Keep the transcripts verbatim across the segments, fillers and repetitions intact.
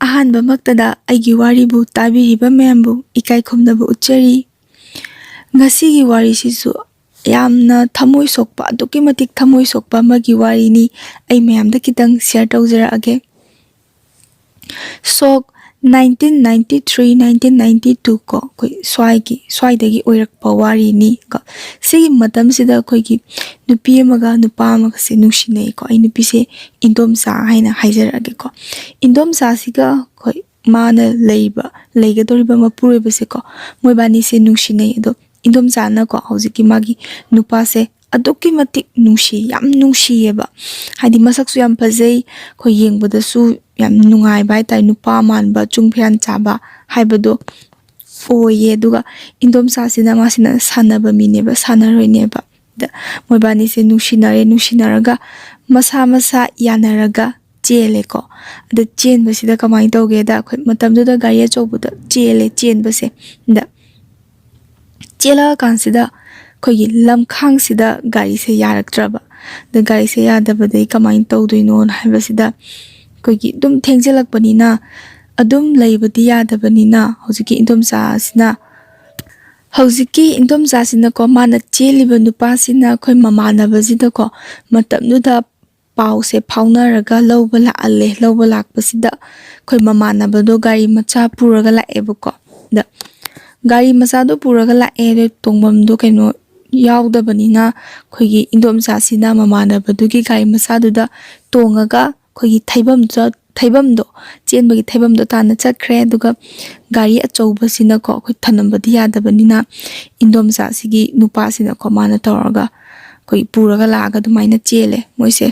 ꯑꯍꯥꯟꯕꯃꯛꯇꯗ ꯑꯩꯒꯤ ꯋꯥꯔꯤꯕꯨ ꯇꯥꯕꯤꯔꯤꯕ ꯃꯌꯥꯝꯕꯨ ꯏꯀꯥꯏ ꯈꯨꯝꯅꯕ ꯎꯠꯆꯔꯤ꯫ ꯉꯁꯤꯒꯤ ꯋꯥꯔꯤꯁꯤꯁꯨ ꯌꯥꯝꯅ ꯊꯃꯣꯏ ꯁꯣꯛꯄ, ꯑꯗꯨꯛꯀꯤ ꯃꯇꯤꯛ ꯊꯃꯣꯏ ꯁꯣꯛꯄ ꯑꯃꯒꯤ ꯋꯥꯔꯤꯅꯤ꯫ ꯑꯩ ꯃꯌꯥꯝꯗ ꯈꯤꯇꯪ share ꯇꯧꯖꯔꯛꯑꯒꯦ꯫ ꯁꯣꯛ nineteen ninety three, nineteen ninety two ꯀꯣ, ꯑꯩꯈꯣꯏ ꯁ꯭ꯋꯥꯏꯒꯤ, ꯁ꯭ꯋꯥꯏꯗꯒꯤ ꯑꯣꯏꯔꯛꯄ ꯋꯥꯔꯤꯅꯤ ꯀꯣ꯫ ꯁꯤꯒꯤ ꯃꯇꯝꯁꯤꯗ ꯑꯩꯈꯣꯏꯒꯤ ꯅꯨꯄꯤ ꯑꯃꯒ ꯅꯨꯄꯥ ꯑꯃꯒꯁꯦ ꯅꯨꯡꯁꯤꯅꯩꯀꯣ꯫ ꯑꯩ ꯅꯨꯄꯤꯁꯦ ꯏꯟꯗꯣꯝꯆꯥ ꯍꯥꯏꯅ ꯍꯥꯏꯖꯔꯛꯑꯒꯦꯀꯣ꯫ ꯏꯟꯗꯣꯝꯆꯥꯁꯤꯒ ꯑꯩꯈꯣꯏ ꯃꯥꯅ ꯂꯩꯕ, ꯂꯩꯒꯗꯧꯔꯤꯕ ꯃꯄꯨꯔꯣꯏꯕꯁꯦꯀꯣ, ꯃꯣꯏꯕꯥꯅꯤꯁꯦ ꯅꯨꯡꯁꯤꯅꯩ꯫ ꯑꯗꯣ ꯏꯟꯗꯣꯝꯆꯥꯅꯀꯣ ꯍꯧꯖꯤꯛꯀꯤ ꯃꯥꯒꯤ ꯅꯨꯄꯥꯁꯦ ꯑꯗꯨꯛꯀꯤ ꯃꯇꯤꯛ ꯅꯨꯡꯁꯤ, ꯌꯥꯝ ꯅꯨꯡꯁꯤꯌꯦꯕ꯫ ꯍꯥꯏꯗꯤ ꯃꯁꯛꯁꯨ ꯌꯥꯝ ꯐꯖꯩ, ꯑꯩꯈꯣꯏ ꯌꯦꯡꯕꯗꯁꯨ ꯌꯥꯝ ꯅꯨꯡꯉꯥꯏꯕ ꯍꯥꯏꯇꯥꯔꯦ, ꯅꯨꯄꯥ ꯃꯥꯟꯕ, ꯆꯨꯡ ꯐꯤꯔꯥꯟ ꯆꯥꯕ ꯍꯥꯏꯕꯗꯣ ꯑꯣꯏꯌꯦ꯫ ꯑꯗꯨꯒ ꯏꯟꯗꯣꯝꯆꯥꯁꯤꯅ, ꯃꯥꯁꯤꯅ ꯁꯥꯟꯅꯕ ꯃꯤꯅꯦꯕ, ꯁꯥꯟꯅꯔꯣꯏꯅꯦꯕ꯫ ꯗ ꯃꯣꯏꯕꯥꯅꯤꯁꯦ ꯅꯨꯡꯁꯤꯅꯔꯦ, ꯅꯨꯡꯁꯤꯅꯔꯒ ꯃꯁꯥ ꯃꯁꯥ ꯌꯥꯅꯔꯒ ꯆꯦꯜꯂꯦꯀꯣ꯫ ꯑꯗ ꯆꯦꯟꯕꯁꯤꯗ ꯀꯃꯥꯏꯅ ꯇꯧꯒꯦꯗ, ꯑꯩꯈꯣꯏ ꯃꯇꯝꯗꯨꯗ ꯒꯥꯔꯤ ꯑꯆꯧꯕꯗ ꯆꯦꯜꯂꯦ꯫ ꯆꯦꯟꯕꯁꯦ ꯗ ꯆꯦꯜꯂꯛꯑꯀꯥꯟꯁꯤꯗ ꯑꯩꯈꯣꯏꯒꯤ ꯂꯝꯈꯥꯡꯁꯤꯗ ꯒꯥꯔꯤꯁꯦ ꯌꯥꯔꯛꯇ꯭ꯔꯕ꯫ ꯑꯗ ꯒꯥꯔꯤꯁꯦ ꯌꯥꯗꯕꯗꯒꯤ ꯀꯃꯥꯏꯅ ꯇꯧꯗꯣꯏꯅꯣꯅ ꯍꯥꯏꯕꯁꯤꯗ, ꯑꯩꯈꯣꯏꯒꯤ ꯑꯗꯨꯝ ꯊꯦꯡꯖꯤꯜꯂꯛꯄꯅꯤꯅ, ꯑꯗꯨꯝ ꯂꯩꯕꯗꯤ ꯌꯥꯗꯕꯅꯤꯅ, ꯍꯧꯖꯤꯛꯀꯤ ꯏꯟꯗꯣꯝꯆꯥꯁꯤꯅ, ꯍꯧꯖꯤꯛꯀꯤ ꯏꯟꯗꯣꯝꯆꯥꯁꯤꯅꯀꯣ, ꯃꯥꯅ ꯆꯦꯜꯂꯤꯕ ꯅꯨꯄꯥꯁꯤꯅ ꯑꯩꯈꯣꯏ ꯃꯃꯥꯟꯅꯕꯁꯤꯗꯀꯣ, ꯃꯇꯝꯗꯨꯗ ꯄꯥꯎꯁꯦ ꯐꯥꯎꯅꯔꯒ ꯂꯧꯕ ꯂꯥꯛꯍꯜꯂꯦ꯫ ꯂꯧꯕ ꯂꯥꯛꯄꯁꯤꯗ ꯑꯩꯈꯣꯏ ꯃꯃꯥꯟꯅꯕꯗꯣ ꯒꯥꯔꯤ ꯃꯆꯥ ꯄꯨꯔꯒ ꯂꯥꯛꯑꯦꯕꯀꯣ꯫ ꯑꯗ ꯒꯥꯔꯤ ꯃꯆꯥꯗꯣ ꯄꯨꯔꯒ ꯂꯥꯛꯑꯦ, ꯑꯗꯣ ꯇꯣꯡꯐꯝꯗꯣ ꯀꯩꯅꯣ ꯌꯥꯎꯗꯕꯅꯤꯅ, ꯑꯩꯈꯣꯏꯒꯤ ꯏꯟꯗꯣꯝꯆꯥꯁꯤꯅ ꯃꯃꯥꯟꯅꯕꯗꯨꯒꯤ ꯒꯥꯔꯤ ꯃꯆꯥꯗꯨꯗ ꯇꯣꯡꯉꯒ ꯑꯩꯈꯣꯏꯒꯤ ꯊꯩꯐꯝꯗ, ꯊꯩꯐꯝꯗꯣ, ꯆꯦꯟꯕꯒꯤ ꯊꯩꯐꯝꯗꯣ ꯇꯥꯟꯅ ꯆꯠꯈ꯭ꯔꯦ꯫ ꯑꯗꯨꯒ ꯒꯥꯔꯤ ꯑꯆꯧꯕꯁꯤꯅꯀꯣ, ꯑꯩꯈꯣꯏ ꯊꯅꯝꯕꯗꯤ ꯌꯥꯗꯕꯅꯤꯅ, ꯏꯟꯗꯣꯝꯆꯥꯁꯤꯒꯤ ꯅꯨꯄꯥꯁꯤꯅꯀꯣ, ꯃꯥꯅ ꯇꯧꯔꯒ ꯑꯩꯈꯣꯏ ꯄꯨꯔꯒ ꯂꯥꯛꯑꯒ ꯑꯗꯨꯃꯥꯏꯅ ꯆꯦꯜꯂꯦ ꯃꯣꯏꯁꯦ꯫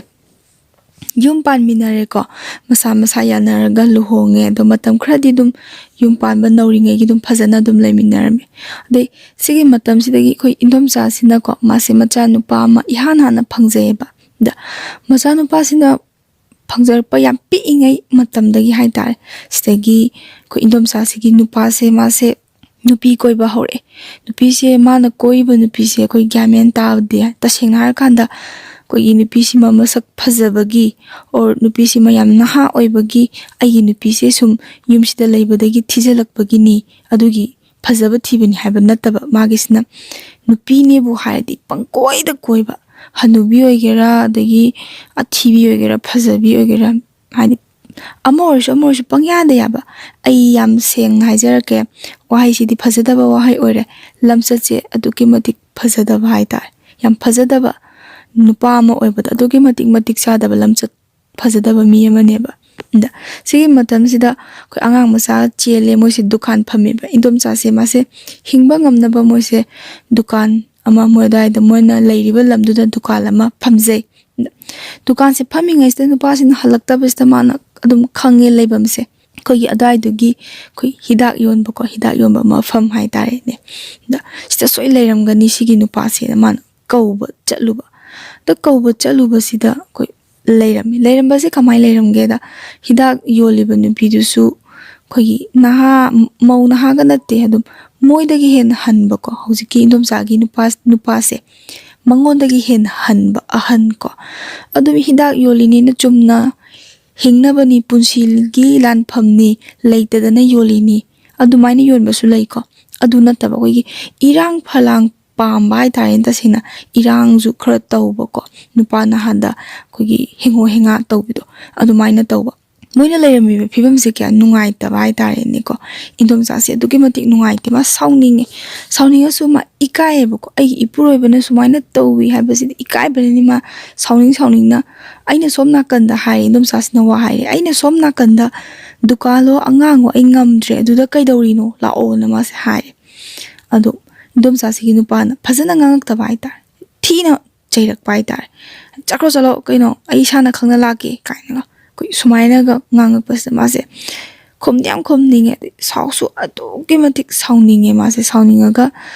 ꯌꯨꯝ ꯄꯥꯟꯃꯤꯟꯅꯔꯦꯀꯣ, ꯃꯁꯥ ꯃꯁꯥ ꯌꯥꯅꯔꯒ ꯂꯨꯍꯣꯡꯉꯦ꯫ ꯑꯗꯣ ꯃꯇꯝ ꯈꯔꯗꯤ ꯑꯗꯨꯝ ꯌꯨꯝ ꯄꯥꯟꯕ ꯅꯧꯔꯤꯉꯩꯒꯤ ꯑꯗꯨꯝ ꯐꯖꯅ ꯑꯗꯨꯝ ꯂꯩꯃꯤꯟꯅꯔꯝꯃꯦ꯫ ꯑꯗꯩ ꯁꯤꯒꯤ ꯃꯇꯝꯁꯤꯗꯒꯤ ꯑꯩꯈꯣꯏ ꯏꯟꯗꯣꯝꯆꯥꯁꯤꯅꯀꯣ, ꯃꯥꯁꯦ ꯃꯆꯥꯅꯨꯄꯥ ꯑꯃ ꯏꯍꯥꯟ ꯍꯥꯟꯅ ꯐꯪꯖꯩꯌꯦꯕ꯫ ꯑꯗ ꯃꯆꯥꯅꯨꯄꯥꯁꯤꯅ ꯐꯪꯖꯔꯛꯄ ꯌꯥꯝ ꯄꯤꯛꯏꯉꯩ ꯃꯇꯝꯗꯒꯤ ꯍꯥꯏꯇꯥꯔꯦ, ꯁꯤꯗꯒꯤ ꯑꯩꯈꯣꯏ ꯏꯟꯗꯣꯝꯆꯥꯁꯤꯒꯤ ꯅꯨꯄꯥꯁꯦ, ꯃꯥꯁꯦ ꯅꯨꯄꯤ ꯀꯣꯏꯕ ꯍꯧꯔꯛꯑꯦ꯫ ꯅꯨꯄꯤꯁꯦ, ꯃꯥꯅ ꯀꯣꯏꯔꯤꯕ ꯅꯨꯄꯤꯁꯦ ꯑꯩꯈꯣꯏ ꯒ꯭ꯌꯥꯟ ꯃꯦꯟ ꯇꯥꯗꯦ꯫ ꯇꯁꯦꯡꯅ ꯍꯥꯏꯔꯀꯥꯟꯗ ꯑꯩꯈꯣꯏꯒꯤ ꯅꯨꯄꯤꯁꯤꯃ ꯃꯁꯛ ꯐꯖꯕꯒꯤ, or ꯅꯨꯄꯤꯁꯤꯃ ꯌꯥꯝ ꯅꯍꯥ ꯑꯣꯏꯕꯒꯤ, ꯑꯩꯒꯤ ꯅꯨꯄꯤꯁꯦ ꯁꯨꯝ ꯌꯨꯝꯁꯤꯗ ꯂꯩꯕꯗꯒꯤ ꯊꯤꯖꯤꯜꯂꯛꯄꯒꯤꯅꯤ, ꯑꯗꯨꯒꯤ ꯐꯖꯕ ꯊꯤꯕꯅꯤ ꯍꯥꯏꯕ ꯅꯠꯇꯕ꯫ ꯃꯥꯒꯤꯁꯤꯅ ꯅꯨꯄꯤꯅꯦꯕꯨ ꯍꯥꯏꯔꯗꯤ ꯄꯪꯀꯣꯏꯗ ꯀꯣꯏꯕ, ꯍꯅꯨꯕꯤ ꯑꯣꯏꯒꯦꯔꯥ, ꯑꯗꯒꯤ ꯑꯊꯤꯕꯤ ꯑꯣꯏꯒꯦꯔꯥ, ꯐꯖꯕꯤ ꯑꯣꯏꯒꯦꯔꯥ, ꯍꯥꯏꯗꯤ ꯑꯃ ꯑꯣꯏꯔꯁꯨ ꯑꯃ ꯑꯣꯏꯔꯁꯨ ꯄꯪꯌꯥꯗ ꯌꯥꯕ꯫ ꯑꯩ ꯌꯥꯝ ꯁꯦꯡꯅ ꯍꯥꯏꯖꯔꯛꯀꯦ, ꯋꯥꯍꯩꯁꯤꯗꯤ ꯐꯖꯗꯕ ꯋꯥꯍꯩ ꯑꯣꯏꯔꯦ, ꯂꯝꯆꯠꯁꯦ ꯑꯗꯨꯛꯀꯤ ꯃꯇꯤꯛ ꯐꯖꯗꯕ ꯍꯥꯏꯇꯥꯔꯦ꯫ ꯌꯥꯝ ꯐꯖꯗꯕ ꯅꯨꯄꯥ ꯑꯃ ꯑꯣꯏꯕꯗ ꯑꯗꯨꯛꯀꯤ ꯃꯇꯤꯛ ꯃꯇꯤꯛ ꯆꯥꯗꯕ, ꯂꯝꯆꯠ ꯐꯖꯗꯕ ꯃꯤ ꯑꯃꯅꯦꯕ꯫ ꯑꯗ ꯁꯤꯒꯤ ꯃꯇꯝꯁꯤꯗ ꯑꯩꯈꯣꯏ ꯑꯉꯥꯡ ꯃꯆꯥ ꯆꯦꯜꯂꯦ, ꯃꯣꯏꯁꯦ ꯗꯨꯀꯥꯟ ꯐꯝꯃꯦꯕ꯫ ꯏꯟꯗꯣꯝꯆꯥꯁꯦ ꯃꯥꯁꯦ ꯍꯤꯡꯕ ꯉꯝꯅꯕ ꯃꯣꯏꯁꯦ ꯗꯨꯀꯥꯟ ꯑꯃ, ꯃꯣꯏ ꯑꯗꯨꯋꯥꯏꯗ ꯃꯣꯏꯅ ꯂꯩꯔꯤꯕ ꯂꯝꯗꯨꯗ ꯗꯨꯀꯥꯟ ꯑꯃ ꯐꯝꯖꯩ꯫ ꯗꯨꯀꯥꯟꯁꯦ ꯐꯝꯃꯤꯉꯩꯁꯤꯗ ꯅꯨꯄꯥꯁꯤꯅ ꯍꯜꯂꯛꯇꯕꯁꯤꯗ ꯃꯥꯅ ꯑꯗꯨꯝ ꯈꯪꯉꯦ ꯂꯩꯐꯝꯁꯦ꯫ ꯑꯩꯈꯣꯏꯒꯤ ꯑꯗꯨꯋꯥꯏꯗꯨꯒꯤ ꯑꯩꯈꯣꯏ ꯍꯤꯗꯥꯛ ꯌꯣꯟꯕꯀꯣ, ꯍꯤꯗꯥꯛ ꯌꯣꯟꯕ ꯃꯐꯝ ꯍꯥꯏꯇꯥꯔꯦꯅꯦ꯫ ꯑꯗ ꯁꯤꯗ ꯁꯣꯏ ꯂꯩꯔꯝꯒꯅꯤ ꯁꯤꯒꯤ ꯅꯨꯄꯥꯁꯦꯅ ꯃꯥꯅ ꯀꯧꯕ ꯆꯠꯂꯨꯕ꯫ ꯑꯗ ꯀꯧꯕ ꯆꯠꯂꯨꯕꯁꯤꯗ ꯑꯩꯈꯣꯏ ꯂꯩꯔꯝꯃꯤ꯫ ꯂꯩꯔꯝꯕꯁꯦ ꯀꯃꯥꯏꯅ ꯂꯩꯔꯝꯒꯦꯗ, ꯍꯤꯗꯥꯛ ꯌꯣꯜꯂꯤꯕ ꯅꯨꯄꯤꯗꯨꯁꯨ ꯑꯩꯈꯣꯏꯒꯤ ꯅꯍꯥ, ꯃꯧ ꯅꯍꯥꯒ ꯅꯠꯇꯦ, ꯑꯗꯨꯝ ꯃꯣꯏꯗꯒꯤ ꯍꯦꯟꯅ ꯍꯟꯕꯀꯣ, ꯍꯧꯖꯤꯛꯀꯤ ꯏꯟꯗꯣꯝꯆꯥꯒꯤ ꯅꯨꯄꯥ, ꯅꯨꯄꯥꯁꯦ ꯃꯉꯣꯟꯗꯒꯤ ꯍꯦꯟꯅ ꯍꯟꯕ ꯑꯍꯟ ꯀꯣ꯫ ꯑꯗꯨꯝ ꯍꯤꯗꯥꯛ ꯌꯣꯜꯂꯤꯅꯦꯅ ꯆꯨꯝꯅ ꯍꯤꯡꯅꯕꯅꯤ, ꯄꯨꯟꯁꯤꯒꯤ ꯂꯥꯟꯐꯝꯅꯤ, ꯂꯩꯇꯗꯅ ꯌꯣꯜꯂꯤꯅꯤ, ꯑꯗꯨꯃꯥꯏꯅ ꯌꯣꯟꯕꯁꯨ ꯂꯩꯀꯣ꯫ ꯑꯗꯨ ꯅꯠꯇꯕ ꯑꯩꯈꯣꯏꯒꯤ ꯏꯔꯥꯡ ꯐꯂꯥꯡ ꯄꯥꯝꯕ ꯍꯥꯏꯇꯥꯔꯦꯅꯦ, ꯇꯁꯦꯡꯅ ꯏꯔꯥꯡꯁꯨ ꯈꯔ ꯇꯧꯕꯀꯣ, ꯅꯨꯄꯥ ꯅꯍꯥꯗ ꯑꯩꯈꯣꯏꯒꯤ ꯍꯦꯡꯉꯣ ꯍꯦꯡꯉꯥ ꯇꯧꯕꯤꯗꯣ, ꯑꯗꯨꯃꯥꯏꯅ ꯇꯧꯕ꯫ ꯃꯣꯏꯅ ꯂꯩꯔꯝꯃꯤꯕ ꯐꯤꯕꯝꯁꯦ ꯀꯌꯥ ꯅꯨꯡꯉꯥꯏꯇꯕ ꯍꯥꯏꯇꯥꯔꯦꯅꯦꯀꯣ꯫ ꯏꯟꯗꯣꯝꯆꯥꯁꯦ ꯑꯗꯨꯛꯀꯤ ꯃꯇꯤꯛ ꯅꯨꯡꯉꯥꯏꯇꯦ, ꯃꯥ ꯁꯥꯎꯅꯤꯡꯉꯦ꯫ ꯁꯥꯎꯅꯤꯡꯉꯁꯨ ꯃꯥ ꯏꯀꯥꯏꯌꯦꯕꯀꯣ, ꯑꯩꯒꯤ ꯏꯄꯨꯔꯣꯏꯕꯅ ꯁꯨꯃꯥꯏꯅ ꯇꯧꯏ ꯍꯥꯏꯕꯁꯤꯗꯤ ꯏꯀꯥꯏꯕꯅꯤꯅ ꯃꯥ ꯁꯥꯎꯅꯤꯡ ꯁꯥꯎꯅꯤꯡꯅ, ꯑꯩꯅ ꯁꯣꯝ ꯅꯥꯀꯟꯗ ꯍꯥꯏꯔꯦ, ꯏꯟꯗꯣꯝꯆꯥꯁꯤꯅ ꯋꯥ ꯍꯥꯏꯔꯦ, ꯑꯩꯅ ꯁꯣꯝ ꯅꯥꯀꯟꯗ ꯗꯨꯀꯥꯟꯂꯣ ꯑꯉꯥꯡꯂꯣ ꯑꯩ ꯉꯝꯗ꯭ꯔꯦ, ꯑꯗꯨꯗ ꯀꯩꯗꯧꯔꯤꯅꯣ, ꯂꯥꯛꯑꯣꯅ ꯃꯥꯁꯦ ꯍꯥꯏꯔꯦ꯫ ꯑꯗꯣ ꯏꯟꯗꯣꯝꯆꯥꯁꯤꯒꯤ ꯅꯨꯄꯥꯅ ꯐꯖꯅ ꯉꯥꯡꯉꯛꯇꯕ ꯍꯥꯏꯇꯥꯔꯦ, ꯊꯤꯅ ꯆꯩꯔꯛꯄ ꯍꯥꯏꯇꯥꯔꯦ꯫ "ꯆꯠꯈ꯭ꯔꯣ, ꯆꯠꯂꯣ, ꯀꯩꯅꯣ, ꯑꯩ ꯏꯁꯥꯅ ꯈꯪꯅ ꯂꯥꯛꯀꯦ" ꯀꯥꯏꯅꯒ ꯑꯩꯈꯣꯏ ꯁꯨꯃꯥꯏꯅꯒ ꯉꯥꯡꯉꯛꯄꯁꯤꯗ ꯃꯥꯁꯦ ꯈꯨꯝꯗꯤ ꯌꯥꯝ ꯈꯨꯝꯅꯤꯡꯉꯦ, ꯑꯗꯩ ꯁꯥꯎꯁꯨ ꯑꯗꯨꯛꯀꯤ ꯃꯇꯤꯛ ꯁꯥꯎꯅꯤꯡꯉꯦ꯫ ꯃꯥꯁꯦ ꯁꯥꯎꯅꯤꯡꯉꯒ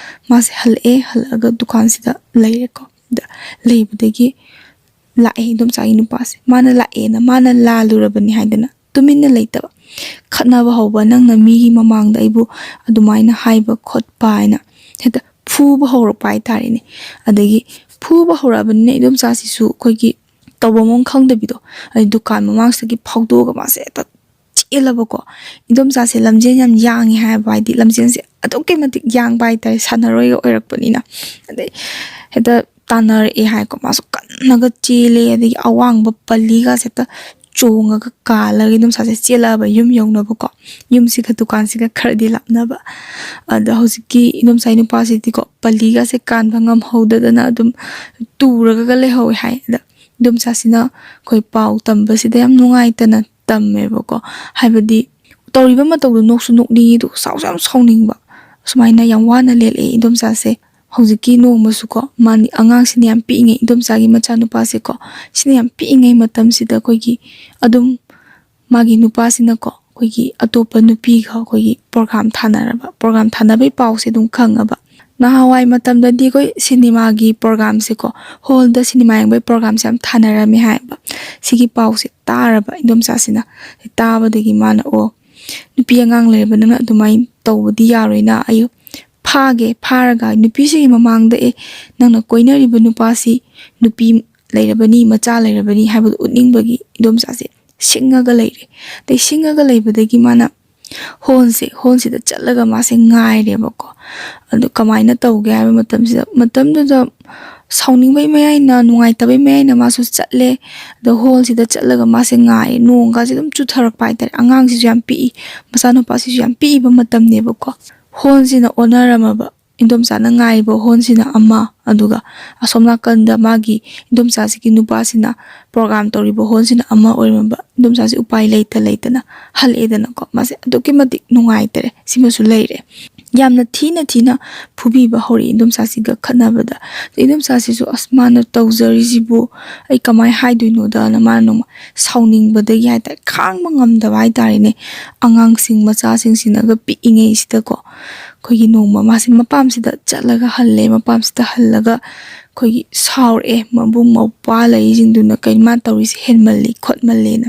ꯃꯥꯁꯦ ꯍꯜꯂꯛꯑꯦ꯫ ꯍꯜꯂꯛꯑꯒ ꯗꯨꯀꯥꯟꯁꯤꯗ ꯂꯩꯔꯦꯀꯣ꯫ ꯑꯗ ꯂꯩꯕꯗꯒꯤ ꯂꯥꯛꯑꯦ ꯏꯟꯗꯣꯝꯆꯥꯒꯤ ꯅꯨꯄꯥꯁꯦ꯫ ꯃꯥꯅ ꯂꯥꯛꯑꯦꯅ, ꯃꯥꯅ ꯂꯥꯜꯂꯨꯔꯕꯅꯤ ꯍꯥꯏꯗꯅ ꯇꯨꯃꯤꯟꯅ ꯂꯩꯇꯕ, ꯈꯠꯅꯕ ꯍꯧꯕ, "ꯅꯪꯅ ꯃꯤꯒꯤ ꯃꯃꯥꯡꯗ ꯑꯩꯕꯨ ꯑꯗꯨꯃꯥꯏꯅ ꯍꯥꯏꯕ ꯈꯣꯠꯄ" ꯍꯥꯏꯅ ꯍꯦꯛꯇ ꯐꯨꯕ ꯍꯧꯔꯛꯄ ꯍꯥꯏꯇꯥꯔꯦꯅꯦ꯫ ꯑꯗꯒꯤ ꯐꯨꯕ ꯍꯧꯔꯛꯑꯕꯅꯤꯅ ꯏꯗꯣꯝꯆꯥꯁꯤꯁꯨ ꯑꯩꯈꯣꯏꯒꯤ ꯇꯧꯐꯝ ꯑꯃ ꯈꯪꯗꯕꯤꯗꯣ, ꯑꯗꯩ ꯗꯨꯀꯥꯟ ꯃꯃꯥꯡꯁꯤꯗꯒꯤ ꯐꯥꯎꯗꯣꯛꯑꯒ ꯃꯥꯁꯦ ꯍꯦꯛꯇ ꯆꯦꯜꯂꯕꯀꯣ꯫ ꯏꯗꯣꯝꯆꯥꯁꯦ ꯂꯝꯖꯦꯜ ꯌꯥꯝ ꯌꯥꯡꯉꯦ ꯍꯥꯏꯕ, ꯍꯥꯏꯗꯤ ꯂꯝꯖꯦꯜꯁꯦ ꯑꯗꯨꯛꯀꯤ ꯃꯇꯤꯛ ꯌꯥꯡꯕ ꯍꯥꯏꯇꯥꯔꯦ, ꯁꯥꯟꯅꯔꯣꯏꯒ ꯑꯣꯏꯔꯛꯄꯅꯤꯅ꯫ ꯑꯗꯩ ꯍꯦꯛꯇ ꯇꯥꯟꯅꯔꯛꯑꯦ ꯍꯥꯏꯀꯣ, ꯃꯥꯁꯨ ꯀꯟꯅꯒ ꯆꯦꯜꯂꯦ, ꯑꯗꯒꯤ ꯑꯋꯥꯡꯕ ꯄꯜꯂꯤꯒꯁꯦ ꯍꯦꯛꯇ ꯆꯣꯡꯉꯒ ꯀꯥꯜꯂꯒ ꯏꯗꯣꯝꯆꯥꯁꯦ ꯆꯦꯜꯂꯛꯑꯕ ꯌꯨꯝ ꯌꯧꯅꯕꯀꯣ꯫ ꯌꯨꯝꯁꯤꯒ ꯗꯨꯀꯥꯟꯁꯤꯒ ꯈꯔꯗꯤ ꯂꯥꯞꯅꯕ꯫ ꯑꯗ ꯍꯧꯖꯤꯛꯀꯤ ꯏꯗꯣꯝꯆꯥꯒꯤ ꯅꯨꯄꯥꯁꯤꯗꯤꯀꯣ, ꯄꯜꯂꯤꯒꯁꯦ ꯀꯥꯟꯕ ꯉꯝꯍꯧꯗꯗꯅ ꯑꯗꯨꯝ ꯇꯨꯔꯒ ꯂꯩꯍꯧꯋꯦ ꯍꯥꯏ꯫ ꯑꯗ ꯏꯗꯣꯝꯆꯥꯁꯤꯅ ꯑꯩꯈꯣꯏ ꯄꯥꯎ ꯇꯝꯕꯁꯤꯗ ꯌꯥꯝ ꯅꯨꯡꯉꯥꯏꯇꯅ ꯇꯝꯃꯦꯕꯀꯣ꯫ ꯍꯥꯏꯕꯗꯤ ꯇꯧꯔꯤꯕ ꯃꯇꯧꯗꯣ ꯅꯣꯛꯁꯨ ꯅꯣꯛꯅꯤꯡꯉꯤ, ꯑꯗꯨꯒ ꯁꯥꯎꯁꯨ ꯌꯥꯝ ꯁꯥꯎꯅꯤꯡꯕ꯫ ꯁꯨꯃꯥꯏꯅ ꯌꯥꯝ ꯋꯥꯅ ꯂꯦꯜꯂꯛꯑꯦ ꯏꯗꯣꯝꯆꯥꯁꯦ꯫ ꯍꯧꯖꯤꯛꯀꯤ ꯅꯣꯡꯃꯁꯨꯀꯣ, ꯃꯥꯅꯤ ꯑꯉꯥꯡꯁꯤꯅ ꯌꯥꯝ ꯄꯤꯛꯏꯉꯩ, ꯏꯗꯣꯝꯆꯥꯒꯤ ꯃꯆꯥꯅꯨꯄꯥꯁꯦꯀꯣ, ꯁꯤꯅ ꯌꯥꯝ ꯄꯤꯛꯏꯉꯩ ꯃꯇꯝꯁꯤꯗ ꯑꯩꯈꯣꯏꯒꯤ ꯑꯗꯨꯝ ꯃꯥꯒꯤ ꯅꯨꯄꯥꯁꯤꯅꯀꯣ, ꯑꯩꯈꯣꯏꯒꯤ ꯑꯇꯣꯞꯄ ꯅꯨꯄꯤꯒ ꯑꯩꯈꯣꯏꯒꯤ ꯄ꯭ꯔꯣꯒ꯭ꯔꯥꯝ ꯊꯥꯅꯔꯕ, ꯄ꯭ꯔꯣꯒ꯭ꯔꯥꯝ ꯊꯥꯅꯕꯒꯤ ꯄꯥꯎꯁꯦ ꯑꯗꯨꯝ ꯈꯪꯉꯕ꯫ ꯅꯍꯥꯟꯋꯥꯏ ꯃꯇꯝꯗꯗꯤ ꯑꯩꯈꯣꯏ ꯁꯤꯅꯦꯃꯥꯒꯤ ꯄ꯭ꯔꯣꯒ꯭ꯔꯥꯝꯁꯦꯀꯣ, ꯍꯣꯜꯗ ꯁꯤꯅꯦꯃꯥ ꯌꯦꯡꯕꯒꯤ ꯄ꯭ꯔꯣꯒ꯭ꯔꯥꯝꯁꯦ ꯌꯥꯝ ꯊꯥꯅꯔꯝꯃꯦ ꯍꯥꯏꯌꯦꯕ꯫ ꯁꯤꯒꯤ ꯄꯥꯎꯁꯦ ꯇꯥꯔꯕ ꯏꯗꯣꯝꯆꯥꯁꯤꯅ꯫ ꯇꯥꯕꯗꯒꯤ ꯃꯥꯅ, "ꯑꯣ, ꯅꯨꯄꯤ ꯑꯉꯥꯡ ꯂꯩꯔꯕ ꯅꯪꯅ ꯑꯗꯨꯃꯥꯏꯅ ꯇꯧꯕꯗꯤ ꯌꯥꯔꯣꯏꯅ, ꯑꯩ ꯐꯥꯒꯦ, ꯐꯥꯔꯒ ꯅꯨꯄꯤꯁꯤꯒꯤ ꯃꯃꯥꯡꯗ, ꯑꯦ, ꯅꯪꯅ ꯀꯣꯏꯅꯔꯤꯕ ꯅꯨꯄꯥꯁꯤ ꯅꯨꯄꯤ ꯂꯩꯔꯕꯅꯤ, ꯃꯆꯥ ꯂꯩꯔꯕꯅꯤ ꯍꯥꯏꯕꯗꯨ ꯎꯠꯅꯤꯡꯕꯒꯤ ꯏꯗꯣꯝꯆꯥꯁꯦ ꯁꯤꯡꯉꯒ ꯂꯩꯔꯦ꯫ ꯑꯗꯩ ꯁꯤꯡꯉꯒ ꯂꯩꯕꯗꯒꯤ ꯃꯥꯅ ꯍꯣꯜꯁꯦ, ꯍꯣꯜꯁꯤꯗ ꯆꯠꯂꯒ ꯃꯥꯁꯦ ꯉꯥꯏꯔꯦꯕꯀꯣ꯫ ꯑꯗꯨ ꯀꯃꯥꯏꯅ ꯇꯧꯒꯦ ꯍꯥꯏꯕ ꯃꯇꯝꯁꯤꯗ, ꯃꯇꯝꯗꯨꯗ ꯁꯥꯎꯅꯤꯡꯕꯩ ꯃꯌꯥꯏꯅ, ꯅꯨꯡꯉꯥꯏꯇꯕꯩ ꯃꯌꯥꯏꯅ ꯃꯥꯁꯨ ꯆꯠꯂꯦ꯫ ꯑꯗꯣ ꯍꯣꯜꯁꯤꯗ ꯆꯠꯂꯒ ꯃꯥꯁꯦ ꯉꯥꯏꯔꯦ꯫ ꯅꯣꯡꯒꯁꯦ ꯑꯗꯨꯝ ꯆꯨꯊꯔꯛꯄ ꯍꯥꯏꯇꯥꯔꯦ꯫ ꯑꯉꯥꯡꯁꯤꯁꯨ ꯌꯥꯝ ꯄꯤꯛꯏ, ꯃꯆꯥꯅꯨꯄꯥꯁꯤꯁꯨ ꯌꯥꯝ ꯄꯤꯛꯏꯕ ꯃꯇꯝꯅꯦꯕꯀꯣ꯫ ꯍꯣꯜꯁꯤꯅ ꯑꯣꯟꯅꯔꯝꯃꯕ, ꯏꯟꯗꯣꯝꯆꯥꯅ ꯉꯥꯏꯔꯤꯕ ꯍꯣꯜꯁꯤꯅ ꯑꯃ, ꯑꯗꯨꯒ ꯑꯁꯣꯝ ꯅꯥꯀꯟꯗ ꯃꯥꯒꯤ ꯏꯟꯗꯣꯝꯆꯥꯁꯤꯒꯤ ꯅꯨꯄꯥꯁꯤꯅ ꯄ꯭ꯔꯣꯒ꯭ꯔꯥꯝ ꯇꯧꯔꯤꯕ ꯍꯣꯜꯁꯤꯅ ꯑꯃ ꯑꯣꯏꯔꯝꯕ꯫ ꯏꯟꯗꯣꯝꯆꯥꯁꯤ ꯎꯄꯥꯏ ꯂꯩꯇ ꯂꯩꯇꯅ ꯍꯜꯂꯛꯑꯦꯗꯅꯀꯣ꯫ ꯃꯥꯁꯦ ꯑꯗꯨꯛꯀꯤ ꯃꯇꯤꯛ ꯅꯨꯡꯉꯥꯏꯇꯔꯦ꯫ ꯁꯤꯃꯁꯨ ꯂꯩꯔꯦ꯫ ꯌꯥꯝꯅ ꯊꯤꯅ ꯊꯤꯅ ꯐꯨꯕꯤꯕ ꯍꯧꯔꯛꯑꯦ ꯏꯟꯗꯣꯝꯆꯥꯁꯤꯒ ꯈꯠꯅꯕꯗ꯫ ꯏꯟꯗꯣꯝꯆꯥꯁꯤꯁꯨ, "ꯑꯁ, ꯃꯥꯅ ꯇꯧꯖꯔꯤꯁꯤꯕꯨ ꯑꯩ ꯀꯃꯥꯏꯅ ꯍꯥꯏꯗꯣꯏꯅꯣꯗꯅ" ꯃꯥꯅ ꯅꯣꯡꯃ ꯁꯥꯎꯅꯤꯡꯕꯗꯒꯤ ꯍꯥꯏꯇꯥꯔꯦ, ꯈꯥꯡꯕ ꯉꯝꯗꯕ ꯍꯥꯏꯇꯥꯔꯦꯅꯦ꯫ ꯑꯉꯥꯡꯁꯤꯡ ꯃꯆꯥꯁꯤꯡꯁꯤꯅꯒ ꯄꯤꯛꯏꯉꯩꯁꯤꯗꯀꯣ, ꯑꯩꯈꯣꯏꯒꯤ ꯅꯣꯡꯃ ꯃꯥꯁꯦ ꯃꯄꯥꯝꯁꯤꯗ ꯆꯠꯂꯒ ꯍꯜꯂꯦ꯫ ꯃꯄꯥꯝꯁꯤꯗ ꯍꯜꯂꯒ ꯑꯩꯈꯣꯏꯒꯤ ꯁꯥꯎꯔꯛꯑꯦ, ꯃꯕꯨꯡ ꯃꯧꯄ꯭ꯋꯥ ꯂꯩꯔꯤꯁꯤꯡꯗꯨꯅ, "ꯀꯩꯅꯣ ꯃꯥꯅ ꯇꯧꯔꯤꯁꯦ ꯍꯦꯟꯃꯜꯂꯤ ꯈꯣꯠꯃꯜꯂꯦꯅ"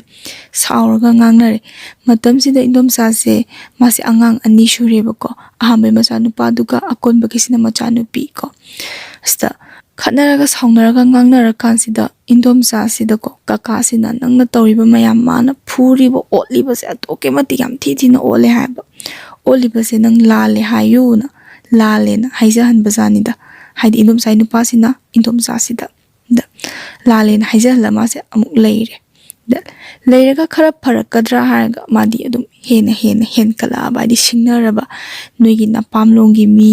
ꯁꯥꯎꯔꯒ ꯉꯥꯡꯅꯔꯦ꯫ ꯃꯇꯝꯁꯤꯗ ꯏꯟꯗꯣꯝꯆꯥꯁꯦ, ꯃꯥꯁꯦ ꯑꯉꯥꯡ ꯑꯅꯤ ꯁꯨꯔꯦꯕꯀꯣ, ꯑꯍꯥꯟꯕꯩ ꯃꯆꯥꯅꯨꯄꯥꯗꯨꯒ ꯑꯀꯣꯟꯕꯒꯤꯁꯤꯅ ꯃꯆꯥꯅꯨꯄꯤ ꯀꯣ꯫ ꯑꯁꯤꯗ ꯈꯠꯅꯔꯒ ꯁꯥꯎꯅꯔꯒ ꯉꯥꯡꯅꯔꯀꯥꯟꯁꯤꯗ ꯏꯟꯗꯣꯝꯆꯥꯁꯤꯗꯀꯣ ꯀꯀꯥꯁꯤꯅ, "ꯅꯪꯅ ꯇꯧꯔꯤꯕ ꯃꯌꯥꯝ, ꯃꯥꯅ ꯐꯨꯔꯤꯕ ꯑꯣꯠꯂꯤꯕꯁꯦ ꯑꯗꯨꯛꯀꯤ ꯃꯇꯤꯛ ꯌꯥꯝ ꯊꯤ ꯊꯤꯅ ꯑꯣꯠꯂꯦ ꯍꯥꯏꯕ꯫ ꯑꯣꯠꯂꯤꯕꯁꯦ ꯅꯪ ꯂꯥꯜꯂꯦ ꯍꯥꯏꯌꯨꯅ", ꯂꯥꯜꯂꯦꯅ ꯍꯥꯏꯖꯍꯟꯕꯖꯥꯠꯅꯤꯗ꯫ ꯍꯥꯏꯗꯤ ꯏꯟꯗꯣꯝꯆꯥꯒꯤ ꯅꯨꯄꯥꯁꯤꯅ ꯏꯟꯗꯣꯝꯆꯥꯁꯤꯗ ꯗ ꯂꯥꯜꯂꯦꯅ ꯍꯥꯏꯖꯍꯜꯂ ꯃꯥꯁꯦ ꯑꯃꯨꯛ ꯂꯩꯔꯦ꯫ ꯗ ꯂꯩꯔꯒ ꯈꯔ ꯐꯔꯛꯀꯗ꯭ꯔꯥ ꯍꯥꯏꯔꯒ ꯃꯥꯗꯤ ꯑꯗꯨꯝ ꯍꯦꯟꯅ ꯍꯦꯟꯅ ꯍꯦꯟꯀꯠꯂꯛꯑꯕ, ꯍꯥꯏꯗꯤ ꯁꯤꯡꯅꯔꯕ, "ꯅꯣꯏꯒꯤ ꯅꯄꯥꯝꯂꯣꯝꯒꯤ ꯃꯤ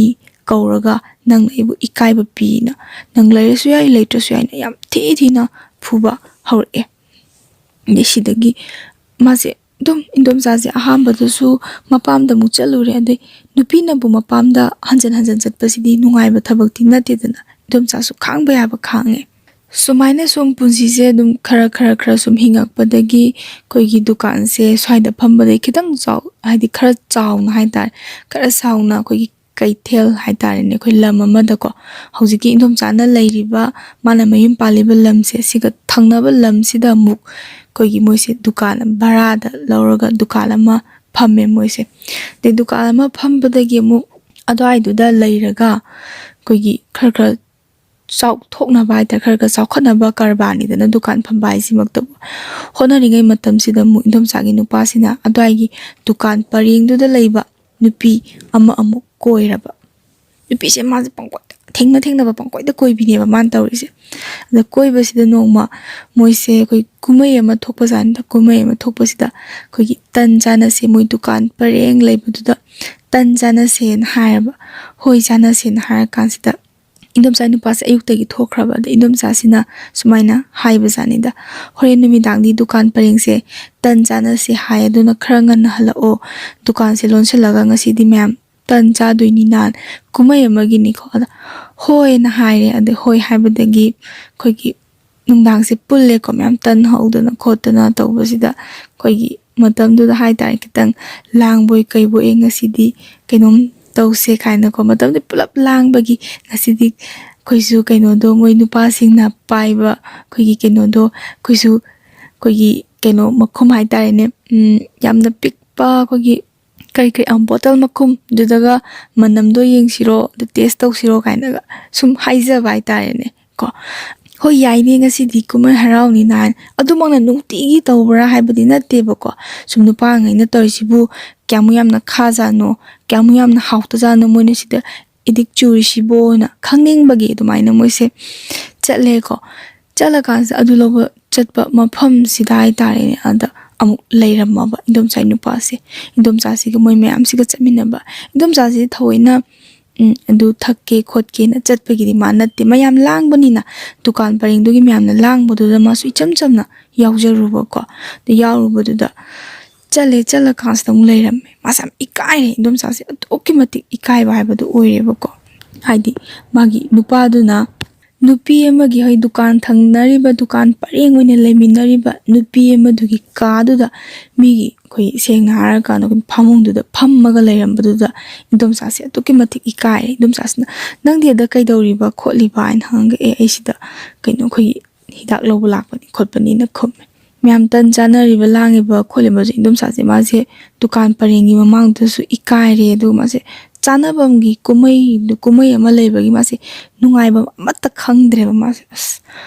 ꯀꯧꯔꯒ ꯅꯪꯅ ꯑꯩꯕꯨ ꯏꯀꯥꯏꯕ ꯄꯤꯅ, ꯅꯪ ꯂꯩꯔꯁꯨ ꯌꯥꯏ ꯂꯩꯇ꯭ꯔꯁꯨ ꯌꯥꯏꯅ" ꯌꯥꯝ ꯊꯤ ꯊꯤꯅ ꯐꯨꯕ ꯍꯧꯔꯛꯑꯦ꯫ ꯑꯗꯩ ꯁꯤꯗꯒꯤ ꯃꯥꯁꯦ ꯑꯗꯨꯝ, ꯏꯟꯗꯣꯝꯆꯥꯁꯦ ꯑꯍꯥꯟꯕꯗꯁꯨ ꯃꯄꯥꯝꯗ ꯑꯃꯨꯛ ꯆꯠꯂꯨꯔꯦ꯫ ꯑꯗꯩ ꯅꯨꯄꯤꯅꯕꯨ ꯃꯄꯥꯝꯗ ꯍꯟꯖꯟ ꯍꯟꯖꯟ ꯆꯠꯄꯁꯤꯗꯤ ꯅꯨꯡꯉꯥꯏꯕ ꯊꯕꯛꯇꯤ ꯅꯠꯇꯦꯗꯅ, ꯏꯟꯗꯣꯝꯆꯥꯁꯨ ꯈꯥꯡꯕ ꯌꯥꯕ ꯈꯥꯡꯉꯦ꯫ ꯁꯨꯃꯥꯏꯅ ꯁꯨꯝ ꯄꯨꯟꯁꯤꯁꯦ ꯑꯗꯨꯝ ꯈꯔ ꯈꯔ ꯈꯔ ꯁꯨꯝ ꯍꯤꯡꯉꯛꯄꯗꯒꯤ ꯑꯩꯈꯣꯏꯒꯤ ꯗꯨꯀꯥꯟꯁꯦ ꯁ꯭ꯋꯥꯏꯗ ꯐꯝꯕꯗꯒꯤ ꯈꯤꯇꯪ ꯆꯥꯎ-, ꯍꯥꯏꯗꯤ ꯈꯔ ꯆꯥꯎꯅ ꯍꯥꯏꯇꯥꯔꯦ, ꯈꯔ ꯆꯥꯎꯅ ꯑꯩꯈꯣꯏꯒꯤ ꯀꯩꯊꯦꯜ ꯍꯥꯏꯇꯥꯔꯦꯅꯦ, ꯑꯩꯈꯣꯏ ꯂꯝ ꯑꯃꯗꯀꯣ, ꯍꯧꯖꯤꯛꯀꯤ ꯏꯟꯗꯣꯝꯆꯥꯅ ꯂꯩꯔꯤꯕ, ꯃꯥꯅ ꯃꯌꯨꯝ ꯄꯥꯜꯂꯤꯕ ꯂꯝꯁꯦ, ꯁꯤꯒ ꯊꯪꯅꯕ ꯂꯝꯁꯤꯗ ꯑꯃꯨꯛ ꯑꯩꯈꯣꯏꯒꯤ ꯃꯣꯏꯁꯦ ꯗꯨꯀꯥꯟ ꯚꯔꯥꯗ ꯂꯧꯔꯒ ꯗꯨꯀꯥꯟ ꯑꯃ ꯐꯝꯃꯦ ꯃꯣꯏꯁꯦ꯫ ꯑꯗꯩ ꯗꯨꯀꯥꯟ ꯑꯃ ꯐꯝꯕꯗꯒꯤ ꯑꯃꯨꯛ ꯑꯗꯨꯋꯥꯏꯗꯨꯗ ꯂꯩꯔꯒ ꯑꯩꯈꯣꯏꯒꯤ ꯈꯔ ꯈꯔ ꯆꯥꯎꯊꯣꯛꯅꯕ ꯍꯥꯏꯇꯥꯔꯦ, ꯈꯔ ꯈꯔ ꯆꯥꯎꯈꯠꯅꯕ ꯀꯔꯕꯥꯔꯅꯤꯗꯅ ꯗꯨꯀꯥꯟ ꯐꯝꯕ ꯍꯥꯏꯁꯤꯃꯛꯇꯕꯨ꯫ ꯍꯣꯠꯅꯔꯤꯉꯩ ꯃꯇꯝꯁꯤꯗ ꯑꯃꯨꯛ ꯏꯟꯗꯣꯝꯆꯥꯒꯤ ꯅꯨꯄꯥꯁꯤꯅ ꯑꯗꯨꯋꯥꯏꯒꯤ ꯗꯨꯀꯥꯟ ꯄꯔꯦꯡꯗꯨꯗ ꯂꯩꯕ ꯅꯨꯄꯤ ꯑꯃ ꯑꯃꯨꯛ ꯀꯣꯏꯔꯕ꯫ ꯅꯨꯄꯤꯁꯦ ꯃꯥꯁꯦ ꯄꯪꯀꯣꯏꯗ, ꯊꯦꯡꯅ ꯊꯦꯡꯅꯕ ꯄꯪꯀꯣꯏꯗ ꯀꯣꯏꯕꯤꯅꯦꯕ ꯃꯥꯅ ꯇꯧꯔꯤꯁꯦ꯫ ꯑꯗ ꯀꯣꯏꯕꯁꯤꯗ ꯅꯣꯡꯃ ꯃꯣꯏꯁꯦ ꯑꯩꯈꯣꯏ ꯀꯨꯝꯍꯩ ꯑꯃ ꯊꯣꯛꯄꯖꯥꯠꯅꯤꯗ꯫ ꯀꯨꯝꯍꯩ ꯑꯃ ꯊꯣꯛꯄꯁꯤꯗ ꯑꯩꯈꯣꯏꯒꯤ ꯇꯟ ꯆꯥꯅꯁꯦ, ꯃꯣꯏ ꯗꯨꯀꯥꯟ ꯄꯔꯦꯡ ꯂꯩꯕꯗꯨꯗ ꯇꯟ ꯆꯥꯅꯁꯦꯅ ꯍꯥꯏꯔꯕ꯫ "ꯍꯣꯏ, ꯆꯥꯅꯁꯦꯅ" ꯍꯥꯏꯔ ꯀꯥꯟꯁꯤꯗ ꯏꯟꯗꯣꯝꯆꯥ ꯅꯨꯄꯥꯁꯦ ꯑꯌꯨꯛꯇꯒꯤ ꯊꯣꯛꯈ꯭ꯔꯕ꯫ ꯑꯗ ꯏꯟꯗꯣꯝꯆꯥꯁꯤꯅ ꯁꯨꯃꯥꯏꯅ ꯍꯥꯏꯕꯖꯥꯠꯅꯤꯗ, "ꯍꯣꯔꯦꯟ ꯅꯨꯃꯤꯗꯥꯡꯗꯤ ꯗꯨꯀꯥꯟ ꯄꯔꯦꯡꯁꯦ ꯇꯟ ꯆꯥꯅꯁꯦ ꯍꯥꯏ, ꯑꯗꯨꯅ ꯈꯔ ꯉꯟꯅ ꯍꯜꯂꯛꯑꯣ, ꯗꯨꯀꯥꯟꯁꯦ ꯂꯣꯟꯁꯤꯜꯂꯒ ꯉꯁꯤꯗꯤ ꯃꯌꯥꯝ ꯇꯟ ꯆꯥꯗꯣꯏꯅꯤꯅ, ꯀꯨꯝꯍꯩ ꯑꯃꯒꯤꯅꯤꯀꯣ"꯫ ꯑꯗ "ꯍꯣꯏꯅ" ꯍꯥꯏꯔꯦ꯫ ꯑꯗ ꯍꯣꯏ ꯍꯥꯏꯕꯗꯒꯤ ꯑꯩꯈꯣꯏꯒꯤ ꯅꯨꯡꯗꯥꯡꯁꯦ ꯄꯨꯜꯂꯦꯀꯣ, ꯃꯌꯥꯝ ꯇꯟ ꯍꯧꯗꯅ ꯈꯣꯠꯇꯅ ꯇꯧꯕꯁꯤꯗ, ꯑꯩꯈꯣꯏꯒꯤ ꯃꯇꯝꯗꯨꯗ ꯍꯥꯏꯇꯥꯔꯦ, ꯈꯤꯇꯪ ꯂꯥꯡꯕꯣꯏ ꯀꯩꯕꯣꯏ, "ꯑꯦ, ꯉꯁꯤꯗꯤ ꯀꯩꯅꯣꯝ ꯇꯧꯁꯦ" ꯀꯥꯏꯅꯀꯣ, ꯃꯇꯝꯗꯨ ꯄꯨꯂꯞ ꯂꯥꯡꯕꯒꯤ, "ꯉꯁꯤꯗꯤ ꯑꯩꯈꯣꯏꯁꯨ ꯀꯩꯅꯣꯗꯣ, ꯃꯣꯏ ꯅꯨꯄꯥꯁꯤꯡꯅ ꯄꯥꯏꯕ ꯑꯩꯈꯣꯏꯒꯤ ꯀꯩꯅꯣꯗꯣ, ꯑꯩꯈꯣꯏꯁꯨ ꯑꯩꯈꯣꯏꯒꯤ ꯀꯩꯅꯣ ꯃꯈꯨꯝ ꯍꯥꯏꯇꯥꯔꯦꯅꯦ, ꯎꯝ, ꯌꯥꯝꯅ ꯄꯤꯛꯄ ꯑꯩꯈꯣꯏꯒꯤ ꯀꯔꯤ ꯀꯔꯤ, ꯑ, ꯕꯣꯇꯜ ꯃꯈꯨꯝꯗꯨꯗꯒ ꯃꯅꯝꯗꯣ ꯌꯦꯡꯁꯤꯔꯣ, ꯑꯗꯨ ꯇꯦꯁ ꯇꯧꯁꯤꯔꯣ ꯀꯥꯏꯅꯒ ꯁꯨꯝ ꯍꯥꯏꯖꯕ ꯍꯥꯏꯇꯥꯔꯦꯅꯦ ꯀꯣ꯫ "ꯍꯣꯏ, ꯌꯥꯏꯅꯦ, ꯉꯁꯤꯗꯤ ꯀꯨꯝꯍꯩ ꯍꯔꯥꯎꯅꯤꯅ" ꯍꯥꯏꯅ꯫ ꯑꯗꯨꯃꯛꯅ ꯅꯨꯡꯇꯤꯒꯤ ꯇꯧꯕ꯭ꯔꯥ ꯍꯥꯏꯕꯗꯤ ꯅꯠꯇꯦꯕꯀꯣ꯫ ꯁꯨꯝ ꯅꯨꯄꯥꯉꯩꯅ ꯇꯧꯔꯤꯁꯤꯕꯨ ꯀꯌꯥꯃꯨꯛ ꯌꯥꯝꯅ ꯈꯥꯖꯥꯠꯅꯣ, ꯀꯌꯥꯃꯨꯛ ꯌꯥꯝꯅ ꯍꯥꯎꯇꯖꯥꯠꯅꯣ, ꯃꯣꯏꯅ ꯁꯤꯗ ꯑꯦꯗꯤꯛ ꯆꯨꯔꯤꯁꯤꯕꯣꯅ ꯈꯪꯅꯤꯡꯕꯒꯤ ꯑꯗꯨꯃꯥꯏꯅ ꯃꯣꯏꯁꯦ ꯆꯠꯂꯦꯀꯣ꯫ ꯆꯠꯂꯀꯥꯟꯁꯤꯗ ꯑꯗꯨ ꯂꯧꯕ ꯆꯠꯄ ꯃꯐꯝꯁꯤꯗ ꯍꯥꯏꯇꯥꯔꯦꯅꯦ, ꯑꯗ ꯑꯃꯨꯛ ꯂꯩꯔꯝꯃꯕ ꯏꯟꯗꯣꯝꯆꯥꯒꯤ ꯅꯨꯄꯥꯁꯦ꯫ ꯏꯟꯗꯣꯝꯆꯥꯁꯤꯒ ꯃꯣꯏ ꯃꯌꯥꯝꯁꯤꯒ ꯆꯠꯃꯤꯟꯅꯕ꯫ ꯏꯟꯗꯣꯝꯆꯥꯁꯤꯗꯤ ꯊꯑꯣꯏꯅ, ꯎꯝ, ꯑꯗꯨ ꯊꯛꯀꯦ ꯈꯣꯠꯀꯦꯅ ꯆꯠꯄꯒꯤꯗꯤ ꯃꯥ ꯅꯠꯇꯦ꯫ ꯃꯌꯥꯝ ꯂꯥꯡꯕꯅꯤꯅ, ꯗꯨꯀꯥꯟ ꯄꯔꯦꯡꯗꯨꯒꯤ ꯃꯌꯥꯝꯅ ꯂꯥꯡꯕꯗꯨꯗ ꯃꯥꯁꯨ ꯏꯆꯝ ꯆꯝꯅ ꯌꯥꯎꯖꯔꯨꯕꯀꯣ꯫ ꯑꯗꯨ ꯌꯥꯎꯔꯨꯕꯗꯨꯗ ꯆꯠꯂꯦ, ꯆꯠꯂꯀꯥꯟꯁꯤꯗ ꯑꯃꯨꯛ ꯂꯩꯔꯝꯃꯦ꯫ ꯃꯥꯁꯦ ꯌꯥꯝ ꯏꯀꯥꯏꯔꯦ, ꯏꯟꯗꯣꯝꯆꯥꯁꯦ ꯑꯗꯨꯛꯀꯤ ꯃꯇꯤꯛ ꯏꯀꯥꯏꯕ ꯍꯥꯏꯕꯗꯨ ꯑꯣꯏꯔꯦꯕꯀꯣ꯫ ꯍꯥꯏꯗꯤ ꯃꯥꯒꯤ ꯅꯨꯄꯥꯗꯨꯅ ꯅꯨꯄꯤ ꯑꯃꯒꯤ, ꯍꯣꯏ, ꯗꯨꯀꯥꯟ ꯊꯪꯅꯔꯤꯕ, ꯗꯨꯀꯥꯟ ꯄꯔꯦꯡ ꯑꯣꯏꯅ ꯂꯩꯃꯤꯟꯅꯔꯤꯕ ꯅꯨꯄꯤ ꯑꯃꯗꯨꯒꯤ ꯀꯥꯗꯨꯗ, ꯃꯤꯒꯤ, ꯑꯩꯈꯣꯏ ꯁꯦꯡꯅ ꯍꯥꯏꯔꯀꯥꯟꯗ ꯑꯩꯈꯣꯏ ꯐꯃꯨꯡꯗꯨꯗ ꯐꯝꯃꯒ ꯂꯩꯔꯝꯕꯗꯨꯗ ꯏꯟꯗꯣꯝꯆꯥꯁꯦ ꯑꯗꯨꯛꯀꯤ ꯃꯇꯤꯛ ꯏꯀꯥꯏꯔꯦ꯫ ꯏꯟꯗꯣꯝꯆꯥꯁꯤꯅ, "ꯅꯪꯗꯤ ꯑꯗ ꯀꯩꯗꯧꯔꯤꯕ ꯈꯣꯠꯂꯤꯕ?" ꯍꯥꯏꯅ ꯍꯪꯉꯒ, "ꯑꯦ, ꯑꯩ ꯁꯤꯗ, ꯀꯩꯅꯣ, ꯑꯩꯈꯣꯏꯒꯤ ꯍꯤꯗꯥꯛ ꯂꯧꯕ ꯂꯥꯛꯄꯅꯤ ꯈꯣꯠꯄꯅꯤꯅ" ꯈꯨꯝꯃꯦ꯫ ꯃꯌꯥꯝ ꯇꯟ ꯆꯥꯅꯔꯤꯕ, ꯂꯥꯡꯉꯤꯕ ꯈꯣꯠꯂꯤꯕꯁꯦ ꯏꯟꯗꯣꯝꯆꯥꯁꯦ ꯃꯥꯁꯦ ꯗꯨꯀꯥꯟ ꯄꯔꯦꯡꯒꯤ ꯃꯃꯥꯡꯗꯨꯗꯁꯨ ꯏꯀꯥꯏꯔꯦ꯫ ꯑꯗꯨꯒ ꯃꯥꯁꯦ ꯆꯥꯅꯕꯝꯒꯤ ꯀꯨꯝꯍꯩ, ꯀꯨꯝꯍꯩ ꯑꯃ ꯂꯩꯕꯒꯤ ꯃꯥꯁꯦ ꯅꯨꯡꯉꯥꯏꯕꯝ ꯑꯃꯠꯇ ꯈꯪꯗ꯭ꯔꯦꯕ꯫ ꯃꯥꯁꯦ, "ꯑꯁ,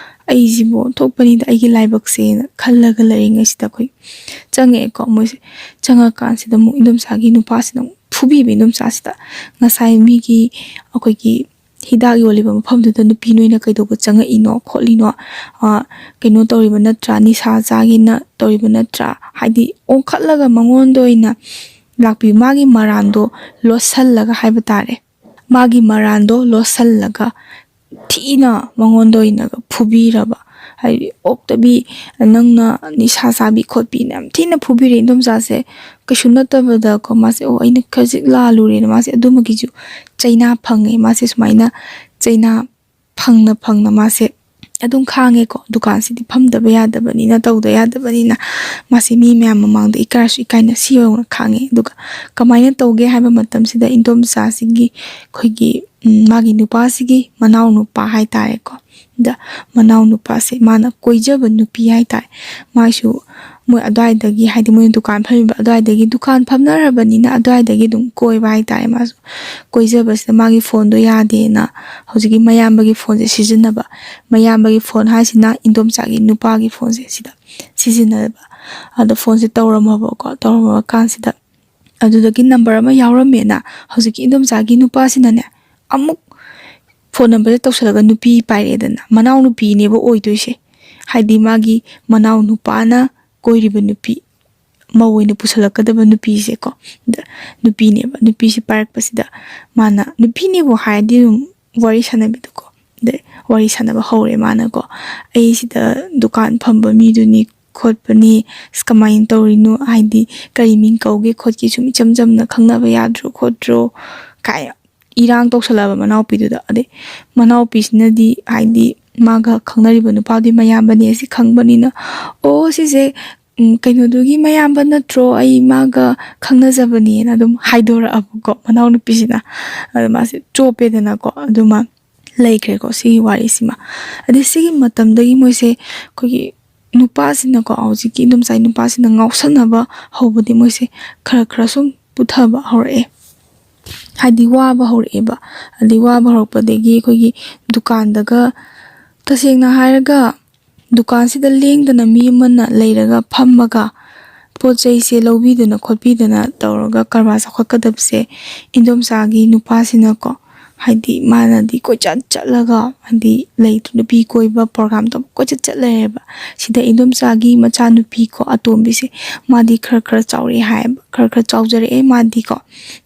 ꯑꯩꯁꯤꯕꯨ ꯑꯣꯟꯊꯣꯛꯄꯅꯤꯗ, ꯑꯩꯒꯤ ꯂꯥꯏꯕꯛꯁꯦꯅ" ꯈꯜꯂꯒ ꯂꯩꯔꯤꯉꯩꯁꯤꯗ ꯑꯩꯈꯣꯏ ꯆꯪꯉꯛꯑꯦꯀꯣ꯫ ꯃꯣꯏꯁꯦ ꯆꯪꯉꯀꯥꯟꯁꯤꯗ ꯑꯃꯨꯛ ꯏꯟꯗꯣꯝꯆꯥꯒꯤ ꯅꯨꯄꯥꯁꯤꯅ ꯑꯃꯨꯛ ꯐꯨꯕꯤꯕ ꯏꯟꯗꯣꯝꯆꯥꯁꯤꯗ꯫ "ꯉꯁꯥꯏ ꯃꯤꯒꯤ, ꯑꯩꯈꯣꯏꯒꯤ ꯍꯤꯗꯥꯛ ꯌꯣꯜꯂꯤꯕ ꯃꯐꯝꯗꯨꯗ ꯅꯨꯄꯤ ꯅꯣꯏꯅ ꯀꯩꯗꯧꯕ ꯆꯪꯉꯛꯏꯅꯣ ꯈꯣꯠꯂꯤꯅꯣ? ꯑ, ꯀꯩꯅꯣ ꯇꯧꯔꯤꯕ ꯅꯠꯇ꯭ꯔꯥ? ꯅꯤꯁꯥ ꯆꯥꯒꯦꯅ ꯇꯧꯔꯤꯕ ꯅꯠꯇ꯭ꯔꯥ?" ꯍꯥꯏꯗꯤ ꯑꯣꯟꯈꯠꯂꯒ ꯃꯉꯣꯟꯗ ꯑꯣꯏꯅ ꯂꯥꯛꯄꯤ, ꯃꯥꯒꯤ ꯃꯔꯥꯟꯗꯣ ꯂꯣꯠꯁꯜꯂꯒ ꯍꯥꯏꯕ ꯇꯥꯔꯦ꯫ ꯃꯥꯒꯤ ꯃꯔꯥꯟꯗꯣ ꯂꯣꯠꯁꯜꯂꯒ ꯊꯤꯅ ꯃꯉꯣꯟꯗ ꯑꯣꯏꯅꯒ ꯐꯨꯕꯤꯔꯕ꯫ ꯍꯥꯏꯗꯤ ꯑꯣꯛꯇꯕꯤ, ꯅꯪꯅ ꯅꯤꯁꯥ ꯆꯥꯕꯤ ꯈꯣꯠꯄꯤꯅ ꯌꯥꯝ ꯊꯤꯅ ꯐꯨꯕꯤꯔꯦ ꯏꯟꯗꯣꯝꯆꯥꯁꯦ꯫ ꯀꯩꯁꯨ ꯅꯠꯇꯕꯗꯀꯣ, ꯃꯥꯁꯦ, "ꯑꯣ, ꯑꯩꯅ ꯈꯖꯤꯛ ꯂꯥꯜꯂꯨꯔꯦꯅ" ꯃꯥꯁꯦ ꯑꯗꯨꯃꯒꯤꯁꯨ ꯆꯩꯅꯥ ꯐꯪꯉꯦ꯫ ꯃꯥꯁꯦ ꯁꯨꯃꯥꯏꯅ ꯆꯩꯅꯥ ꯐꯪꯅ ꯐꯪꯅ ꯃꯥꯁꯦ ꯑꯗꯨꯝ ꯈꯥꯡꯉꯦꯀꯣ꯫ ꯗꯨꯀꯥꯟꯁꯤꯗꯤ ꯐꯝꯗꯕ ꯌꯥꯗꯕꯅꯤꯅ, ꯇꯧꯗ ꯌꯥꯗꯕꯅꯤꯅ ꯃꯥꯁꯦ ꯃꯤ ꯃꯌꯥꯝ ꯃꯃꯥꯡꯗ ꯏꯀꯥꯏꯔꯁꯨ ꯏꯀꯥꯏꯅ ꯁꯤ ꯌꯧꯅ ꯈꯥꯡꯉꯦ꯫ ꯑꯗꯨꯒ ꯀꯃꯥꯏꯅ ꯇꯧꯒꯦ ꯍꯥꯏꯕ ꯃꯇꯝꯁꯤꯗ ꯏꯟꯗꯣꯝꯆꯥꯁꯤꯒꯤ, ꯑꯩꯈꯣꯏꯒꯤ, ꯎꯝ, ꯃꯥꯒꯤ ꯅꯨꯄꯥꯁꯤꯒꯤ ꯃꯅꯥꯎ ꯅꯨꯄꯥ ꯍꯥꯏꯇꯥꯔꯦꯀꯣ꯫ ꯑꯗ ꯃꯅꯥꯎ ꯅꯨꯄꯥꯁꯦ ꯃꯥꯅ ꯀꯣꯏꯖꯕ ꯅꯨꯄꯤ ꯍꯥꯏꯇꯥꯔꯦ꯫ ꯃꯥꯏꯁꯨ, ꯃꯣꯏ ꯑꯗꯨꯋꯥꯏꯗꯒꯤ, ꯍꯥꯏꯗꯤ ꯃꯣꯏꯅ ꯗꯨꯀꯥꯟ ꯐꯝꯃꯤꯕ ꯑꯗꯨꯋꯥꯏꯗꯒꯤ, ꯗꯨꯀꯥꯟ ꯐꯝꯅꯔꯕꯅꯤꯅ ꯑꯗꯨꯋꯥꯏꯗꯒꯤ ꯑꯗꯨꯝ ꯀꯣꯏꯕ ꯍꯥꯏꯇꯥꯔꯦ꯫ ꯃꯥꯁꯨ ꯀꯣꯏꯖꯕꯁꯤꯗ ꯃꯥꯒꯤ ꯐꯣꯟꯗꯣ ꯌꯥꯗꯦꯅ ꯍꯧꯖꯤꯛꯀꯤ ꯃꯌꯥꯝꯕꯒꯤ ꯐꯣꯟꯁꯦ ꯁꯤꯖꯤꯟꯅꯕ꯫ ꯃꯌꯥꯝꯕꯒꯤ ꯐꯣꯟ ꯍꯥꯏꯁꯤꯅ ꯏꯟꯗꯣꯝꯆꯥꯒꯤ ꯅꯨꯄꯥꯒꯤ ꯐꯣꯟꯁꯦ, ꯁꯤꯗ ꯁꯤꯖꯤꯟꯅꯕ꯫ ꯑꯗꯣ ꯐꯣꯟꯁꯦ ꯇꯧꯔꯝꯃꯕꯀꯣ, ꯇꯧꯔꯝꯃꯕ ꯀꯥꯟꯁꯤꯗ ꯑꯗꯨꯗꯒꯤ ꯅꯝꯕꯔ ꯑꯃ ꯌꯥꯎꯔꯝꯃꯦꯅ ꯍꯧꯖꯤꯛꯀꯤ ꯏꯟꯗꯣꯝꯆꯥꯒꯤ ꯅꯨꯄꯥꯁꯤꯅꯅꯦ, ꯑꯃꯨꯛ ꯐꯣꯟ ꯅꯝꯕꯔꯁꯦ ꯇꯧꯁꯜꯂꯒ ꯅꯨꯄꯤ ꯄꯥꯏꯔꯛꯑꯦꯗꯅ, ꯃꯅꯥꯎ ꯅꯨꯄꯤꯅꯦꯕ ꯑꯣꯏꯗꯣꯏꯁꯦ꯫ ꯍꯥꯏꯗꯤ ꯃꯥꯒꯤ ꯃꯅꯥꯎ ꯅꯨꯄꯥꯅ ꯀꯣꯏꯔꯤꯕ ꯅꯨꯄꯤ, ꯃꯧ ꯑꯣꯏꯅ ꯄꯨꯁꯜꯂꯛꯀꯗꯕ ꯅꯨꯄꯤꯁꯦꯀꯣ, ꯑꯗ ꯅꯨꯄꯤꯅꯦꯕ꯫ ꯅꯨꯄꯤꯁꯦ ꯄꯥꯏꯔꯛꯄꯁꯤꯗ ꯃꯥꯅ, ꯅꯨꯄꯤꯅꯦꯕꯨ ꯍꯥꯏꯔꯗꯤ ꯑꯗꯨꯝ ꯋꯥꯔꯤ ꯁꯥꯟꯅꯕꯤꯗꯣꯀꯣ, ꯑꯗꯩ ꯋꯥꯔꯤ ꯁꯥꯟꯅꯕ ꯍꯧꯔꯦ ꯃꯥꯅꯀꯣ꯫ "ꯑꯩ ꯁꯤꯗ ꯗꯨꯀꯥꯟ ꯐꯝꯕ ꯃꯤꯗꯨꯅꯤ ꯈꯣꯠꯄꯅꯤ, ꯑꯁ, ꯀꯃꯥꯏꯅ ꯇꯧꯔꯤꯅꯣ, ꯍꯥꯏꯗꯤ ꯀꯔꯤ ꯃꯤꯡ ꯀꯧꯒꯦ ꯈꯣꯠꯀꯦ, ꯁꯨꯝ ꯏꯆꯝ ꯆꯝꯅ ꯈꯪꯅꯕ ꯌꯥꯗ꯭ꯔꯣ ꯈꯣꯠꯇ꯭ꯔꯣ?" ꯀꯥꯏ ꯏꯔꯥꯡ ꯇꯧꯁꯜꯂꯛꯑꯕ ꯃꯅꯥꯎꯄꯤꯗꯨꯗ꯫ ꯑꯗꯩ ꯃꯅꯥꯎꯄꯤꯁꯤꯅꯗꯤ, ꯍꯥꯏꯗꯤ ꯃꯥꯒ ꯈꯪꯅꯔꯤꯕ ꯅꯨꯄꯥꯗꯨꯒꯤ ꯃꯌꯥꯝꯕꯅꯦ ꯁꯤ ꯈꯪꯕꯅꯤꯅ, "ꯑꯣ, ꯁꯤꯁꯦ, ꯎꯝ, ꯀꯩꯅꯣꯗꯨꯒꯤ ꯃꯌꯥꯝꯕ ꯅꯠꯇ꯭ꯔꯣ? ꯑꯩ ꯃꯥꯒ ꯈꯪꯅꯖꯕꯅꯦꯅ" ꯑꯗꯨꯝ ꯍꯥꯏꯗꯣꯔꯛꯑꯕꯀꯣ ꯃꯅꯥꯎꯅꯨꯄꯤꯁꯤꯅ꯫ ꯑꯗꯣ ꯃꯥꯁꯦ ꯆꯣꯞꯄꯦꯗꯅꯀꯣ, ꯑꯗꯨꯃ ꯂꯩꯈ꯭ꯔꯦꯀꯣ ꯁꯤꯒꯤ ꯋꯥꯔꯤꯁꯤꯃ꯫ ꯑꯗꯩ ꯁꯤꯒꯤ ꯃꯇꯝꯗꯒꯤ ꯃꯣꯏꯁꯦ, ꯑꯩꯈꯣꯏꯒꯤ ꯅꯨꯄꯥꯁꯤꯅꯀꯣ, ꯍꯧꯖꯤꯛꯀꯤ ꯏꯟꯗꯣꯝꯆꯥꯒꯤ ꯅꯨꯄꯥꯁꯤꯅ ꯉꯥꯎꯁꯟꯅꯕ ꯍꯧꯕꯗꯤ ꯃꯣꯏꯁꯦ ꯈꯔ ꯈꯔ ꯁꯨꯝ ꯄꯨꯊꯕ ꯍꯧꯔꯛꯑꯦ꯫ ꯍꯥꯏꯗꯤ ꯋꯥꯕ ꯍꯧꯔꯛꯑꯦꯕ꯫ ꯑꯗꯩ ꯋꯥꯕ ꯍꯧꯔꯛꯄꯗꯒꯤ ꯑꯩꯈꯣꯏꯒꯤ ꯗꯨꯀꯥꯟꯗꯒ, ꯇꯁꯦꯡꯅ ꯍꯥꯏꯔꯒ, ꯗꯨꯀꯥꯟꯁꯤꯗ ꯂꯦꯡꯗꯅ ꯃꯤ ꯑꯃꯅ ꯂꯩꯔꯒ ꯐꯝꯃꯒ ꯄꯣꯠ ꯆꯩꯁꯦ ꯂꯧꯕꯤꯗꯅ ꯈꯣꯠꯄꯤꯗꯅ ꯇꯧꯔꯒ ꯀꯔꯕꯥꯔ ꯆꯥꯎꯈꯠꯀꯗꯕꯁꯦ, ꯏꯟꯗꯣꯝꯆꯥꯒꯤ ꯅꯨꯄꯥꯁꯤꯅꯀꯣ, ꯍꯥꯏꯗꯤ ꯃꯥꯅꯗꯤ ꯀꯣꯏꯆꯠ ꯆꯠꯂꯒ, ꯍꯥꯏꯗꯤ ꯂꯩ, ꯅꯨꯄꯤ ꯀꯣꯏꯕ ꯄ꯭ꯔꯣꯒ꯭ꯔꯥꯝ ꯇꯧꯕ ꯀꯣꯏꯆꯠ ꯆꯠ ꯂꯩꯔꯦꯕ꯫ ꯁꯤꯗ ꯏꯟꯗꯣꯝꯆꯥꯒꯤ ꯃꯆꯥꯅꯨꯄꯤꯀꯣ, ꯑꯇꯣꯝꯕꯤꯁꯦ, ꯃꯥꯗꯤ ꯈꯔ ꯈꯔ ꯆꯥꯎꯔꯛꯑꯦ ꯍꯥꯏꯌꯦꯕ, ꯈꯔ ꯈꯔ ꯆꯥꯎꯖꯔꯛꯑꯦ ꯃꯥꯗꯤꯀꯣ꯫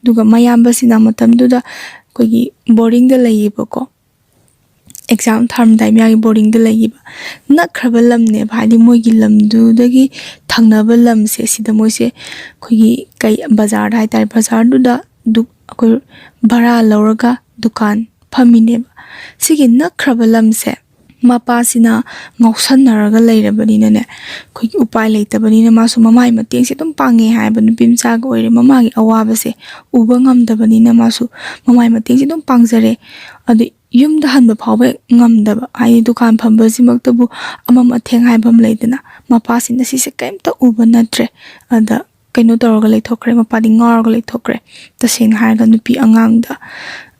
ꯑꯗꯨꯒ ꯃꯌꯥꯝꯕꯁꯤꯅ ꯃꯇꯝꯗꯨꯗ ꯑꯩꯈꯣꯏꯒꯤ ꯕꯣꯔꯗꯤꯡꯗ ꯂꯩꯌꯦꯕꯀꯣ, ꯑꯦꯛꯖꯥꯝ ꯊꯥꯔꯝꯗꯥꯏ ꯃꯌꯥꯒꯤ ꯕꯣꯔꯗꯤꯡꯗ ꯂꯩꯈꯤꯕ꯫ ꯅꯛꯈ꯭ꯔꯕ ꯂꯝꯅꯦꯕ, ꯍꯥꯏꯗꯤ ꯃꯣꯏꯒꯤ ꯂꯝꯗꯨꯗꯒꯤ ꯊꯪꯅꯕ ꯂꯝꯁꯦ, ꯁꯤꯗ ꯃꯣꯏꯁꯦ ꯑꯩꯈꯣꯏꯒꯤ ꯀꯩ, ꯕꯖꯥꯔꯗ ꯍꯥꯏꯇꯥꯔꯦ, ꯕꯖꯥꯔꯗꯨꯗ ꯗꯨ-, ꯑꯩꯈꯣꯏ ꯚꯔꯥ ꯂꯧꯔꯒ ꯗꯨꯀꯥꯟ ꯐꯝꯃꯤꯅꯦꯕ꯫ ꯁꯤꯒꯤ ꯅꯛꯈ꯭ꯔꯕ ꯂꯝꯁꯦ ꯃꯄꯥꯁꯤꯅ ꯉꯥꯎꯁꯟꯅꯔꯒ ꯂꯩꯔꯕꯅꯤꯅꯅꯦ, ꯑꯩꯈꯣꯏꯒꯤ ꯎꯄꯥꯏ ꯂꯩꯇꯕꯅꯤꯅ ꯃꯥꯁꯨ ꯃꯃꯥꯒꯤ ꯃꯇꯦꯡꯁꯦ ꯑꯗꯨꯝ ꯄꯥꯡꯉꯦ ꯍꯥꯏꯕ꯫ ꯅꯨꯄꯤ ꯃꯆꯥꯒ ꯑꯣꯏꯔꯦ, ꯃꯃꯥꯒꯤ ꯑꯋꯥꯕꯁꯦ ꯎꯕ ꯉꯝꯗꯕꯅꯤꯅ ꯃꯥꯁꯨ ꯃꯃꯥꯒꯤ ꯃꯇꯦꯡꯁꯦ ꯑꯗꯨꯝ ꯄꯥꯡꯖꯔꯦ꯫ ꯑꯗꯨ ꯌꯨꯝꯗ ꯍꯟꯕ ꯐꯥꯎꯕ ꯉꯝꯗꯕ, ꯍꯥꯏꯗꯤ ꯗꯨꯀꯥꯟ ꯐꯝꯕꯁꯤꯃꯛꯇꯕꯨ ꯑꯃꯝ ꯑꯊꯦꯡ ꯍꯥꯏꯕ ꯑꯃ ꯂꯩꯗꯅ, ꯃꯄꯥꯁꯤꯅ ꯁꯤꯁꯦ ꯀꯩꯝꯇ ꯎꯕ ꯅꯠꯇ꯭ꯔꯦ꯫ ꯑꯗ ꯀꯩꯅꯣ ꯇꯧꯔꯒ ꯂꯩꯊꯣꯛꯈ꯭ꯔꯦ, ꯃꯄꯥꯗꯤ ꯉꯥꯎꯔꯒ ꯂꯩꯊꯣꯛꯈ꯭ꯔꯦ, ꯇꯁꯦꯡꯅ ꯍꯥꯏꯔꯒ ꯅꯨꯄꯤ ꯑꯉꯥꯡꯗ꯫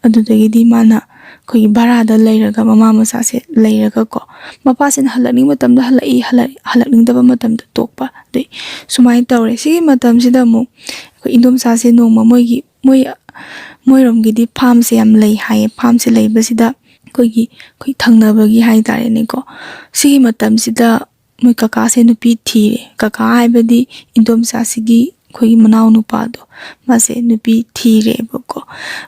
ꯑꯗꯨꯗꯒꯤꯗꯤ ꯃꯥꯅ ꯑꯩꯈꯣꯏꯒꯤ ꯚꯔꯥꯗ ꯂꯩꯔꯒ, ꯃꯃꯥ ꯃꯆꯥꯁꯦ ꯂꯩꯔꯒꯀꯣ, ꯃꯄꯥꯁꯤꯅ ꯍꯜꯂꯛꯅꯤꯡꯕ ꯃꯇꯝꯗ ꯍꯜꯂꯛꯏ, ꯍꯜꯂꯛ-, ꯍꯜꯂꯛꯅꯤꯡꯗꯕ ꯃꯇꯝꯗ ꯇꯣꯛꯄ, ꯑꯗꯩ ꯁꯨꯃꯥꯏꯅ ꯇꯧꯔꯦ꯫ ꯁꯤꯒꯤ ꯃꯇꯝꯁꯤꯗ ꯑꯃꯨꯛ ꯑꯩꯈꯣꯏ ꯏꯟꯗꯣꯝꯆꯥꯁꯦ ꯅꯣꯡꯃ ꯃꯣꯏꯒꯤ, ꯃꯣꯏ, ꯃꯣꯏꯔꯣꯝꯒꯤꯗꯤ ꯐꯥꯝꯁꯦ ꯌꯥꯝ ꯂꯩ ꯍꯥꯏꯌꯦ꯫ ꯐꯥꯝꯁꯦ ꯂꯩꯕꯁꯤꯗ ꯑꯩꯈꯣꯏꯒꯤ, ꯑꯩꯈꯣꯏ ꯊꯪꯅꯕꯒꯤ ꯍꯥꯏ ꯇꯥꯔꯦꯅꯦꯀꯣ, ꯁꯤꯒꯤ ꯃꯇꯝꯁꯤꯗ ꯃꯣꯏ ꯀꯀꯥꯁꯦ ꯅꯨꯄꯤ ꯊꯤꯔꯦ꯫ ꯀꯀꯥ ꯍꯥꯏꯕꯗꯤ ꯏꯟꯗꯣꯝꯆꯥꯁꯤꯒꯤ ꯑꯩꯈꯣꯏꯒꯤ ꯃꯅꯥꯎ ꯅꯨꯄꯥꯗꯣ, ꯃꯥꯁꯦ ꯅꯨꯄꯤ ꯊꯤꯔꯦꯕꯀꯣ꯫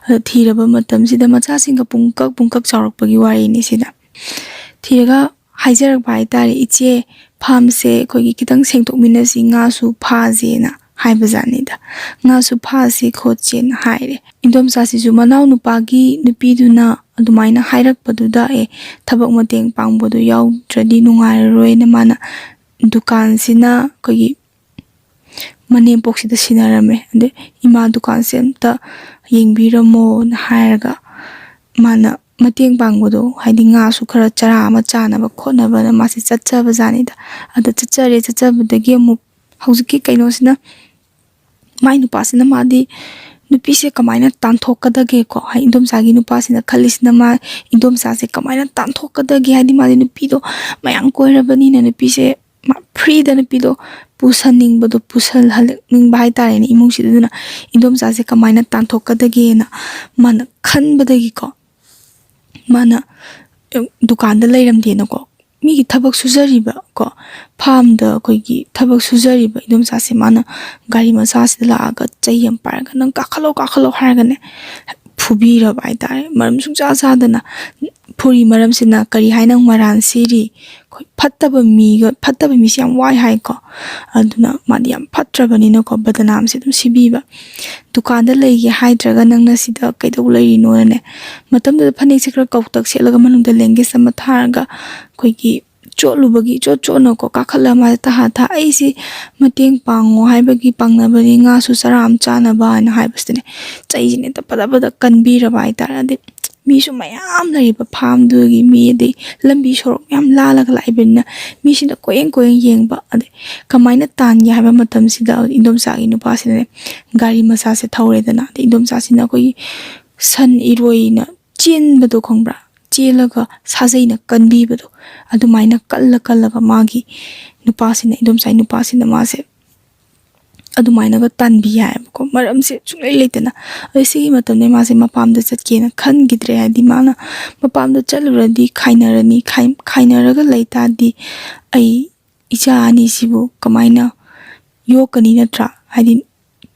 ꯑꯗꯣ ꯊꯤꯔꯕ ꯃꯇꯝꯁꯤꯗ ꯃꯆꯥꯁꯤꯡꯒ ꯄꯨꯡꯀꯛ ꯄꯨꯡꯀꯛ ꯆꯥꯎꯔꯛꯄꯒꯤ ꯋꯥꯔꯤꯅꯤ ꯁꯤꯗ꯫ ꯊꯤꯔꯒ ꯍꯥꯏꯖꯔꯛꯄ ꯍꯥꯏ ꯇꯥꯔꯦ, "ꯏꯆꯦ, ꯐꯥꯝꯁꯦ ꯑꯩꯈꯣꯏꯒꯤ ꯈꯤꯇꯪ ꯁꯦꯡꯗꯣꯛꯃꯤꯟꯅꯁꯤ, ꯉꯥꯁꯨ ꯐꯥꯁꯦꯅ" ꯍꯥꯏꯕꯖꯥꯠꯅꯤꯗ꯫ "ꯉꯥꯁꯨ ꯐꯥꯁꯤ ꯈꯣꯠꯁꯦꯅ" ꯍꯥꯏꯔꯦ꯫ ꯏꯟꯗꯣꯝꯆꯥꯁꯤꯁꯨ ꯃꯅꯥꯎ ꯅꯨꯄꯥꯒꯤ ꯅꯨꯄꯤꯗꯨꯅ ꯑꯗꯨꯃꯥꯏꯅ ꯍꯥꯏꯔꯛꯄꯗꯨꯗ, "ꯑꯦ, ꯊꯕꯛ ꯃꯇꯦꯡ ꯄꯥꯡꯕꯗꯣ ꯌꯥꯎꯗ꯭ꯔꯗꯤ ꯅꯨꯡꯉꯥꯏꯔꯔꯣꯏꯅ" ꯃꯥꯅ ꯗꯨꯀꯥꯟꯁꯤꯅ ꯑꯩꯈꯣꯏꯒꯤ ꯃꯅꯦꯝꯄꯣꯛꯁꯤꯗ ꯁꯤꯟꯅꯔꯝꯃꯦ꯫ ꯑꯗꯩ, "ꯏꯃꯥ, ꯗꯨꯀꯥꯟꯁꯦ ꯑꯝꯇ ꯌꯦꯡꯕꯤꯔꯝꯃꯣꯅ" ꯍꯥꯏꯔꯒ ꯃꯥꯅ ꯃꯇꯦꯡ ꯄꯥꯡꯕꯗꯣ, ꯍꯥꯏꯗꯤ ꯉꯥꯁꯨ ꯈꯔ ꯆꯔꯥ ꯑꯃ ꯆꯥꯅꯕ ꯈꯣꯠꯅꯕꯅ ꯃꯥꯁꯦ ꯆꯠꯆꯕꯖꯥꯠꯅꯤꯗ꯫ ꯑꯗ ꯆꯠꯆꯔꯦ, ꯆꯠꯆꯕꯗꯒꯤ ꯑꯃꯨꯛ ꯍꯧꯖꯤꯛꯀꯤ ꯀꯩꯅꯣꯁꯤꯅ, ꯃꯥꯏ ꯅꯨꯄꯥꯁꯤꯅ, ꯃꯥꯗꯤ ꯅꯨꯄꯤꯁꯦ ꯀꯃꯥꯏꯅ ꯇꯥꯟꯊꯣꯛꯀꯗꯒꯦꯀꯣ, ꯍꯥꯏ, ꯏꯟꯗꯣꯝꯆꯥꯒꯤ ꯅꯨꯄꯥꯁꯤꯅ ꯈꯜꯂꯤꯁꯤꯅ, ꯃꯥ ꯏꯟꯗꯣꯝꯆꯥꯁꯦ ꯀꯃꯥꯏꯅ ꯇꯥꯟꯊꯣꯛꯀꯗꯒꯦ, ꯍꯥꯏꯗꯤ ꯃꯥꯗꯤ ꯅꯨꯄꯤꯗꯣ ꯃꯌꯥꯝ ꯀꯣꯏꯔꯕꯅꯤꯅ ꯅꯨꯄꯤꯁꯦ ꯃꯥ ꯐ꯭ꯔꯤꯗ ꯅꯨꯄꯤꯗꯣ ꯄꯨꯁꯟꯅꯤꯡꯕꯗꯣ, ꯄꯨꯁꯜꯍꯜꯂꯛꯅꯤꯡꯕ ꯍꯥꯏ ꯇꯥꯔꯦꯅꯦ ꯏꯃꯨꯡꯁꯤꯗ꯫ ꯑꯗꯨꯅ ꯏꯟꯗꯣꯝꯆꯥꯁꯦ ꯀꯃꯥꯏꯅ ꯇꯥꯟꯊꯣꯛꯀꯗꯒꯦꯅ ꯃꯥꯅ ꯈꯟꯕꯗꯒꯤꯀꯣ, ꯃꯥꯅ, ꯑ, ꯗꯨꯀꯥꯟꯗ ꯂꯩꯔꯝꯗꯦꯅꯀꯣ, ꯃꯤꯒꯤ ꯊꯕꯛ ꯁꯨꯖꯔꯤꯕ ꯀꯣ, ꯐꯥꯝꯗ ꯑꯩꯈꯣꯏꯒꯤ ꯊꯕꯛ ꯁꯨꯖꯔꯤꯕ ꯏꯟꯗꯣꯝꯆꯥꯁꯦ ꯃꯥꯅ ꯒꯥꯔꯤ ꯃꯆꯥꯁꯤꯗ ꯂꯥꯛꯑꯒ ꯆꯩ ꯑꯃ ꯄꯥꯏꯔꯒ, "ꯅꯪ ꯀꯥꯈꯠꯂꯣ, ꯀꯥꯈꯠꯂꯣ" ꯍꯥꯏꯔꯒꯅꯦ, ꯐꯨꯕꯤꯔꯕ ꯍꯥꯏ ꯇꯥꯔꯦ꯫ ꯃꯔꯝ ꯁꯨꯡꯆꯥ ꯆꯥꯗꯅ꯫ ꯐꯨꯔꯤ ꯃꯔꯝꯁꯤꯅ ꯀꯔꯤ ꯍꯥꯏꯅ ꯃꯔꯥꯟ ꯁꯤꯔꯤ? ꯑꯩꯈꯣꯏ ꯐꯠꯇꯕ ꯃꯤꯒ, ꯐꯠꯇꯕ ꯃꯤꯁꯦ ꯌꯥꯝ ꯋꯥꯏ ꯍꯥꯏꯀꯣ꯫ ꯑꯗꯨꯅ ꯃꯥꯗꯤ ꯌꯥꯝ ꯐꯠꯇ꯭ꯔꯕꯅꯤꯅꯀꯣ, ꯕꯗꯅꯥꯝꯁꯦ ꯑꯗꯨꯝ ꯁꯤꯕꯤꯕ꯫ "ꯗꯨꯀꯥꯟꯗ ꯂꯩꯒꯦ ꯍꯥꯏꯗ꯭ꯔꯒ ꯅꯪꯅ ꯁꯤꯗ ꯀꯩꯗꯧ ꯂꯩꯔꯤꯅꯣꯅꯅꯦ?" ꯃꯇꯝꯗꯨꯗ ꯐꯅꯦꯛꯁꯦ ꯈꯔ ꯀꯧꯇꯛ ꯁꯦꯠꯂꯒ ꯃꯅꯨꯡꯗ ꯂꯦꯡꯒꯤꯁ ꯑꯃ ꯊꯥꯔꯒ, ꯑꯩꯈꯣꯏꯒꯤ ꯆꯣꯠꯂꯨꯕꯒꯤ, ꯏꯆꯣꯠ ꯆꯣꯠꯅꯀꯣ, ꯀꯥꯈꯠꯂꯒ ꯃꯥꯁꯦ ꯇꯍꯥ ꯊꯥ, "ꯑꯩꯁꯤ ꯃꯇꯦꯡ ꯄꯥꯡꯉꯣ ꯍꯥꯏꯕꯒꯤ ꯄꯥꯡꯅꯕꯅꯤ, ꯉꯥꯁꯨ ꯆꯔꯥ ꯑꯃ ꯆꯥꯅꯕ" ꯍꯥꯏꯅ ꯍꯥꯏꯕꯁꯤꯗꯅꯦ, ꯆꯩꯁꯤꯅ ꯍꯦꯛꯇ ꯐꯖ ꯐꯖ ꯀꯟꯕꯤꯔꯕ ꯍꯥꯏ ꯇꯥꯔꯦ꯫ ꯑꯗꯩ ꯃꯤꯁꯨ ꯃꯌꯥꯝ ꯂꯩꯔꯤꯕ ꯐꯥꯝꯗꯨꯒꯤ ꯃꯤ, ꯑꯗꯩ ꯂꯝꯕꯤ ꯁꯣꯔꯣꯛ ꯃꯌꯥꯝ ꯂꯥꯜꯂꯒ ꯂꯥꯛꯏꯕꯅꯤꯅ ꯃꯤꯁꯤꯅ ꯀꯣꯏꯌꯦꯡ ꯀꯣꯏꯌꯦꯡ ꯌꯦꯡꯕ꯫ ꯑꯗꯩ ꯀꯃꯥꯏꯅ ꯇꯥꯟꯒꯦ ꯍꯥꯏꯕ ꯃꯇꯝꯁꯤꯗ ꯏꯟꯗꯣꯝꯆꯥꯒꯤ ꯅꯨꯄꯥꯁꯤꯅꯅꯦ ꯒꯥꯔꯤ ꯃꯆꯥꯁꯦ ꯊꯧꯔꯦꯗꯅ꯫ ꯑꯗꯩ ꯏꯟꯗꯣꯝꯆꯥꯁꯤꯅ ꯑꯩꯈꯣꯏꯒꯤ ꯁꯟ ꯏꯔꯣꯏꯅ ꯆꯦꯟꯕꯗꯣ ꯈꯪꯕ꯭ꯔꯥ? ꯆꯦꯜꯂꯒ ꯁꯥꯖꯩꯅ ꯀꯟꯕꯤꯕꯗꯣ, ꯑꯗꯨꯃꯥꯏꯅ ꯀꯜꯂ ꯀꯜꯂꯒ ꯃꯥꯒꯤ ꯅꯨꯄꯥꯁꯤꯅ, ꯏꯟꯗꯣꯝꯆꯥꯒꯤ ꯅꯨꯄꯥꯁꯤꯅ ꯃꯥꯁꯦ ꯑꯗꯨꯃꯥꯏꯅꯒ ꯇꯥꯟꯕꯤ ꯍꯥꯏꯌꯦꯕꯀꯣ꯫ ꯃꯔꯝꯁꯦ ꯁꯨꯡꯂꯩ ꯂꯩꯇꯅ꯫ ꯑꯗꯩ ꯁꯤꯒꯤ ꯃꯇꯝꯗ ꯃꯥꯁꯦ ꯃꯄꯥꯝꯗ ꯆꯠꯀꯦꯅ ꯈꯟꯈꯤꯗ꯭ꯔꯦ꯫ ꯍꯥꯏꯗꯤ ꯃꯥꯅ ꯃꯄꯥꯝꯗ ꯆꯠꯂꯨꯔꯗꯤ ꯈꯥꯏꯅꯔꯅꯤ, ꯈꯥꯏ-, ꯈꯥꯏꯅꯔꯒ ꯂꯩ ꯇꯥꯔꯗꯤ ꯑꯩ ꯏꯆꯥ ꯑꯅꯤꯁꯤꯕꯨ ꯀꯃꯥꯏꯅ ꯌꯣꯛꯀꯅꯤ ꯅꯠꯇ꯭ꯔꯥ? ꯍꯥꯏꯗꯤ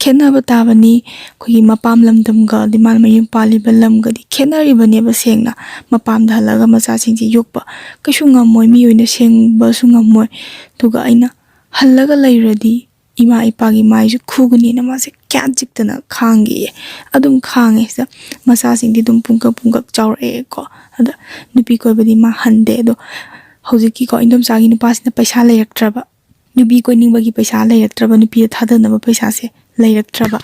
ꯈꯦꯠꯅꯕ ꯇꯥꯕꯅꯤ꯫ ꯑꯩꯈꯣꯏꯒꯤ ꯃꯄꯥꯝ ꯂꯝꯗꯝꯒ ꯑꯗꯩ ꯃꯥꯅ ꯃꯌꯨꯝ ꯄꯥꯜꯂꯤꯕ ꯂꯝꯒꯗꯤ ꯈꯦꯠꯅꯔꯤꯕꯅꯦꯕ ꯁꯦꯡꯅ꯫ ꯃꯄꯥꯝꯗ ꯍꯜꯂꯒ ꯃꯆꯥꯁꯤꯡꯁꯦ ꯌꯣꯛꯄ ꯀꯩꯁꯨ ꯉꯝꯃꯣꯏ, ꯃꯤ ꯑꯣꯏꯅ ꯁꯦꯝꯕꯁꯨ ꯉꯝꯃꯣꯏ꯫ ꯑꯗꯨꯒ ꯑꯩꯅ ꯍꯜꯂꯒ ꯂꯩꯔꯗꯤ ꯏꯃꯥ ꯏꯄꯥꯒꯤ ꯃꯥꯏꯁꯨ ꯈꯨꯒꯅꯤꯅ ꯃꯥꯁꯦ ꯀꯌꯥ ꯆꯤꯛꯇꯅ ꯈꯥꯡꯈꯤꯌꯦ꯫ ꯑꯗꯨꯝ ꯈꯥꯡꯉꯦ꯫ ꯁꯤꯗ ꯃꯆꯥꯁꯤꯡꯗꯤ ꯑꯗꯨꯝ ꯄꯨꯡꯀꯛ ꯄꯨꯡꯀꯛ ꯆꯥꯎꯔꯛꯑꯦꯀꯣ꯫ ꯑꯗ ꯅꯨꯄꯤ ꯀꯣꯏꯕꯗꯤ ꯃꯥ ꯍꯟꯗꯦ꯫ ꯑꯗꯣ ꯍꯧꯖꯤꯛꯀꯤꯀꯣ ꯏꯟꯗꯣꯝꯆꯥꯒꯤ ꯅꯨꯄꯥꯁꯤꯅ ꯄꯩꯁꯥ ꯂꯩꯔꯛꯇ꯭ꯔꯕ, ꯅꯨꯄꯤ ꯀꯣꯏꯅꯤꯡꯕꯒꯤ ꯄꯩꯁꯥ ꯂꯩꯔꯛꯇ꯭ꯔꯕ, ꯅꯨꯄꯤꯗ ꯊꯥꯗꯅꯕ ꯄꯩꯁꯥꯁꯦ ꯂꯩꯔꯛꯇ꯭ꯔꯕ,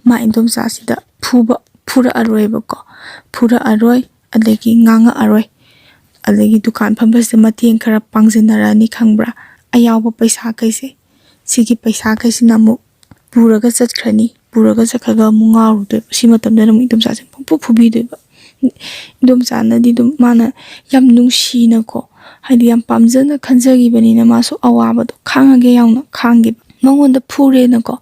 ꯃꯥ ꯏꯟꯗꯣꯝꯆꯥꯁꯤꯗ ꯐꯨꯕ, ꯐꯨꯔꯛꯑꯔꯣꯏꯕꯀꯣ꯫ ꯐꯨꯔꯛꯑꯔꯣꯏ, ꯑꯗꯒꯤ ꯉꯥꯡꯉꯛꯑꯔꯣꯏ꯫ ꯑꯗꯒꯤ ꯗꯨꯀꯥꯟ ꯐꯝꯕꯁꯤꯗ ꯃꯇꯦꯡ ꯈꯔ ꯄꯥꯡꯁꯤꯟꯅꯔꯛꯑꯅꯤ ꯈꯪꯕ꯭ꯔꯥ? ꯑꯌꯥꯎꯕ ꯄꯩꯁꯥꯈꯩꯁꯦ, ꯁꯤꯒꯤ ꯄꯩꯁꯥꯈꯩꯁꯤꯅ ꯑꯃꯨꯛ ꯄꯨꯔꯒ ꯆꯠꯈ꯭ꯔꯅꯤ꯫ ꯄꯨꯔꯒ ꯆꯠꯈ꯭ꯔꯒ ꯑꯃꯨꯛ ꯉꯥꯎꯔꯨꯗꯣꯏꯕ꯫ ꯁꯤ ꯃꯇꯝꯗꯅ ꯑꯃꯨꯛ ꯏꯟꯗꯣꯝꯆꯥꯁꯦ ꯄꯪꯐꯨ ꯐꯨꯕꯤꯗꯣꯏꯕ꯫ ꯏꯟꯗꯣꯝꯆꯥꯅꯗꯤ ꯑꯗꯨꯝ ꯃꯥꯅ ꯌꯥꯝ ꯅꯨꯡꯁꯤꯅꯀꯣ, ꯍꯥꯏꯗꯤ ꯌꯥꯝ ꯄꯥꯝꯖꯅ ꯈꯟꯖꯈꯤꯕꯅꯤꯅ ꯃꯥꯁꯨ ꯑꯋꯥꯕꯗꯣ ꯈꯥꯡꯉꯒꯦ ꯌꯥꯎꯅ ꯈꯥꯡꯈꯤꯕ꯫ ꯃꯉꯣꯟꯗ ꯐꯨꯔꯦꯅꯀꯣ,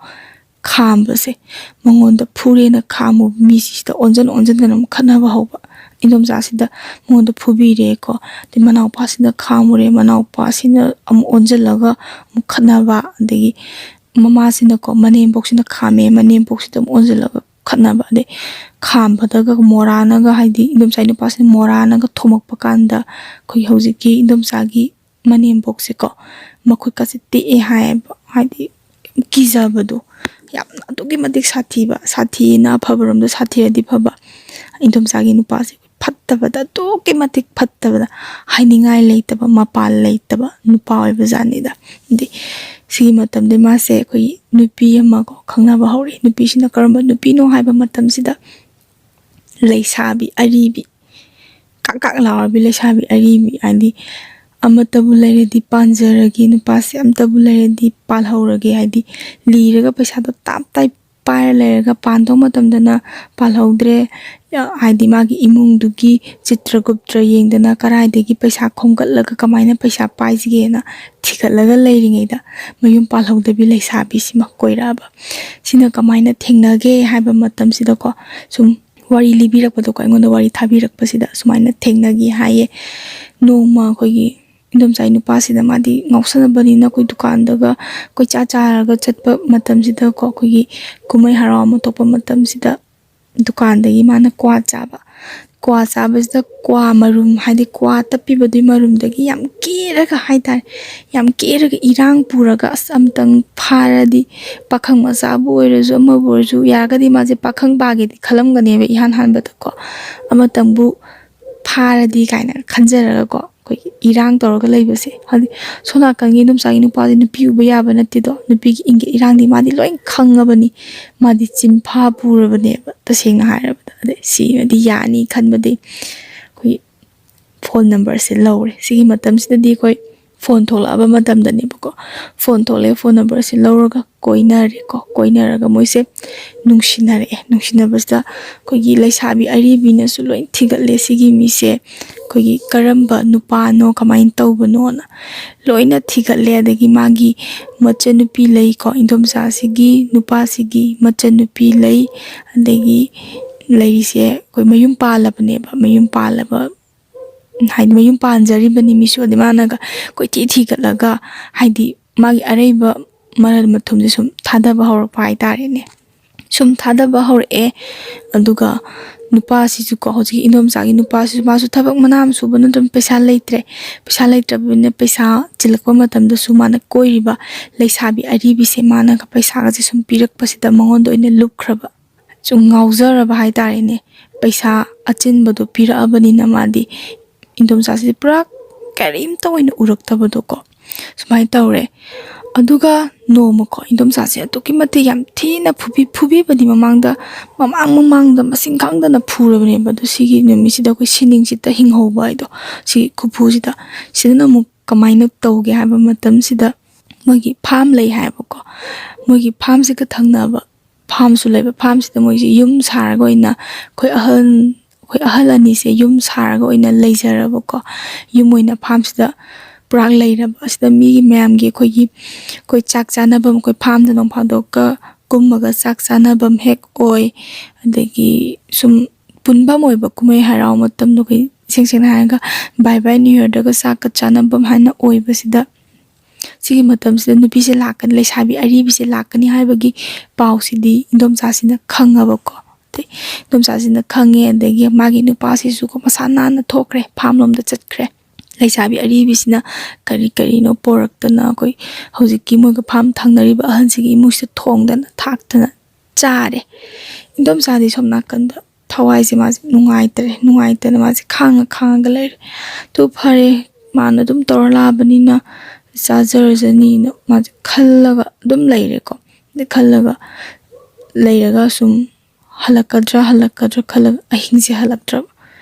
ꯈꯥꯝꯕꯁꯦ, ꯃꯉꯣꯟꯗ ꯐꯨꯔꯦꯅ ꯈꯥꯝꯃꯨꯕ ꯃꯤꯁꯤꯗ ꯑꯣꯟꯁꯤꯟ ꯑꯣꯟꯁꯤꯟꯗꯅ ꯑꯃꯨꯛ ꯈꯠꯅꯕ ꯍꯧꯕ꯫ ꯏꯟꯗꯣꯝꯆꯥꯁꯤꯗ ꯃꯉꯣꯟꯗ ꯐꯨꯕꯤꯔꯦꯀꯣ, ꯑꯗꯩ ꯃꯅꯥꯎꯄꯥꯁꯤꯅ ꯈꯥꯝꯃꯨꯔꯦ, ꯃꯅꯥꯎꯄꯥꯁꯤꯅ ꯑꯃꯨꯛ ꯑꯣꯟꯁꯤꯜꯂꯒ ꯑꯃꯨꯛ ꯈꯠꯅꯕ, ꯑꯗꯒꯤ ꯃꯃꯥꯁꯤꯅꯀꯣ, ꯃꯅꯦꯝꯕꯣꯛꯁꯤꯅ ꯈꯥꯝꯃꯦ, ꯃꯅꯦꯝꯕꯣꯛꯁꯤꯗ ꯑꯃꯨꯛ ꯑꯣꯟꯁꯤꯜꯂꯒ ꯈꯠꯅꯕ꯫ ꯑꯗꯩ ꯈꯥꯝꯕꯗꯒ ꯃꯣꯔꯥꯅꯒ, ꯍꯥꯏꯗꯤ ꯏꯟꯗꯣꯝꯆꯥꯒꯤ ꯅꯨꯄꯥꯁꯤꯅ ꯃꯣꯔꯥꯅꯒ ꯊꯣꯝꯃꯛꯄ ꯀꯥꯟꯗ ꯑꯩꯈꯣꯏꯒꯤ ꯍꯧꯖꯤꯛꯀꯤ ꯏꯟꯗꯣꯝꯆꯥꯒꯤ ꯃꯅꯦꯝꯕꯣꯛꯁꯦꯀꯣ, ꯃꯈꯨꯠꯀꯁꯦ ꯇꯦꯛꯑꯦ ꯍꯥꯏꯌꯦꯕ꯫ ꯍꯥꯏꯗꯤ ꯀꯤꯖꯕꯗꯣ, ꯌꯥꯝꯅ ꯑꯗꯨꯛꯀꯤ ꯃꯇꯤꯛ ꯁꯥꯊꯤꯕ, ꯁꯥꯊꯤꯅ ꯑꯐꯕꯔꯣꯝꯗ ꯁꯥꯊꯤꯔꯗꯤ ꯐꯕ, ꯏꯟꯗꯣꯝꯆꯥꯒꯤ ꯅꯨꯄꯥꯁꯦ ꯐꯠꯇꯕꯗ, ꯑꯗꯨꯛꯀꯤ ꯃꯇꯤꯛ ꯐꯠꯇꯕꯗ, ꯍꯥꯏꯅꯤꯡꯉꯥꯏ ꯂꯩꯇꯕ, ꯃꯄꯥꯟ ꯂꯩꯇꯕ ꯅꯨꯄꯥ ꯑꯣꯏꯕ ꯖꯥꯠꯅꯤꯗ꯫ ꯑꯗꯩ ꯁꯤꯒꯤ ꯃꯇꯝꯗ ꯃꯥꯁꯦ ꯑꯩꯈꯣꯏꯒꯤ ꯅꯨꯄꯤ ꯑꯃꯀꯣ ꯈꯪꯅꯕ ꯍꯧꯔꯛꯏ꯫ ꯅꯨꯄꯤꯁꯤꯅ ꯀꯔꯝꯕ ꯅꯨꯄꯤꯅꯣ ꯍꯥꯏꯕ ꯃꯇꯝꯁꯤꯗ, ꯂꯩꯁꯥꯕꯤ ꯑꯔꯤꯕꯤ, ꯀꯥꯛ ꯀꯥꯛ ꯂꯥꯎꯔꯕꯤ ꯂꯩꯁꯥꯕꯤ ꯑꯔꯤꯕꯤ, ꯍꯥꯏꯗꯤ ꯑꯃꯠꯇꯕꯨ ꯂꯩꯔꯗꯤ ꯄꯥꯟꯖꯔꯒꯦ, ꯅꯨꯄꯥꯁꯦ ꯑꯃꯠꯇꯕꯨ ꯂꯩꯔꯗꯤ ꯄꯥꯜꯍꯧꯔꯒꯦ, ꯍꯥꯏꯗꯤ ꯂꯤꯔꯒ ꯄꯩꯁꯥꯗꯣ ꯇꯥꯞ ꯇꯥꯏ ꯄꯥꯏꯔ ꯂꯩꯔꯒ ꯄꯥꯟꯗꯧ ꯃꯇꯝꯗꯅ ꯄꯥꯜꯍꯧꯗ꯭ꯔꯦ꯫ ꯍꯥꯏꯗꯤ ꯃꯥꯒꯤ ꯏꯃꯨꯡꯗꯨꯒꯤ ꯆꯤꯇ꯭ꯔꯒꯨꯞꯇ꯭ꯔ ꯌꯦꯡꯗꯅ ꯀꯔꯥꯏꯗꯒꯤ ꯄꯩꯁꯥ ꯈꯣꯝꯒꯠꯂꯒ ꯀꯃꯥꯏꯅ ꯄꯩꯁꯥ ꯄꯥꯏꯁꯤꯒꯦꯅ ꯊꯤꯒꯠꯂꯒ ꯂꯩꯔꯤꯉꯩꯗ ꯃꯌꯨꯝ ꯄꯥꯜꯍꯧꯗꯕꯤ ꯂꯩꯁꯥꯕꯤꯁꯤꯃ ꯀꯣꯏꯔꯛꯑꯕ꯫ ꯁꯤꯅ ꯀꯃꯥꯏꯅ ꯊꯦꯡꯅꯒꯦ ꯍꯥꯏꯕ ꯃꯇꯝꯁꯤꯗꯀꯣ, ꯁꯨꯝ ꯋꯥꯔꯤ ꯂꯤꯕꯤꯔꯛꯄꯗꯣꯀꯣ, ꯑꯩꯉꯣꯟꯗ ꯋꯥꯔꯤ ꯊꯥꯕꯤꯔꯛꯄꯁꯤꯗ ꯁꯨꯃꯥꯏꯅ ꯊꯦꯡꯅꯈꯤ ꯍꯥꯏꯌꯦ꯫ ꯅꯣꯡꯃ ꯑꯩꯈꯣꯏꯒꯤ ꯏꯟꯗꯣꯝꯆꯥꯒꯤ ꯅꯨꯄꯥꯁꯤꯗ, ꯃꯥꯗꯤ ꯉꯥꯎꯁꯟꯅꯕꯅꯤꯅ ꯑꯩꯈꯣꯏ ꯗꯨꯀꯥꯟꯗꯒ ꯀꯣꯏꯆꯥ ꯆꯥꯔꯒ ꯆꯠꯄ ꯃꯇꯝꯁꯤꯗꯀꯣ, ꯑꯩꯈꯣꯏꯒꯤ ꯀꯨꯝꯍꯩ ꯍꯔꯥꯎ ꯑꯃ ꯊꯣꯛꯄ ꯃꯇꯝꯁꯤꯗ ꯗꯨꯀꯥꯟꯗꯒꯤ ꯃꯥꯅ ꯀ꯭ꯋꯥ ꯆꯥꯕ꯫ ꯀ꯭ꯋꯥ ꯆꯥꯕꯁꯤꯗ ꯀ꯭ꯋꯥ ꯃꯔꯨꯝ, ꯍꯥꯏꯗꯤ ꯀ꯭ꯋꯥ ꯇꯞꯄꯤꯕꯗꯨꯒꯤ ꯃꯔꯨꯝꯗꯒꯤ ꯌꯥꯝ ꯀꯦꯔꯒ ꯍꯥꯏꯇꯥꯔꯦ, ꯌꯥꯝ ꯀꯦꯔꯒ ꯏꯔꯥꯡ ꯄꯨꯔꯒ, "ꯑꯁ, ꯑꯝꯇꯪ ꯐꯥꯔꯗꯤ, ꯄꯥꯈꯪ ꯃꯆꯥꯕꯨ ꯑꯣꯏꯔꯁꯨ ꯑꯃꯕꯨ ꯑꯣꯏꯔꯁꯨ ꯌꯥꯔꯒꯗꯤ ꯃꯥꯁꯦ ꯄꯥꯈꯪ ꯄꯥꯒꯦꯗꯤ ꯈꯜꯂꯝꯒꯅꯦꯕ ꯏꯍꯥꯟ ꯍꯥꯟꯕꯗꯀꯣ, ꯑꯃꯇꯪꯕꯨ ꯐꯥꯔꯗꯤ" ꯀꯥꯏꯅ ꯈꯟꯖꯔꯒꯀꯣ, ꯑꯩꯈꯣꯏꯒꯤ ꯏꯔꯥꯡ ꯇꯧꯔꯒ ꯂꯩꯕꯁꯦ꯫ ꯍꯥꯏꯗꯤ ꯁꯣꯝ ꯅꯥꯀꯟꯒꯤ ꯏꯟꯗꯣꯝꯆꯥꯒꯤ ꯅꯨꯄꯥꯁꯦ ꯅꯨꯄꯤ ꯎꯕ ꯌꯥꯕ ꯅꯠꯇꯦꯗꯣ, ꯅꯨꯄꯤꯒꯤ ꯏꯪꯒꯤꯠ ꯏꯔꯥꯡꯗꯤ ꯃꯥꯗꯤ ꯂꯣꯏ ꯈꯪꯉꯕꯅꯤ, ꯃꯥꯗꯤ ꯆꯤꯟꯐꯥ ꯄꯨꯔꯕꯅꯦꯕ ꯇꯁꯦꯡꯅ ꯍꯥꯏꯔꯕꯗ꯫ ꯑꯗꯩ ꯁꯤꯃꯗꯤ ꯌꯥꯅꯤ ꯈꯟꯕꯗꯤ ꯑꯩꯈꯣꯏꯒꯤ ꯐꯣꯟ ꯅꯝꯕꯔꯁꯦ ꯂꯧꯔꯦ꯫ ꯁꯤꯒꯤ ꯃꯇꯝꯁꯤꯗꯗꯤ ꯑꯩꯈꯣꯏ ꯐꯣꯟ ꯊꯣꯛꯂꯛꯑꯕ ꯃꯇꯝꯗꯅꯦꯕꯀꯣ꯫ ꯐꯣꯟ ꯊꯣꯛꯂꯛꯑꯦ, ꯐꯣꯟ ꯅꯝꯕꯔꯁꯦ ꯂꯧꯔꯒ ꯀꯣꯏꯅꯔꯦꯀꯣ꯫ ꯀꯣꯏꯅꯔꯒ ꯃꯣꯏꯁꯦ ꯅꯨꯡꯁꯤꯅꯔꯛꯑꯦ꯫ ꯅꯨꯡꯁꯤꯅꯕꯁꯤꯗ ꯑꯩꯈꯣꯏꯒꯤ ꯂꯩꯁꯥꯕꯤ ꯑꯔꯤꯕꯤꯅꯁꯨ ꯂꯣꯏ ꯊꯤꯒꯠꯂꯦ, ꯁꯤꯒꯤ ꯃꯤꯁꯦ ꯑꯩꯈꯣꯏꯒꯤ ꯀꯔꯝꯕ ꯅꯨꯄꯥꯅꯣ, ꯀꯃꯥꯏꯅ ꯇꯧꯕꯅꯣꯅ ꯂꯣꯏꯅ ꯊꯤꯒꯠꯂꯦ꯫ ꯑꯗꯒꯤ ꯃꯥꯒꯤ ꯃꯆꯟꯅꯨꯄꯤ ꯂꯩꯀꯣ, ꯏꯟꯗꯣꯝꯆꯥꯁꯤꯒꯤ ꯅꯨꯄꯥꯁꯤꯒꯤ ꯃꯆꯟꯅꯨꯄꯤ ꯂꯩ꯫ ꯑꯗꯒꯤ ꯂꯩꯔꯤꯁꯦ ꯑꯩꯈꯣꯏ ꯃꯌꯨꯝ ꯄꯥꯜꯂꯕꯅꯦꯕ, ꯃꯌꯨꯝ ꯄꯥꯜꯂꯕ ꯍꯥꯏꯗꯤ ꯃꯌꯨꯝ ꯄꯥꯟꯖꯔꯤꯕꯅꯤ ꯃꯤꯁꯨ꯫ ꯑꯗꯩ ꯃꯥꯅꯒ ꯀꯣꯏꯊꯤ ꯊꯤꯒꯠꯂꯒ, ꯍꯥꯏꯗꯤ ꯃꯥꯒꯤ ꯑꯔꯩꯕ ꯃꯔꯜ ꯃꯊꯨꯝꯁꯦ ꯁꯨꯝ ꯊꯥꯗꯕ ꯍꯧꯔꯛꯄ ꯍꯥꯏꯇꯥꯔꯦꯅꯦ꯫ ꯁꯨꯝ ꯊꯥꯗꯕ ꯍꯧꯔꯛꯑꯦ꯫ ꯑꯗꯨꯒ ꯅꯨꯄꯥꯁꯤꯁꯨꯀꯣ, ꯍꯧꯖꯤꯛꯀꯤ ꯏꯟꯗꯣꯝꯆꯥꯒꯤ ꯅꯨꯄꯥꯁꯤꯁꯨ, ꯃꯥꯁꯨ ꯊꯕꯛ ꯃꯅꯥ ꯑꯃ ꯁꯨꯕ ꯅꯠꯇ꯭ꯔꯒ ꯄꯩꯁꯥ ꯂꯩꯇ꯭ꯔꯦ꯫ ꯄꯩꯁꯥ ꯂꯩꯇ꯭ꯔꯕꯅꯤꯅ ꯄꯩꯁꯥ ꯆꯤꯜꯂꯛꯄ ꯃꯇꯝꯗꯁꯨ ꯃꯥꯅ ꯀꯣꯏꯔꯤꯕ ꯂꯩꯁꯥꯕꯤ ꯑꯔꯤꯕꯤꯁꯦ ꯃꯥꯅꯒ ꯄꯩꯁꯥꯒꯁꯦ ꯁꯨꯝ ꯄꯤꯔꯛꯄꯁꯤꯗ ꯃꯉꯣꯟꯗ ꯑꯣꯏꯅ ꯂꯨꯞꯈ꯭ꯔꯕ꯫ ꯁꯨꯝ ꯉꯥꯎꯖꯔꯕ ꯍꯥꯏꯇꯥꯔꯦꯅꯦ꯫ ꯄꯩꯁꯥ ꯑꯆꯤꯟꯕꯗꯣ ꯄꯤꯔꯛꯑꯕꯅꯤꯅ ꯃꯥꯗꯤ ꯏꯟꯗꯣꯝꯆꯥꯁꯤꯗꯤ ꯄꯨꯔꯥ ꯀꯔꯤꯝꯇ ꯑꯣꯏꯅ ꯎꯔꯛꯇꯕꯗꯣꯀꯣ꯫ ꯁꯨꯃꯥꯏꯅ ꯇꯧꯔꯦ꯫ ꯑꯗꯨꯒ ꯅꯣꯡꯃꯀꯣ, ꯏꯟꯗꯣꯝꯆꯥꯁꯦ ꯑꯗꯨꯛꯀꯤ ꯃꯇꯤꯛ ꯌꯥꯝ ꯊꯤꯅ ꯐꯨꯕꯤ ꯐꯨꯕꯤꯕꯅꯤ꯫ ꯃꯃꯥꯡꯗ, ꯃꯃꯥꯡ ꯃꯃꯥꯡꯗ ꯃꯁꯤꯡ ꯈꯪꯗꯅ ꯐꯨꯔꯕꯅꯦꯕ꯫ ꯑꯗꯣ ꯁꯤꯒꯤ ꯅꯨꯃꯤꯠꯁꯤꯗ ꯑꯩꯈꯣꯏ ꯁꯤꯅꯤꯡꯁꯤꯗ ꯍꯤꯡꯍꯧꯕ ꯍꯥꯏꯗꯣ, ꯁꯤ ꯈꯨꯐꯨꯁꯤꯗ꯫ ꯁꯤꯗꯅ ꯑꯃꯨꯛ ꯀꯃꯥꯏꯅ ꯇꯧꯒꯦ ꯍꯥꯏꯕ ꯃꯇꯝꯁꯤꯗ, ꯃꯣꯏꯒꯤ ꯐꯥꯝ ꯂꯩ ꯍꯥꯏꯕꯀꯣ꯫ ꯃꯣꯏꯒꯤ ꯐꯥꯝꯁꯤꯒ ꯊꯪꯅꯕ ꯐꯥꯝꯁꯨ ꯂꯩꯕ꯫ ꯐꯥꯝꯁꯤꯗ ꯃꯣꯏꯁꯦ ꯌꯨꯝ ꯁꯥꯔꯒ ꯑꯣꯏꯅ, ꯑꯩꯈꯣꯏ ꯑꯍꯜ ꯑꯩꯈꯣꯏ ꯑꯍꯜ ꯑꯅꯤꯁꯦ ꯌꯨꯝ ꯁꯥꯔꯒ ꯑꯣꯏꯅ ꯂꯩꯖꯔꯕꯀꯣ꯫ ꯌꯨꯝ ꯑꯣꯏꯅ ꯐꯥꯝꯁꯤꯗ ꯄꯨꯔꯥ ꯂꯩꯔꯕ꯫ ꯑꯁꯤꯗ ꯃꯤꯒꯤ ꯃꯌꯥꯝꯒꯤ, ꯑꯩꯈꯣꯏꯒꯤ, ꯑꯩꯈꯣꯏ ꯆꯥꯛ ꯆꯥꯅꯐꯝ, ꯑꯩꯈꯣꯏ ꯐꯥꯝꯗ ꯅꯣꯡ ꯐꯥꯗꯣꯛꯀ ꯀꯨꯝꯃꯒ ꯆꯥꯛ ꯆꯥꯅꯐꯝ ꯍꯦꯛ ꯑꯣꯏ꯫ ꯑꯗꯒꯤ ꯁꯨꯝ ꯄꯨꯟꯐꯝ ꯑꯣꯏꯕ, ꯀꯨꯝꯍꯩ ꯍꯔꯥꯎ ꯃꯇꯝꯗ ꯑꯩꯈꯣꯏ, ꯏꯁꯦꯡ ꯁꯦꯡꯅ ꯍꯥꯏꯔꯒ, ꯕꯥꯏ ꯕꯥꯏ ꯅ꯭ꯌꯨ ꯌꯔꯗꯒ ꯆꯥꯛꯀ ꯆꯥꯅꯐꯝ ꯍꯥꯏꯅ ꯑꯣꯏꯕꯁꯤꯗ, ꯁꯤꯒꯤ ꯃꯇꯝꯁꯤꯗ ꯅꯨꯄꯤꯁꯦ ꯂꯥꯛꯀꯅꯤ, ꯂꯩꯁꯥꯕꯤ ꯑꯔꯤꯕꯤꯁꯦ ꯂꯥꯛꯀꯅꯤ ꯍꯥꯏꯕꯒꯤ ꯄꯥꯎꯁꯤꯗꯤ ꯏꯟꯗꯣꯝꯆꯥꯁꯤꯅ ꯈꯪꯉꯕꯀꯣ꯫ ꯑꯗꯩ ꯏꯟꯗꯣꯝꯆꯥꯁꯤꯅ ꯈꯪꯉꯦ꯫ ꯑꯗꯒꯤ ꯃꯥꯒꯤ ꯅꯨꯄꯥꯁꯤꯁꯨꯀꯣ ꯃꯁꯥ ꯅꯥꯟꯅ ꯊꯣꯛꯈ꯭ꯔꯦ, ꯐꯥꯝ ꯂꯣꯝꯗ ꯆꯠꯈ꯭ꯔꯦ꯫ ꯂꯩꯁꯥꯕꯤ ꯑꯔꯤꯕꯤꯁꯤꯅ ꯀꯔꯤ ꯀꯔꯤꯅꯣ ꯄꯣꯔꯛꯇꯅ, ꯑꯩꯈꯣꯏ ꯍꯧꯖꯤꯛꯀꯤ ꯃꯣꯏꯒ ꯐꯥꯝ ꯊꯪꯅꯔꯤꯕ ꯑꯍꯜꯁꯤꯒꯤ ꯏꯃꯨꯡꯁꯤꯗ ꯊꯣꯡꯗꯅ ꯊꯥꯛꯇꯅ ꯆꯥꯔꯦ꯫ ꯏꯟꯗꯣꯝꯆꯥꯗꯤ ꯁꯣꯝ ꯅꯥꯀꯟꯗ ꯊꯋꯥꯏꯁꯦ ꯃꯥꯁꯦ ꯅꯨꯡꯉꯥꯏꯇ꯭ꯔꯦ꯫ ꯅꯨꯡꯉꯥꯏꯇꯅ ꯃꯥꯁꯦ ꯈꯥꯡꯉ ꯈꯥꯡꯉꯒ ꯂꯩꯔꯦ꯫ ꯑꯗꯨ ꯐꯔꯦ, ꯃꯥꯅ ꯑꯗꯨꯝ ꯇꯧꯔ ꯂꯥꯛꯑꯕꯅꯤꯅ ꯆꯥꯖꯔꯖꯅꯤꯅ ꯃꯥꯁꯦ ꯈꯜꯂꯒ ꯑꯗꯨꯝ ꯂꯩꯔꯦꯀꯣ꯫ ꯑꯗꯩ ꯈꯜꯂꯒ ꯂꯩꯔꯒ ꯁꯨꯝ ꯍꯜꯂꯛꯀꯗ꯭ꯔꯥ ꯍꯜꯂꯛꯀꯗ꯭ꯔꯥ ꯈꯜꯂꯒ ꯑꯍꯤꯡꯁꯦ ꯍꯜꯂꯛꯇ꯭ꯔꯕ꯫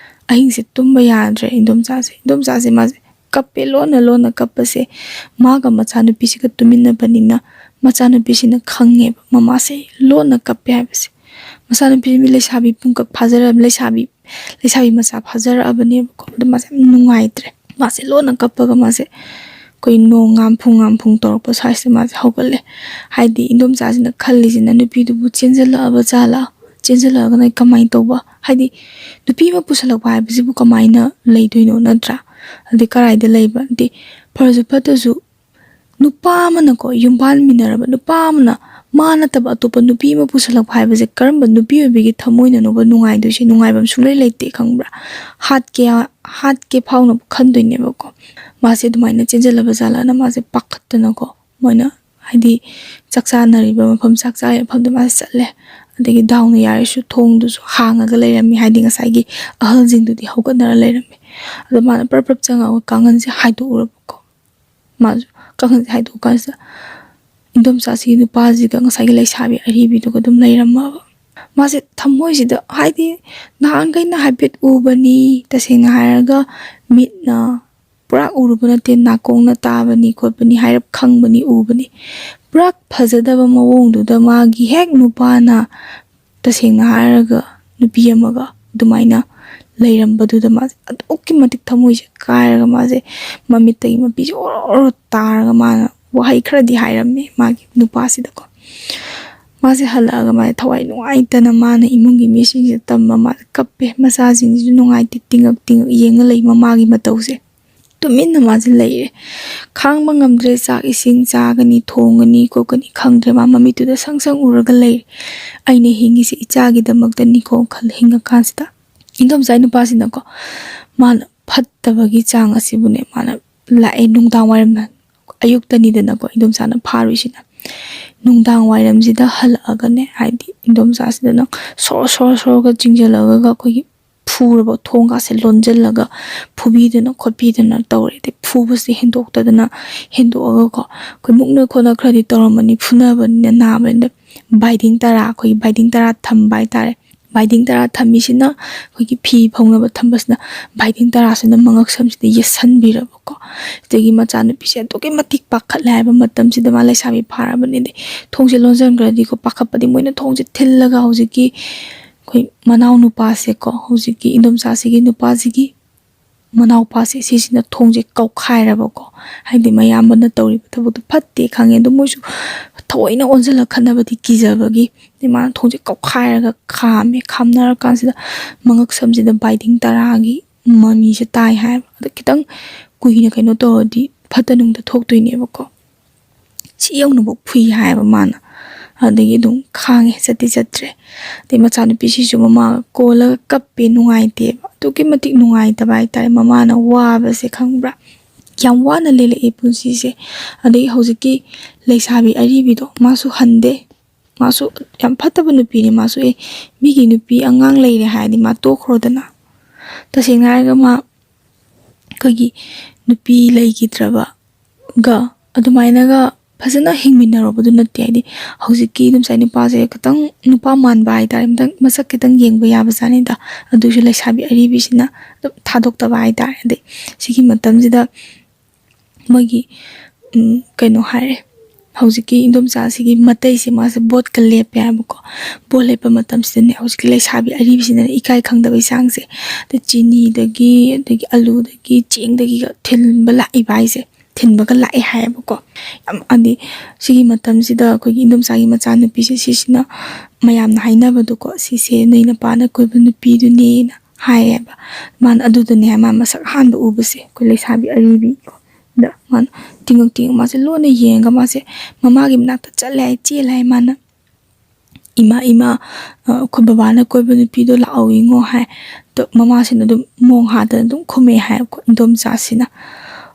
ꯑꯍꯤꯡꯁꯦ ꯇꯨꯝꯕ ꯌꯥꯗ꯭ꯔꯦ ꯏꯟꯗꯣꯝꯆꯥꯁꯦ꯫ ꯏꯟꯗꯣꯝꯆꯥꯁꯦ ꯃꯥꯁꯦ ꯀꯞꯄꯦ, ꯂꯣꯟꯅ ꯂꯣꯟꯅ ꯀꯞꯄꯁꯦ꯫ ꯃꯥꯒ ꯃꯆꯥꯅꯨꯄꯤꯁꯤꯒ ꯇꯨꯃꯤꯟꯅꯕꯅꯤꯅ ꯃꯆꯥꯅꯨꯄꯤꯁꯤꯅ ꯈꯪꯉꯦꯕ ꯃꯃꯥꯁꯦ ꯂꯣꯟꯅ ꯀꯞꯄꯦ ꯍꯥꯏꯕꯁꯦ꯫ ꯃꯆꯥꯅꯨꯄꯤ ꯂꯩꯁꯥꯕꯤ ꯄꯨꯡꯀꯛ ꯐꯥꯖꯔꯕ, ꯂꯩꯁꯥꯕꯤ, ꯂꯩꯁꯥꯕꯤ ꯃꯆꯥ ꯐꯥꯖꯔꯛꯑꯕꯅꯦꯕꯀꯣ꯫ ꯑꯗꯨ ꯃꯥꯁꯦ ꯌꯥꯝ ꯅꯨꯡꯉꯥꯏꯇ꯭ꯔꯦ꯫ ꯃꯥꯁꯦ ꯂꯣꯟꯅ ꯀꯞꯄꯒ ꯃꯥꯁꯦ ꯑꯩꯈꯣꯏ ꯅꯣꯡ ꯉꯥꯝꯐꯨ ꯉꯥꯝꯐꯨ ꯇꯧꯔꯛꯄ ꯁ꯭ꯋꯥꯏꯁꯤꯗ ꯃꯥꯁꯦ ꯍꯧꯒꯠꯂꯦ꯫ ꯍꯥꯏꯗꯤ ꯏꯟꯗꯣꯝꯆꯥꯁꯤꯅ ꯈꯜꯂꯤꯁꯤꯅ ꯅꯨꯄꯤꯗꯨꯕꯨ ꯆꯦꯟꯁꯤꯜꯂꯛꯑꯕ ꯖꯥꯠꯂꯥ, ꯆꯦꯟꯁꯤꯜꯂꯛꯑꯒꯅ ꯀꯃꯥꯏꯅ ꯇꯧꯕ? ꯍꯥꯏꯗꯤ ꯅꯨꯄꯤ ꯑꯃ ꯄꯨꯁꯜꯂꯛꯄ ꯍꯥꯏꯕꯁꯤꯕꯨ ꯀꯃꯥꯏꯅ ꯂꯩꯗꯣꯏꯅꯣ, ꯅꯠꯇ꯭ꯔꯥ? ꯑꯗꯩ ꯀꯔꯥꯏꯗ ꯂꯩꯕ? ꯍꯥꯏꯗꯤ ꯐꯔꯁꯨ ꯐꯠꯇ꯭ꯔꯁꯨ ꯅꯨꯄꯥ ꯑꯃꯅꯀꯣ, ꯌꯨꯝꯕꯥꯟꯃꯤꯟꯅꯔꯕ ꯅꯨꯄꯥ ꯑꯃꯅ ꯃꯥ ꯅꯠꯇꯕ ꯑꯇꯣꯞꯄ ꯅꯨꯄꯤ ꯑꯃ ꯄꯨꯁꯜꯂꯛꯄ ꯍꯥꯏꯕꯁꯦ ꯀꯔꯝꯕ ꯅꯨꯄꯤ ꯑꯣꯏꯕꯒꯤ ꯊꯃꯣꯏꯅꯅꯣꯕ ꯅꯨꯡꯉꯥꯏꯗꯣꯏꯁꯦ? ꯅꯨꯡꯉꯥꯏꯕ ꯑꯃ ꯁꯨꯡꯂꯩ ꯂꯩꯇꯦ, ꯈꯪꯕ꯭ꯔꯥ? ꯍꯥꯠꯀꯦ, ꯍꯥꯠꯀꯦ ꯐꯥꯎꯅ ꯈꯟꯗꯣꯏꯅꯦꯕꯀꯣ꯫ ꯃꯥꯁꯦ ꯑꯗꯨꯃꯥꯏꯅ ꯆꯦꯟꯁꯤꯜꯂꯕ ꯖꯥꯠꯂꯅ ꯃꯥꯁꯦ ꯄꯥꯈꯠꯇꯅꯀꯣ, ꯃꯣꯏꯅ ꯍꯥꯏꯗꯤ ꯆꯥꯛ ꯆꯥꯅꯔꯤꯕ ꯃꯐꯝ, ꯆꯥꯛ ꯆꯥꯔꯤꯕ ꯃꯐꯝꯗꯨ ꯃꯥꯁꯦ ꯆꯠꯂꯦ꯫ ꯑꯗꯒꯤ ꯗꯥꯎꯅ ꯌꯥꯔꯤꯁꯨ ꯊꯣꯡꯗꯨꯁꯨ ꯍꯥꯡꯉꯒ ꯂꯩꯔꯝꯃꯤ, ꯍꯥꯏꯗꯤ ꯉꯁꯥꯏꯒꯤ ꯑꯍꯜꯁꯤꯡꯗꯨꯗꯤ ꯍꯧꯒꯠꯅꯔ ꯂꯩꯔꯝꯃꯤ꯫ ꯑꯗꯣ ꯃꯥꯅ ꯄ꯭ꯔꯞ ꯄ꯭ꯔꯞ ꯆꯪꯉꯒ ꯀꯥꯡꯈꯟꯁꯦ ꯍꯥꯏꯗꯣꯛꯎꯔꯕꯀꯣ꯫ ꯃꯥꯁꯨ ꯀꯥꯡꯈꯟꯁꯦ ꯍꯥꯏꯗꯣꯛꯑꯀꯥꯟꯁꯤꯗ ꯏꯟꯗꯣꯝꯆꯥꯁꯤꯒꯤ ꯅꯨꯄꯥꯁꯤꯒ ꯉꯁꯥꯏꯒꯤ ꯂꯩꯁꯥꯕꯤ ꯑꯔꯤꯕꯤꯗꯨꯒ ꯑꯗꯨꯝ ꯂꯩꯔꯝꯃꯕ꯫ ꯃꯥꯁꯦ ꯊꯃꯣꯏꯁꯤꯗ, ꯍꯥꯏꯗꯤ, ꯅꯍꯥꯟꯈꯩꯅ ꯍꯥꯏꯐꯦꯠ ꯎꯕꯅꯤ, ꯇꯁꯦꯡꯅ ꯍꯥꯏꯔꯒ ꯃꯤꯠꯅ ꯄꯨꯔꯥ ꯎꯔꯨꯕ ꯅꯠꯇꯦ, ꯅꯥꯀꯣꯡꯅ ꯇꯥꯕꯅꯤ ꯈꯣꯠꯄꯅꯤ ꯍꯥꯏꯔꯞ ꯈꯪꯕꯅꯤ, ꯎꯕꯅꯤ꯫ ꯄꯨꯔꯥ ꯐꯖꯗꯕ ꯃꯑꯣꯡꯗꯨꯗ ꯃꯥꯒꯤ ꯍꯦꯛ ꯅꯨꯄꯥꯅ, ꯇꯁꯦꯡꯅ ꯍꯥꯏꯔꯒ, ꯅꯨꯄꯤ ꯑꯃꯒ ꯑꯗꯨꯃꯥꯏꯅ ꯂꯩꯔꯝꯕꯗꯨꯗ ꯃꯥꯁꯦ ꯑꯗꯨꯛꯀꯤ ꯃꯇꯤꯛ ꯊꯃꯣꯏꯁꯦ ꯀꯥꯏꯔꯒ ꯃꯥꯁꯦ ꯃꯃꯤꯠꯇꯒꯤ ꯃꯄꯤꯁꯦ ꯑꯣꯔꯣ ꯑꯣꯔꯣ ꯇꯥꯔꯒ ꯃꯥꯅ ꯋꯥꯍꯩ ꯈꯔꯗꯤ ꯍꯥꯏꯔꯝꯃꯦ ꯃꯥꯒꯤ ꯅꯨꯄꯥꯁꯤꯗꯀꯣ꯫ ꯃꯥꯁꯦ ꯍꯜꯂꯛꯑꯒ ꯃꯥꯁꯦ ꯊꯋꯥꯏ ꯅꯨꯡꯉꯥꯏꯇꯅ ꯃꯥꯅ ꯏꯃꯨꯡꯒꯤ ꯃꯤꯁꯤꯡꯁꯤꯗ ꯇꯝꯕ, ꯃꯥꯁꯦ ꯀꯞꯄꯦ, ꯃꯆꯥꯁꯤꯡꯁꯤꯁꯨ ꯅꯨꯡꯉꯥꯏꯇꯦ, ꯇꯤꯡꯉꯛ ꯇꯤꯡꯉꯛ ꯌꯦꯡꯉ ꯂꯩ ꯃꯃꯥꯒꯤ ꯃꯇꯧꯁꯦ꯫ ꯇꯨꯃꯤꯟꯅ ꯃꯥꯁꯦ ꯂꯩꯔꯦ꯫ ꯈꯥꯡꯕ ꯉꯝꯗ꯭ꯔꯦ, ꯆꯥꯛ ꯏꯁꯤꯡ ꯆꯥꯒꯅꯤ, ꯊꯣꯡꯒꯅꯤ ꯈꯣꯠꯀꯅꯤ ꯈꯪꯗ꯭ꯔꯦ꯫ ꯃꯥ ꯃꯃꯤꯠꯇꯨꯗ ꯁꯪ ꯁꯪ ꯎꯔꯒ ꯂꯩꯔꯦ꯫ "ꯑꯩꯅ ꯍꯤꯡꯉꯤꯁꯦ ꯏꯆꯥꯒꯤꯗꯃꯛꯇꯅꯤꯀꯣ" ꯈꯜꯂ ꯍꯤꯡꯉꯀꯥꯟꯁꯤꯗ, ꯏꯟꯗꯣꯝꯆꯥꯒꯤ ꯅꯨꯄꯥꯁꯤꯅꯀꯣ, ꯃꯥꯅ ꯐꯠꯇꯕꯒꯤ ꯆꯥꯡ ꯑꯁꯤꯕꯨꯅꯦ, ꯃꯥꯅ ꯂꯥꯛꯑꯦ ꯅꯨꯡꯗꯥꯡ ꯋꯥꯏꯔꯝꯗ꯫ ꯑꯌꯨꯛꯇꯅꯤꯗꯅꯀꯣ ꯏꯟꯗꯣꯝꯆꯥꯅ ꯐꯥꯔꯨꯏꯁꯤꯅ꯫ ꯅꯨꯡꯗꯥꯡ ꯋꯥꯏꯔꯝꯁꯤꯗ ꯍꯜꯂꯛꯑꯒꯅꯦ, ꯍꯥꯏꯗꯤ ꯏꯟꯗꯣꯝꯆꯥꯁꯤꯗꯅ ꯁꯣꯔ ꯁꯣꯔ ꯁꯣꯔꯒ ꯆꯤꯡꯁꯤꯜꯂꯒ ꯑꯩꯈꯣꯏꯒꯤ ꯐꯨꯔꯕ, ꯊꯣꯡꯒꯥꯁꯦ ꯂꯣꯟꯁꯤꯜꯂꯒ ꯐꯨꯕꯤꯗꯅ ꯈꯣꯠꯄꯤꯗꯅ ꯇꯧꯔꯦ꯫ ꯑꯗꯩ ꯐꯨꯕꯁꯦ ꯍꯦꯟꯗꯣꯛꯇꯗꯅ, ꯍꯦꯟꯗꯣꯛꯑꯒꯀꯣ, ꯑꯩꯈꯣꯏ ꯃꯨꯛꯅ ꯈꯣꯠꯅ ꯈꯔꯗꯤ ꯇꯧꯔꯝꯃꯅꯤ, ꯐꯨꯅꯕꯅꯤꯅ ꯅꯥꯕꯅꯤꯅ ꯕꯥꯏꯗꯤꯡ ꯇꯔꯥ, ꯑꯩꯈꯣꯏꯒꯤ ꯕꯥꯏꯗꯤꯡ ꯇꯔꯥ ꯊꯝꯕ ꯍꯥꯏꯇꯥꯔꯦ꯫ ꯕꯥꯏꯗꯤꯡ ꯇꯔꯥ ꯊꯝꯃꯤꯁꯤꯅ, ꯑꯩꯈꯣꯏꯒꯤ ꯐꯤ ꯐꯧꯅꯕ ꯊꯝꯕꯁꯤꯅ ꯕꯥꯏꯗꯤꯡ ꯇꯔꯥꯁꯤꯅ ꯃꯉꯛꯁꯝꯁꯤꯗ ꯌꯦꯠꯁꯟꯕꯤꯔꯕꯀꯣ꯫ ꯑꯗꯒꯤ ꯃꯆꯥꯅꯨꯄꯤꯁꯦ ꯑꯗꯨꯛꯀꯤ ꯃꯇꯤꯛ ꯄꯥꯈꯠꯂꯦ ꯍꯥꯏꯕ ꯃꯇꯝꯁꯤꯗ, ꯃꯥ ꯂꯩꯁꯥꯕꯤ ꯐꯥꯔꯕꯅꯤꯅꯦ꯫ ꯊꯣꯡꯁꯦ ꯂꯣꯟꯁꯤꯟꯈ꯭ꯔꯗꯤꯀꯣ, ꯄꯥꯈꯠꯄꯗꯤ ꯃꯣꯏꯅ ꯊꯣꯡꯁꯦ ꯊꯤꯜꯂꯒ ꯍꯧꯖꯤꯛꯀꯤ ꯑꯩꯈꯣꯏ ꯃꯅꯥꯎ ꯅꯨꯄꯥꯁꯦꯀꯣ, ꯍꯧꯖꯤꯛꯀꯤ ꯏꯟꯗꯣꯝꯆꯥꯁꯤꯒꯤ ꯅꯨꯄꯥꯁꯤꯒꯤ ꯃꯅꯥꯎꯄꯥꯁꯦ ꯁꯤꯁꯤꯅ ꯊꯣꯡꯁꯦ ꯀꯧꯈꯥꯏꯔꯕꯀꯣ꯫ ꯍꯥꯏꯗꯤ ꯃꯌꯥꯝꯕꯅ ꯇꯧꯔꯤꯕ ꯊꯕꯛꯇꯣ ꯐꯠꯇꯦ ꯈꯪꯉꯦ, ꯑꯗꯨ ꯃꯣꯏꯁꯨ ꯊꯑꯣꯏꯅ ꯑꯣꯟꯁꯤꯜꯂ ꯈꯠꯅꯕꯗꯤ ꯀꯤꯖꯕꯒꯤ, ꯑꯗꯩ ꯃꯥꯅ ꯊꯣꯡꯁꯦ ꯀꯧꯈꯥꯏꯔꯒ ꯈꯥꯝꯃꯦ꯫ ꯈꯥꯝꯅꯔꯀꯥꯟꯁꯤꯗ ꯃꯉꯛꯁꯝꯁꯤꯗ ꯕꯥꯏꯗꯤꯡ ꯇꯔꯥꯒꯤ ꯃꯃꯤꯁꯦ ꯇꯥꯏ ꯍꯥꯏꯕ꯫ ꯑꯗ ꯈꯤꯇꯪ ꯀꯨꯏꯅ ꯀꯩꯅꯣ ꯇꯧꯔꯗꯤ ꯐꯠꯇ ꯅꯨꯡꯗ ꯊꯣꯛꯇꯣꯏꯅꯦꯕꯀꯣ꯫ ꯁꯤ ꯌꯧꯅꯐꯥꯎ ꯐꯨꯏ ꯍꯥꯏꯌꯦꯕ ꯃꯥꯅ꯫ ꯑꯗꯒꯤ ꯑꯗꯨꯝ ꯈꯥꯡꯉꯦ, ꯆꯠꯇꯤ ꯆꯠꯇ꯭ꯔꯦ꯫ ꯑꯗꯩ ꯃꯆꯥꯅꯨꯄꯤꯁꯤꯁꯨ ꯃꯃꯥꯒ ꯀꯣꯜꯂꯒ ꯀꯞꯄꯦ, ꯅꯨꯡꯉꯥꯏꯇꯦꯕ, ꯑꯗꯨꯛꯀꯤ ꯃꯇꯤꯛ ꯅꯨꯡꯉꯥꯏꯇꯕ ꯍꯥꯏꯇꯥꯔꯦ꯫ ꯃꯃꯥꯅ ꯋꯥꯕꯁꯦ ꯈꯪꯕ꯭ꯔꯥ, ꯌꯥꯝ ꯋꯥꯅ ꯂꯦꯜꯂꯛꯑꯦ ꯄꯨꯟꯁꯤꯁꯦ꯫ ꯑꯗꯩ ꯍꯧꯖꯤꯛꯀꯤ ꯂꯩꯁꯥꯕꯤ ꯑꯔꯤꯕꯤꯗꯣ, ꯃꯥꯁꯨ ꯍꯟꯗꯦ, ꯃꯥꯁꯨ ꯌꯥꯝ ꯐꯠꯇꯕ ꯅꯨꯄꯤꯅꯤ꯫ ꯃꯥꯁꯨ ꯑꯦ, ꯃꯤꯒꯤ ꯅꯨꯄꯤ ꯑꯉꯥꯡ ꯂꯩꯔꯦ ꯍꯥꯏꯔꯗꯤ ꯃꯥ ꯇꯣꯛꯈ꯭ꯔꯣꯗꯅ꯫ ꯇꯁꯦꯡꯅ ꯍꯥꯏꯔꯒ ꯃꯥ ꯑꯩꯈꯣꯏꯒꯤ ꯅꯨꯄꯤ ꯂꯩꯈꯤꯗ꯭ꯔꯕ ꯒ ꯑꯗꯨꯃꯥꯏꯅꯒ ꯐꯖꯅ ꯍꯤꯡꯃꯤꯟꯅꯔꯨꯕꯗꯨ ꯅꯠꯇꯦ꯫ ꯍꯥꯏꯗꯤ ꯍꯧꯖꯤꯛꯀꯤ ꯏꯗꯣꯝꯆꯥ ꯅꯨꯄꯥꯁꯦ ꯈꯤꯇꯪ ꯅꯨꯄꯥ ꯃꯥꯟꯕ ꯍꯥꯏꯇꯥꯔꯦ, ꯈꯤꯇꯪ ꯃꯁꯛ ꯈꯤꯇꯪ ꯌꯦꯡꯕ ꯌꯥꯕ ꯖꯥꯠꯅꯤꯗ꯫ ꯑꯗꯨꯁꯨ ꯂꯩꯁꯥꯕꯤ ꯑꯔꯤꯕꯤꯁꯤꯅ ꯑꯗꯨꯝ ꯊꯥꯗꯣꯛꯇꯕ ꯍꯥꯏꯇꯥꯔꯦ꯫ ꯑꯗꯩ ꯁꯤꯒꯤ ꯃꯇꯝꯁꯤꯗ ꯃꯣꯏꯒꯤ ꯎꯝ, ꯀꯩꯅꯣ ꯍꯥꯏꯔꯦ, ꯍꯧꯖꯤꯛꯀꯤ ꯏꯗꯣꯝꯆꯥꯁꯤꯒꯤ ꯃꯇꯩꯁꯦ ꯃꯥꯁꯦ ꯕꯣꯠꯀ ꯂꯦꯞꯄꯦ ꯍꯥꯏꯕꯀꯣ꯫ ꯕꯣꯠ ꯂꯦꯞꯄ ꯃꯇꯝꯁꯤꯗꯅꯦ ꯍꯧꯖꯤꯛꯀꯤ ꯂꯩꯁꯥꯕꯤ ꯑꯔꯤꯕꯤꯁꯤꯅꯅꯦ ꯏꯀꯥꯏ ꯈꯪꯗꯕꯩ ꯆꯥꯡꯁꯦ꯫ ꯑꯗ ꯆꯤꯅꯤꯗꯒꯤ, ꯑꯗꯒꯤ ꯑꯂꯨꯗꯒꯤ, ꯆꯦꯡꯗꯒꯤꯒ ꯊꯤꯟꯕ ꯂꯥꯛꯏꯕ ꯍꯥꯏꯁꯦ, ꯊꯤꯟꯕꯒ ꯂꯥꯛꯑꯦ ꯍꯥꯏꯌꯦꯕꯀꯣ꯫ ꯌꯥꯝ, ꯑꯗꯤ ꯁꯤꯒꯤ ꯃꯇꯝꯁꯤꯗ ꯑꯩꯈꯣꯏꯒꯤ ꯏꯗꯣꯝꯆꯥꯒꯤ ꯃꯆꯥꯅꯨꯄꯤꯁꯦ ꯁꯤꯁꯤꯅ ꯃꯌꯥꯝꯅ ꯍꯥꯏꯅꯕꯗꯣꯀꯣ, "ꯁꯤꯁꯦ ꯅꯣꯏ ꯅꯄꯥꯅ ꯀꯣꯏꯕ ꯅꯨꯄꯤꯗꯨꯅꯦꯅ" ꯍꯥꯏꯌꯦꯕ꯫ ꯃꯥꯅ ꯑꯗꯨꯗꯅꯦ ꯃꯥ ꯃꯁꯛ ꯑꯍꯥꯟꯕ ꯎꯕꯁꯦ, ꯑꯩꯈꯣꯏ ꯂꯩꯁꯥꯕꯤ ꯑꯔꯤꯕꯤ ꯀꯣ꯫ ꯑꯗ ꯃꯥꯅ ꯇꯤꯡꯉꯛ ꯇꯤꯡꯉꯛ ꯃꯥꯁꯦ ꯂꯣꯟꯅ ꯌꯦꯡꯉꯒ ꯃꯥꯁꯦ ꯃꯃꯥꯒꯤ ꯃꯅꯥꯛꯇ ꯆꯠꯂꯦ ꯍꯥꯏ, ꯆꯦꯜꯂꯦ ꯍꯥꯏ꯫ ꯃꯥꯅ "ꯏꯃꯥ, ꯏꯃꯥ, ꯑ, ꯑꯩꯈꯣꯏ ꯕꯕꯥꯅ ꯀꯣꯏꯕ ꯅꯨꯄꯤꯗꯣ ꯂꯥꯛꯍꯧꯋꯤꯉꯣ" ꯍꯥꯏ꯫ ꯑꯗꯣ ꯃꯃꯥꯁꯤꯅ ꯑꯗꯨꯝ ꯃꯣꯡ ꯍꯥꯗꯅ ꯑꯗꯨꯝ ꯈꯨꯝꯃꯦ ꯍꯥꯏ, ꯑꯩꯈꯣꯏ ꯏꯗꯣꯝꯆꯥꯁꯤꯅ꯫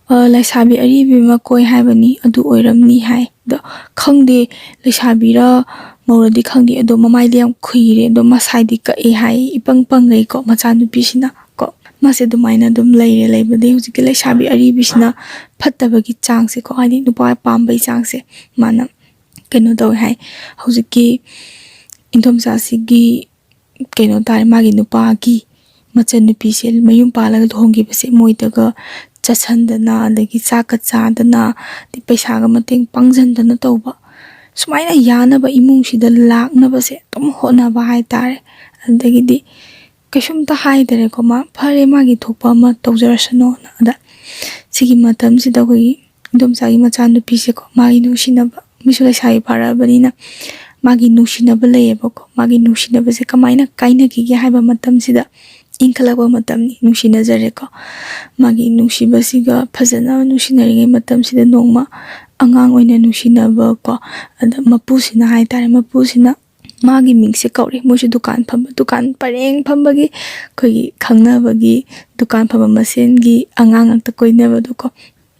"ꯑ, ꯂꯩꯁꯥꯕꯤ ꯑꯔꯤꯕꯤ ꯑꯃ ꯀꯣꯏ ꯍꯥꯏꯕꯅꯤ, ꯑꯗꯨ ꯑꯣꯏꯔꯝꯅꯤ" ꯍꯥꯏ꯫ ꯑꯗꯣ ꯈꯪꯗꯦ, ꯂꯩꯁꯥꯕꯤꯔ ꯃꯧꯔꯗꯤ ꯈꯪꯗꯦ, ꯑꯗꯣ ꯃꯃꯥꯏꯗꯤ ꯌꯥꯝ ꯈꯨꯏꯔꯦ, ꯑꯗꯣ ꯃꯁꯥꯏꯗꯤ ꯀꯛꯑꯦ ꯍꯥꯏ, ꯏꯄꯪ ꯄꯪꯒꯩꯀꯣ ꯃꯆꯥꯅꯨꯄꯤꯁꯤꯅ ꯀꯣ꯫ ꯃꯥꯁꯦ ꯑꯗꯨꯃꯥꯏꯅ ꯑꯗꯨꯝ ꯂꯩꯔꯦ꯫ ꯂꯩꯕꯗꯒꯤ ꯍꯧꯖꯤꯛꯀꯤ ꯂꯩꯁꯥꯕꯤ ꯑꯔꯤꯕꯤꯁꯤꯅ ꯐꯠꯇꯕꯒꯤ ꯆꯥꯡꯁꯦꯀꯣ, ꯍꯥꯏꯗꯤ ꯅꯨꯄꯥ ꯄꯥꯝꯕꯩ ꯆꯥꯡꯁꯦ ꯃꯥꯅ ꯀꯩꯅꯣ ꯇꯧꯋꯦ ꯍꯥꯏ꯫ ꯍꯧꯖꯤꯛꯀꯤ ꯏꯗꯣꯝꯆꯥꯁꯤꯒꯤ ꯀꯩꯅꯣ ꯇꯥꯔꯦ, ꯃꯥꯒꯤ ꯅꯨꯄꯥꯒꯤ ꯃꯆꯟꯅꯨꯄꯤꯁꯦ ꯃꯌꯨꯝ ꯄꯥꯜꯂꯒ ꯂꯨꯍꯣꯡꯈꯤꯕꯁꯦ ꯃꯣꯏꯗꯒ ꯆꯠꯁꯟꯗꯅ, ꯑꯗꯒꯤ ꯆꯥꯛꯀ ꯆꯥꯗꯅ, ꯑꯗꯩ ꯄꯩꯁꯥꯒ ꯃꯇꯦꯡ ꯄꯥꯡꯁꯤꯟꯗꯅ ꯇꯧꯕ, ꯁꯨꯃꯥꯏꯅ ꯌꯥꯅꯕ, ꯏꯃꯨꯡꯁꯤꯗ ꯂꯥꯛꯅꯕꯁꯦ ꯑꯗꯨꯝ ꯍꯣꯠꯅꯕ ꯍꯥꯏꯇꯥꯔꯦ꯫ ꯑꯗꯒꯤꯗꯤ ꯀꯩꯁꯨꯝꯇ ꯍꯥꯏꯗꯔꯦꯀꯣ, ꯃꯥ ꯐꯔꯦ, ꯃꯥꯒꯤ ꯊꯣꯛꯄ ꯑꯃ ꯇꯧꯖꯔꯁꯅꯣꯅ꯫ ꯑꯗ ꯁꯤꯒꯤ ꯃꯇꯝꯁꯤꯗ ꯑꯩꯈꯣꯏꯒꯤ ꯏꯗꯣꯝꯆꯥꯒꯤ ꯃꯆꯥꯅꯨꯄꯤꯁꯦꯀꯣ, ꯃꯥꯒꯤ ꯅꯨꯡꯁꯤꯅꯕ, ꯃꯤꯁꯨ ꯂꯩꯁꯥꯕꯤ ꯐꯥꯔꯛꯑꯕꯅꯤꯅ ꯃꯥꯒꯤ ꯅꯨꯡꯁꯤꯅꯕ ꯂꯩꯌꯦꯕꯀꯣ꯫ ꯃꯥꯒꯤ ꯅꯨꯡꯁꯤꯅꯕꯁꯦ ꯀꯃꯥꯏꯅ ꯀꯥꯏꯅꯈꯤꯒꯦ ꯍꯥꯏꯕ ꯃꯇꯝꯁꯤꯗ, ꯏꯟꯈꯠꯂꯛꯄ ꯃꯇꯝꯅꯤ, ꯅꯨꯡꯁꯤꯅꯖꯔꯦꯀꯣ꯫ ꯃꯥꯒꯤ ꯅꯨꯡꯁꯤꯕꯁꯤꯒ ꯐꯖꯅ ꯅꯨꯡꯁꯤꯅꯔꯤꯉꯩ ꯃꯇꯝꯁꯤꯗ ꯅꯣꯡꯃ ꯑꯉꯥꯡ ꯑꯣꯏꯅ ꯅꯨꯡꯁꯤꯅꯕꯀꯣ, ꯑꯗ ꯃꯄꯨꯁꯤꯅ ꯍꯥꯏꯇꯥꯔꯦ, ꯃꯄꯨꯁꯤꯅ ꯃꯥꯒꯤ ꯃꯤꯡꯁꯦ ꯀꯧꯔꯦ꯫ ꯃꯣꯏꯁꯨ ꯗꯨꯀꯥꯟ ꯐꯝꯕ, ꯗꯨꯀꯥꯟ ꯄꯔꯦꯡ ꯐꯝꯕꯒꯤ ꯑꯩꯈꯣꯏꯒꯤ ꯈꯪꯅꯕꯒꯤ ꯗꯨꯀꯥꯟ ꯐꯝꯕ ꯃꯁꯦꯟꯒꯤ ꯑꯉꯥꯡ ꯉꯥꯛꯇ ꯀꯣꯏꯅꯕꯗꯣꯀꯣ꯫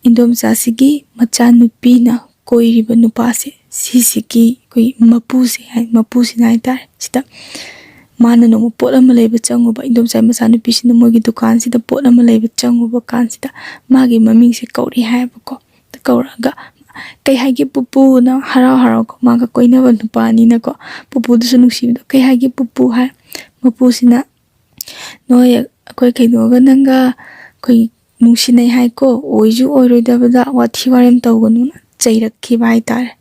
ꯏꯟꯗꯣꯝꯆꯥꯁꯤꯒꯤ ꯃꯆꯥꯅꯨꯄꯤꯅ ꯀꯣꯏꯔꯤꯕ ꯅꯨꯄꯥꯁꯦ, ꯁꯤꯁꯤꯒꯤ ꯑꯩꯈꯣꯏ ꯃꯄꯨꯁꯦ ꯍꯥꯏ, ꯃꯄꯨꯁꯤꯅ ꯍꯥꯏꯇꯥꯔꯦ, ꯁꯤꯗ ꯃꯥꯅ ꯅꯣꯡꯃ ꯄꯣꯠ ꯑꯃ ꯂꯩꯕ ꯆꯪꯉꯨꯕ, ꯏꯟꯗꯣꯝꯆꯥꯒꯤ ꯃꯆꯥꯅꯨꯄꯤꯁꯤꯅ ꯃꯣꯏꯒꯤ ꯗꯨꯀꯥꯟꯁꯤꯗ ꯄꯣꯠ ꯑꯃ ꯂꯩꯕ ꯆꯪꯉꯨꯕ ꯀꯥꯟꯁꯤꯗ ꯃꯥꯒꯤ ꯃꯃꯤꯡꯁꯦ ꯀꯧꯔꯛꯑꯦ ꯍꯥꯏꯌꯦꯕꯀꯣ꯫ ꯑꯗ ꯀꯧꯔꯛꯑꯒ "ꯀꯩ ꯍꯥꯏꯒꯦ ꯄꯨꯄꯨꯅ?" ꯍꯔꯥꯎ ꯍꯔꯥꯎ ꯃꯥꯒ ꯀꯣꯏꯅꯕ ꯅꯨꯄꯥꯅꯤꯅꯀꯣ, ꯄꯨꯄꯨꯗꯨꯁꯨ ꯅꯨꯡꯁꯤꯕꯗꯣ "ꯀꯩ ꯍꯥꯏꯒꯦ ꯄꯨꯄꯨ?" ꯍꯥꯏ꯫ ꯃꯄꯨꯁꯤꯅ "ꯅꯣꯏ ꯑꯩꯈꯣꯏ ꯀꯩꯅꯣꯒ ꯅꯪꯒ ꯑꯩꯈꯣꯏ ꯅꯨꯡꯁꯤꯅꯩ ꯍꯥꯏꯀꯣ, ꯑꯣꯏꯁꯨ ꯑꯣꯏꯔꯣꯏꯗꯕꯗ ꯋꯥꯊꯤ ꯋꯥꯔꯦꯝ ꯇꯧꯒꯅꯨꯅ" ꯆꯩꯔꯛꯈꯤꯕ ꯍꯥꯏꯇꯥꯔꯦ꯫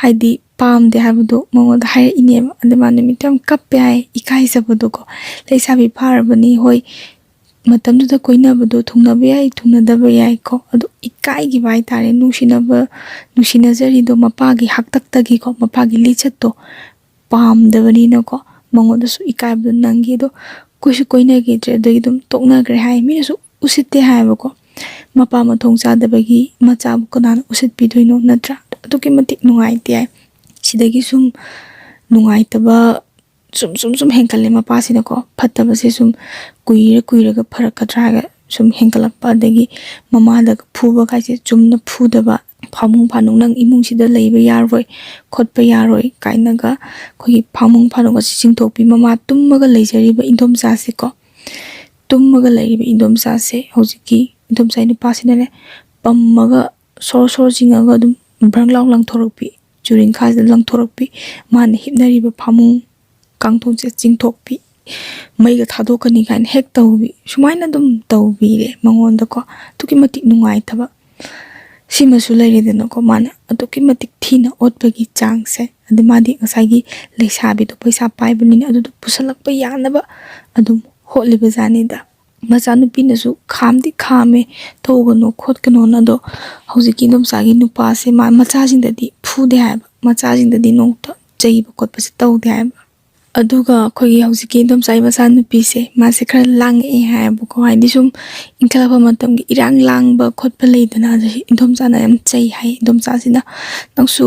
ꯍꯥꯏꯗꯤ ꯄꯥꯝꯗꯦ ꯍꯥꯏꯕꯗꯣ ꯃꯉꯣꯟꯗ ꯍꯥꯏꯔꯛꯏꯅꯦꯕ꯫ ꯑꯗ ꯃꯥ ꯅꯨꯃꯤꯠꯇꯣ ꯌꯥꯝ ꯀꯞꯄꯦ ꯍꯥꯏ, ꯏꯀꯥꯏꯖꯕꯗꯣꯀꯣ꯫ ꯂꯩꯁꯥꯕꯤ ꯐꯥꯔꯕꯅꯤ, ꯍꯣꯏ, ꯃꯇꯝꯗꯨꯗ ꯀꯣꯏꯅꯕꯗꯣ ꯊꯨꯡꯅꯕ ꯌꯥꯏ, ꯊꯨꯡꯅꯗꯕ ꯌꯥꯏꯀꯣ, ꯑꯗꯣ ꯏꯀꯥꯏꯈꯤꯕ ꯍꯥꯏꯇꯥꯔꯦ꯫ ꯅꯨꯡꯁꯤꯅꯕ, ꯅꯨꯡꯁꯤꯅꯖꯔꯤꯗꯣ ꯃꯄꯥꯒꯤ ꯍꯥꯛꯇꯛꯇꯒꯤꯀꯣ, ꯃꯄꯥꯒꯤ ꯂꯤꯆꯠꯇꯣ ꯄꯥꯝꯗꯕꯅꯤꯅꯀꯣ, ꯃꯉꯣꯟꯗꯁꯨ ꯏꯀꯥꯏꯕꯗꯣ ꯅꯪꯈꯤ꯫ ꯑꯗꯣ ꯀꯣꯏꯁꯨ ꯀꯣꯏꯅꯈꯤꯗ꯭ꯔꯦ, ꯑꯗꯒꯤ ꯑꯗꯨꯝ ꯇꯣꯛꯅꯈ꯭ꯔꯦ ꯍꯥꯏ꯫ ꯃꯤꯅꯁꯨ ꯎꯁꯤꯠꯇꯦ ꯍꯥꯏꯕꯀꯣ, ꯃꯄꯥ ꯃꯊꯣꯡ ꯆꯥꯗꯕꯒꯤ ꯃꯆꯥꯕꯨ ꯀꯅꯥꯅ ꯎꯁꯤꯠꯄꯤꯗꯣꯏꯅꯣ, ꯅꯠꯇ꯭ꯔꯥ? ꯑꯗꯨꯛꯀꯤ ꯃꯇꯤꯛ ꯅꯨꯡꯉꯥꯏꯇꯦ ꯍꯥꯏ꯫ ꯁꯤꯗꯒꯤ ꯁꯨꯝ ꯅꯨꯡꯉꯥꯏꯇꯕ ꯁꯨꯝ ꯁꯨꯝ ꯁꯨꯝ ꯍꯦꯟꯒꯠꯂꯦ ꯃꯄꯥꯁꯤꯅꯀꯣ꯫ ꯐꯠꯇꯕꯁꯦ ꯁꯨꯝ ꯀꯨꯏꯔ ꯀꯨꯏꯔꯒ ꯐꯔꯛꯀꯗ꯭ꯔꯥ ꯍꯥꯏꯔꯒ ꯁꯨꯝ ꯍꯦꯟꯒꯠꯂꯛꯄ, ꯑꯗꯒꯤ ꯃꯃꯥꯗꯒ ꯐꯨꯕ ꯀꯥꯏꯁꯦ ꯆꯨꯝꯅ ꯐꯨꯗꯕ, "ꯐꯥꯃꯨꯡ ꯐꯥꯅꯨꯡ ꯅꯪ ꯏꯃꯨꯡꯁꯤꯗ ꯂꯩꯕ ꯌꯥꯔꯣꯏ, ꯈꯣꯠꯄ ꯌꯥꯔꯣꯏ" ꯀꯥꯏꯅꯒ ꯑꯩꯈꯣꯏꯒꯤ ꯐꯥꯃꯨꯡ ꯐꯥꯅꯨꯡ ꯑꯁꯤ ꯆꯤꯡꯊꯣꯛꯄꯤ꯫ ꯃꯃꯥ ꯇꯨꯝꯃꯒ ꯂꯩꯖꯔꯤꯕ ꯏꯟꯗꯣꯝꯆꯥꯁꯦꯀꯣ, ꯇꯨꯝꯃꯒ ꯂꯩꯔꯤꯕ ꯏꯟꯗꯣꯝꯆꯥꯁꯦ, ꯍꯧꯖꯤꯛꯀꯤ ꯏꯟꯗꯣꯝꯆꯥꯒꯤ ꯅꯨꯄꯥꯁꯤꯅꯅꯦ, ꯄꯝꯃꯒ ꯁꯣꯔ ꯁꯣꯔ ꯆꯤꯡꯉꯒ ꯑꯗꯨꯝ ꯕ꯭ꯔꯪ ꯂꯥꯎ ꯂꯪꯊꯣꯔꯛꯄꯤ, ꯆꯨꯔꯤꯡꯈꯥꯁꯤꯗ ꯂꯪꯊꯣꯔꯛꯄꯤ, ꯃꯥꯅ ꯍꯤꯞꯅꯔꯤꯕ ꯐꯃꯨꯡ ꯀꯥꯡꯊꯣꯟꯁꯦ ꯆꯤꯡꯊꯣꯛꯄꯤ, ꯃꯩꯒ ꯊꯥꯗꯣꯛꯀꯅꯤ ꯀꯥꯏꯅ ꯍꯦꯛ ꯇꯧꯕꯤ, ꯁꯨꯃꯥꯏꯅ ꯑꯗꯨꯝ ꯇꯧꯕꯤꯔꯦ ꯃꯉꯣꯟꯗꯀꯣ꯫ ꯑꯗꯨꯛꯀꯤ ꯃꯇꯤꯛ ꯅꯨꯡꯉꯥꯏꯇꯕ꯫ ꯁꯤꯃꯁꯨ ꯂꯩꯔꯦꯗꯅꯀꯣ, ꯃꯥꯅ ꯑꯗꯨꯛꯀꯤ ꯃꯇꯤꯛ ꯊꯤꯅ ꯑꯣꯠꯄꯒꯤ ꯆꯥꯡꯁꯦ꯫ ꯑꯗ ꯃꯥꯗꯤ ꯉꯁꯥꯏꯒꯤ ꯂꯩꯁꯥꯕꯤꯗꯣ ꯄꯩꯁꯥ ꯄꯥꯏꯕꯅꯤꯅ ꯑꯗꯨꯗꯣ ꯄꯨꯁꯜꯂꯛꯄ ꯌꯥꯅꯕ ꯑꯗꯨꯝ ꯍꯣꯠꯂꯤꯕ ꯖꯥꯠꯅꯤꯗ꯫ ꯃꯆꯥꯅꯨꯄꯤꯅꯁꯨ ꯈꯥꯝꯗꯤ ꯈꯥꯝꯃꯦ, "ꯇꯧꯒꯅꯣ ꯈꯣꯠꯀꯅꯣꯅ"꯫ ꯑꯗꯣ ꯍꯧꯖꯤꯛꯀꯤ ꯏꯟꯗꯣꯝꯆꯥꯒꯤ ꯅꯨꯄꯥꯁꯦ ꯃꯥ ꯃꯆꯥꯁꯤꯡꯗꯗꯤ ꯐꯨꯗꯦ ꯍꯥꯏꯕ, ꯃꯆꯥꯁꯤꯡꯗꯗꯤ ꯅꯣꯡꯃꯇ ꯆꯩꯕ ꯈꯣꯠꯄꯁꯦ ꯇꯧꯗꯦ ꯍꯥꯏꯕ꯫ ꯑꯗꯨꯒ ꯑꯩꯈꯣꯏꯒꯤ ꯍꯧꯖꯤꯛꯀꯤ ꯏꯟꯗꯣꯝꯆꯥꯒꯤ ꯃꯆꯥꯅꯨꯄꯤꯁꯦ, ꯃꯥꯁꯦ ꯈꯔ ꯂꯥꯡꯉꯛꯑꯦ ꯍꯥꯏꯌꯦꯕꯀꯣ꯫ ꯍꯥꯏꯗꯤ ꯁꯨꯝ ꯏꯟꯈꯠꯂꯛꯄ ꯃꯇꯝꯒꯤ ꯏꯔꯥꯡ ꯂꯥꯡꯕ ꯈꯣꯠꯄ ꯂꯩꯗꯅ, ꯑꯗꯨ ꯏꯟꯗꯣꯝꯆꯥꯅ ꯌꯥꯝ ꯆꯩ ꯍꯥꯏ꯫ ꯏꯟꯗꯣꯝꯆꯥꯁꯤꯅ, "ꯅꯪꯁꯨ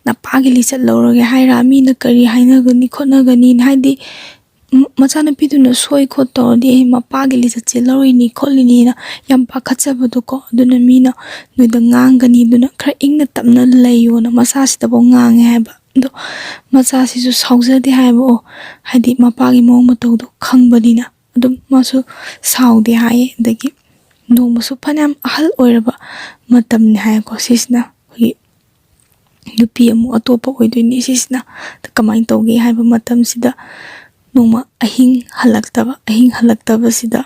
ꯅꯄꯥꯒꯤ ꯂꯤꯆꯠ ꯂꯧꯔꯒꯦ ꯍꯥꯏꯔ? ꯃꯤꯅ ꯀꯔꯤ ꯍꯥꯏꯅꯒꯅꯤ ꯈꯣꯠꯅꯒꯅꯤꯅ"꯫ ꯍꯥꯏꯗꯤ ꯃ-, ꯃꯆꯥꯅꯨꯄꯤꯗꯨꯅ ꯁꯣꯏ ꯈꯣꯠ ꯇꯧꯔꯗꯤ, "ꯑꯩ ꯃꯄꯥꯒꯤ ꯂꯤꯆꯠꯁꯦ ꯂꯧꯔꯤꯅꯤ ꯈꯣꯠꯂꯤꯅꯤꯅ" ꯌꯥꯝ ꯄꯥꯈꯠꯆꯕꯗꯣꯀꯣ꯫ ꯑꯗꯨꯅ ꯃꯤꯅ ꯅꯣꯏꯗ ꯉꯥꯡꯒꯅꯤ, ꯑꯗꯨꯅ ꯈꯔ ꯏꯪꯅ ꯇꯞꯅ ꯂꯩꯌꯣꯅ ꯃꯆꯥꯁꯤꯗꯐꯥꯎ ꯉꯥꯡꯉꯦ ꯍꯥꯏꯕ꯫ ꯑꯗꯣ ꯃꯆꯥꯁꯤꯁꯨ ꯁꯥꯎꯖꯗꯦ ꯍꯥꯏꯕ, ꯑꯣ, ꯍꯥꯏꯗꯤ ꯃꯄꯥꯒꯤ ꯃꯑꯣꯡ ꯃꯇꯧꯗꯣ ꯈꯪꯕꯅꯤꯅ ꯑꯗꯨꯝ ꯃꯥꯁꯨ ꯁꯥꯎꯗꯦ ꯍꯥꯏꯌꯦ꯫ ꯑꯗꯒꯤ ꯅꯣꯡꯃꯁꯨ ꯐꯅꯌꯥꯝ ꯑꯍꯜ ꯑꯣꯏꯔꯕ ꯃꯇꯝꯅꯤ ꯍꯥꯏꯀꯣ꯫ ꯁꯤꯁꯤꯅ ꯑꯩꯈꯣꯏꯒꯤ ꯅꯨꯄꯤ ꯑꯃꯨꯛ ꯑꯇꯣꯞꯄ ꯑꯣꯏꯗꯣꯏꯅꯤ꯫ ꯁꯤꯁꯤꯅ ꯀꯃꯥꯏꯅ ꯇꯧꯒꯦ ꯍꯥꯏꯕ ꯃꯇꯝꯁꯤꯗ, ꯅꯣꯡꯃ ꯑꯍꯤꯡ ꯍꯜꯂꯛꯇꯕ, ꯑꯍꯤꯡ ꯍꯜꯂꯛꯇꯕꯁꯤꯗ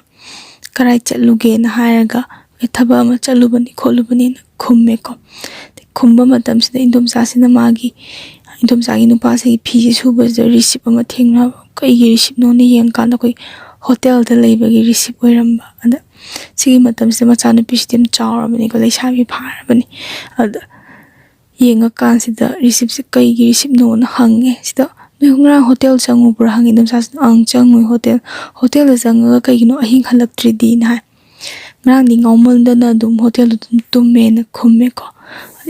ꯀꯔꯥꯏ ꯆꯠꯂꯨꯒꯦꯅ ꯍꯥꯏꯔꯒ, "ꯑꯦ, ꯊꯕꯛ ꯑꯃ ꯆꯠꯂꯨꯕꯅꯤ ꯈꯣꯠꯂꯨꯕꯅꯤꯅ" ꯈꯨꯝꯃꯦꯀꯣ꯫ ꯈꯨꯝꯕ ꯃꯇꯝꯁꯤꯗ ꯏꯟꯗꯣꯝꯆꯥꯁꯤꯅ ꯃꯥꯒꯤ, ꯏꯟꯗꯣꯝꯆꯥꯒꯤ ꯅꯨꯄꯥꯁꯤꯒꯤ ꯐꯤꯁꯦ ꯁꯨꯕꯁꯤꯗ ꯔꯤꯁꯤꯞ ꯑꯃ ꯊꯦꯡꯅꯕ꯫ ꯀꯩꯒꯤ ꯔꯤꯁꯤꯞꯅꯣꯅ ꯌꯦꯡꯀꯥꯟꯗ ꯑꯩꯈꯣꯏ ꯍꯣꯇꯦꯜꯗ ꯂꯩꯕꯒꯤ ꯔꯤꯁꯤꯞ ꯑꯣꯏꯔꯝꯕ꯫ ꯑꯗ ꯁꯤꯒꯤ ꯃꯇꯝꯁꯤꯗ ꯃꯆꯥꯅꯨꯄꯤꯁꯤꯗꯤ ꯌꯥꯝ ꯆꯥꯎꯔꯕꯅꯤꯀꯣ, ꯂꯩꯁꯥꯕꯤ ꯐꯥꯔꯕꯅꯤ꯫ ꯑꯗ ꯌꯦꯡꯉꯀꯥꯟꯁꯤꯗ ꯔꯤꯁꯤꯞꯁꯦ ꯀꯩꯒꯤ ꯔꯤꯁꯤꯞꯅꯣꯅ ꯍꯪꯉꯦ꯫ ꯁꯤꯗ "ꯅꯣꯏ ꯉꯔꯥꯡ ꯍꯣꯇꯦꯜ ꯆꯪꯉꯨꯕ꯭ꯔꯥ?" ꯍꯪꯉꯦ ꯏꯟꯗꯣꯝꯆꯥꯁꯤꯅ꯫ "ꯑꯪ, ꯆꯪꯉꯨꯏ ꯍꯣꯇꯦꯜ꯫ ꯍꯣꯇꯦꯜꯗ ꯆꯪꯉꯒ ꯀꯩꯒꯤꯅꯣ ꯑꯍꯤꯡ ꯍꯜꯂꯛꯇ꯭ꯔꯤꯗꯤꯅ" ꯍꯥꯏ꯫ "ꯉꯔꯥꯡꯗꯤ ꯉꯥꯎꯃꯟꯗꯅ ꯑꯗꯨꯝ ꯍꯣꯇꯦꯜꯗ ꯑꯗꯨꯝ ꯇꯨꯝꯃꯦꯅ" ꯈꯨꯝꯃꯦꯀꯣ꯫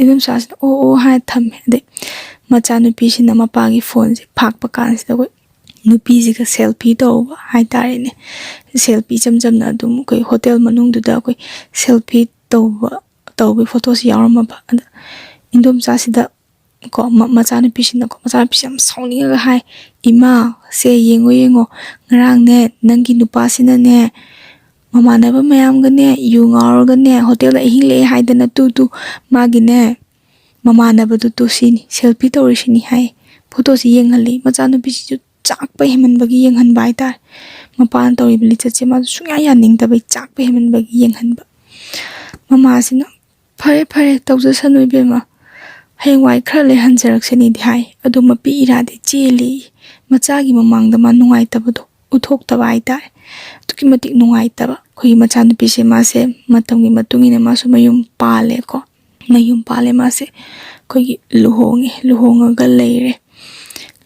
ꯏꯟꯗꯣꯝꯆꯥꯁꯤꯅ "ꯑꯣ, ꯑꯣ" ꯍꯥꯏꯔ ꯊꯝꯃꯦ꯫ ꯑꯗꯩ ꯃꯆꯥꯅꯨꯄꯤꯁꯤꯅ ꯃꯄꯥꯒꯤ ꯐꯣꯟꯁꯦ ꯐꯥꯛꯄ ꯀꯥꯟꯁꯤꯗ ꯑꯩꯈꯣꯏ ꯅꯨꯄꯤꯁꯤꯒ ꯁꯦꯜꯐꯤ ꯇꯧꯕ ꯍꯥꯏꯇꯥꯔꯦꯅꯦ꯫ ꯁꯦꯜꯐꯤ ꯏꯆꯝ ꯆꯝꯅ ꯑꯗꯨꯝ ꯑꯩꯈꯣꯏ ꯍꯣꯇꯦꯜ ꯃꯅꯨꯡꯗꯨꯗ ꯑꯩꯈꯣꯏ ꯁꯦꯜꯐꯤ ꯇꯧꯕ, ꯇꯧꯕꯒꯤ ꯐꯣꯇꯣꯁꯤ ꯌꯥꯎꯔꯝꯃꯕ꯫ ꯑꯗ ꯏꯟꯗꯣꯝꯆꯥꯁꯤꯗ ꯀꯣ, ꯃ-, ꯃꯆꯥꯅꯨꯄꯤꯁꯤꯅꯀꯣ, ꯃꯆꯥꯅꯨꯄꯤꯁꯤ ꯌꯥꯝ ꯁꯥꯎꯅꯤꯡꯉꯒ ꯍꯥꯏ, "ꯏꯃꯥ, ꯁꯦ ꯌꯦꯡꯉꯣ, ꯌꯦꯡꯉꯣ, ꯉꯔꯥꯡꯅꯦ ꯅꯪꯒꯤ ꯅꯨꯄꯥꯁꯤꯅꯅꯦ ꯃꯃꯥꯟꯅꯕ ꯃꯌꯥꯝꯒꯅꯦ ꯌꯨ ꯉꯥꯎꯔꯒꯅꯦ ꯍꯣꯇꯦꯜꯗ ꯑꯍꯤꯡ ꯂꯦꯛꯑꯦ ꯍꯥꯏꯗꯅ ꯇꯨ ꯇꯨ ꯃꯥꯒꯤꯅꯦ ꯃꯃꯥꯟꯅꯕꯗꯨ ꯇꯨ ꯁꯤꯅꯤ, ꯁꯦꯜꯐꯤ ꯇꯧꯔꯤꯁꯤꯅꯤ" ꯍꯥꯏ꯫ ꯐꯣꯇꯣꯁꯤ ꯌꯦꯡꯍꯜꯂꯤ꯫ ꯃꯆꯥꯅꯨꯄꯤꯁꯤꯁꯨ ꯆꯥꯛꯄ ꯍꯦꯟꯃꯟꯕꯒꯤ ꯌꯦꯡꯍꯟꯕ ꯍꯥꯏꯇꯥꯔꯦ꯫ ꯃꯄꯥꯅ ꯇꯧꯔꯤꯕ ꯂꯤꯆꯠꯁꯦ ꯃꯥꯁꯨ ꯁꯨꯡꯌꯥ ꯌꯥꯅꯤꯡꯗꯕꯩ ꯆꯥꯛꯄ ꯍꯦꯟꯃꯟꯕꯒꯤ ꯌꯦꯡꯍꯟꯕ꯫ ꯃꯃꯥꯁꯤꯅ "ꯐꯔꯦ, ꯐꯔꯦ, ꯇꯧꯖꯁꯅꯨ ꯏꯕꯦꯝꯃ, ꯍꯌꯦꯡꯋꯥꯏ ꯈꯔ ꯂꯩ ꯍꯟꯖꯔꯛꯁꯅꯤꯗꯤ" ꯍꯥꯏ꯫ ꯑꯗꯣ ꯃꯄꯤ ꯏꯔꯥꯗꯤ ꯆꯦꯜꯂꯤ꯫ ꯃꯆꯥꯒꯤ ꯃꯃꯥꯡꯗ ꯃꯥ ꯅꯨꯡꯉꯥꯏꯇꯕꯗꯣ ꯎꯠꯊꯣꯛꯇꯕ ꯍꯥꯏꯇꯥꯔꯦ꯫ ꯑꯗꯨꯛꯀꯤ ꯃꯇꯤꯛ ꯅꯨꯡꯉꯥꯏꯇꯕ꯫ ꯑꯩꯈꯣꯏꯒꯤ ꯃꯆꯥꯅꯨꯄꯤꯁꯦ ꯃꯥꯁꯦ ꯃꯇꯝꯒꯤ ꯃꯇꯨꯡ ꯏꯟꯅ ꯃꯥꯁꯨ ꯃꯌꯨꯝ ꯄꯥꯜꯂꯦꯀꯣ꯫ ꯃꯌꯨꯝ ꯄꯥꯜꯂꯦ ꯃꯥꯁꯦ꯫ ꯑꯩꯈꯣꯏꯒꯤ ꯂꯨꯍꯣꯡꯉꯦ꯫ ꯂꯨꯍꯣꯡꯉꯒ ꯂꯩꯔꯦ꯫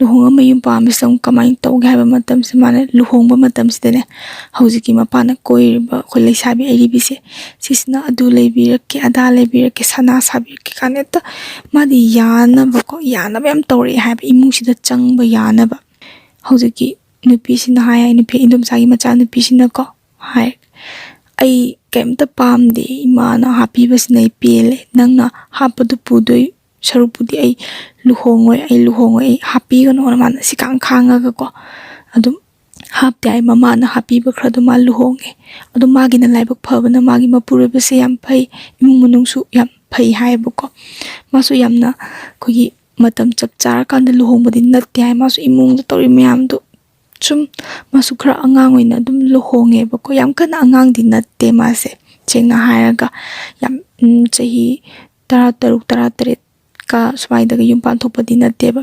ꯂꯨꯍꯣꯡꯉ ꯃꯌꯨꯝ ꯄꯥꯟꯕꯁꯤꯗ ꯑꯃꯨꯛ ꯀꯃꯥꯏꯅ ꯇꯧꯒꯦ ꯍꯥꯏꯕ ꯃꯇꯝꯁꯤꯗ, ꯃꯥꯅ ꯂꯨꯍꯣꯡꯕ ꯃꯇꯝꯁꯤꯗꯅꯦ, ꯍꯧꯖꯤꯛꯀꯤ ꯃꯄꯥꯅ ꯀꯣꯏꯔꯤꯕ ꯑꯩꯈꯣꯏ ꯂꯩꯁꯥꯕꯤ ꯑꯔꯤꯕꯤꯁꯦ, ꯁꯤꯁꯤꯅ "ꯑꯗꯨ ꯂꯩꯕꯤꯔꯛꯀꯦ, ꯑꯗꯥ ꯂꯩꯕꯤꯔꯛꯀꯦ, ꯁꯅꯥ ꯁꯥꯕꯤꯔꯛꯀꯦ" ꯀꯥꯏꯅ ꯍꯦꯛꯇ ꯃꯥꯗꯤ ꯌꯥꯅꯕꯀꯣ, ꯌꯥꯅꯕ ꯌꯥꯝ ꯇꯧꯔꯛꯑꯦ ꯍꯥꯏꯕ, ꯏꯃꯨꯡꯁꯤꯗ ꯆꯪꯕ ꯌꯥꯅꯕ꯫ ꯍꯧꯖꯤꯛꯀꯤ ꯅꯨꯄꯤꯁꯤꯅ ꯍꯥꯏ, ꯍꯥꯏ, ꯅꯨꯄꯤ ꯏꯟꯗꯣꯝꯆꯥꯒꯤ ꯃꯆꯥꯅꯨꯄꯤꯁꯤꯅꯀꯣ ꯍꯥꯏ, "ꯑꯩ ꯀꯩꯝꯇ ꯄꯥꯝꯗꯦ, ꯏꯃꯥꯅ ꯍꯥꯞꯄꯤꯕꯁꯤꯅ ꯑꯩ ꯄꯦꯜꯂꯦ, ꯅꯪꯅ ꯍꯥꯞꯄꯗꯨ ꯄꯨꯗꯣꯏ ꯁꯔꯨꯛꯄꯨꯗꯤ ꯑꯩ ꯂꯨꯍꯣꯡꯉꯣꯏ, ꯑꯩ ꯂꯨꯍꯣꯡꯉꯣꯏ, ꯑꯩ ꯍꯥꯞꯄꯤꯒꯅꯣꯅ" ꯃꯥꯅ ꯁꯤꯀꯥꯡ ꯈꯥꯡꯉꯒꯀꯣ ꯑꯗꯨꯝ ꯍꯥꯞꯇꯦ ꯍꯥꯏ꯫ ꯃꯃꯥꯅ ꯍꯥꯞꯄꯤꯕ ꯈꯔꯗꯣ ꯃꯥ ꯂꯨꯍꯣꯡꯉꯦ꯫ ꯑꯗꯣ ꯃꯥꯒꯤꯅ ꯂꯥꯏꯕꯛ ꯐꯕꯅ ꯃꯥꯒꯤ ꯃꯄꯨꯔꯣꯏꯕꯁꯦ ꯌꯥꯝ ꯐꯩ, ꯏꯃꯨꯡ ꯃꯅꯨꯡꯁꯨ ꯌꯥꯝ ꯐꯩ ꯍꯥꯏꯌꯦꯕꯀꯣ꯫ ꯃꯥꯁꯨ ꯌꯥꯝꯅ ꯑꯩꯈꯣꯏꯒꯤ ꯃꯇꯝ ꯆꯞ ꯆꯥꯔꯀꯥꯟꯗ ꯂꯨꯍꯣꯡꯕꯗꯤ ꯅꯠꯇꯦ ꯍꯥꯏ꯫ ꯃꯥꯁꯨ ꯏꯃꯨꯡꯗ ꯇꯧꯔꯤ ꯃꯌꯥꯝꯗꯣ ꯁꯨꯝ, ꯃꯥꯁꯨ ꯈꯔ ꯑꯉꯥꯡ ꯑꯣꯏꯅ ꯑꯗꯨꯝ ꯂꯨꯍꯣꯡꯉꯦꯕꯀꯣ꯫ ꯌꯥꯝ ꯀꯟꯅ ꯑꯉꯥꯡꯗꯤ ꯅꯠꯇꯦ ꯃꯥꯁꯦ, ꯁꯦꯡꯅ ꯍꯥꯏꯔꯒ꯫ ꯌꯥꯝ, ꯎꯝ, ꯆꯍꯤ ꯇꯔꯥ ꯇꯔꯨꯛ, ꯇꯔꯥ ꯇꯔꯦꯠꯀ ꯁ꯭ꯋꯥꯏꯗꯒ ꯌꯨꯝ ꯄꯥꯟꯊꯣꯛꯄꯗꯤ ꯅꯠꯇꯦꯕ꯫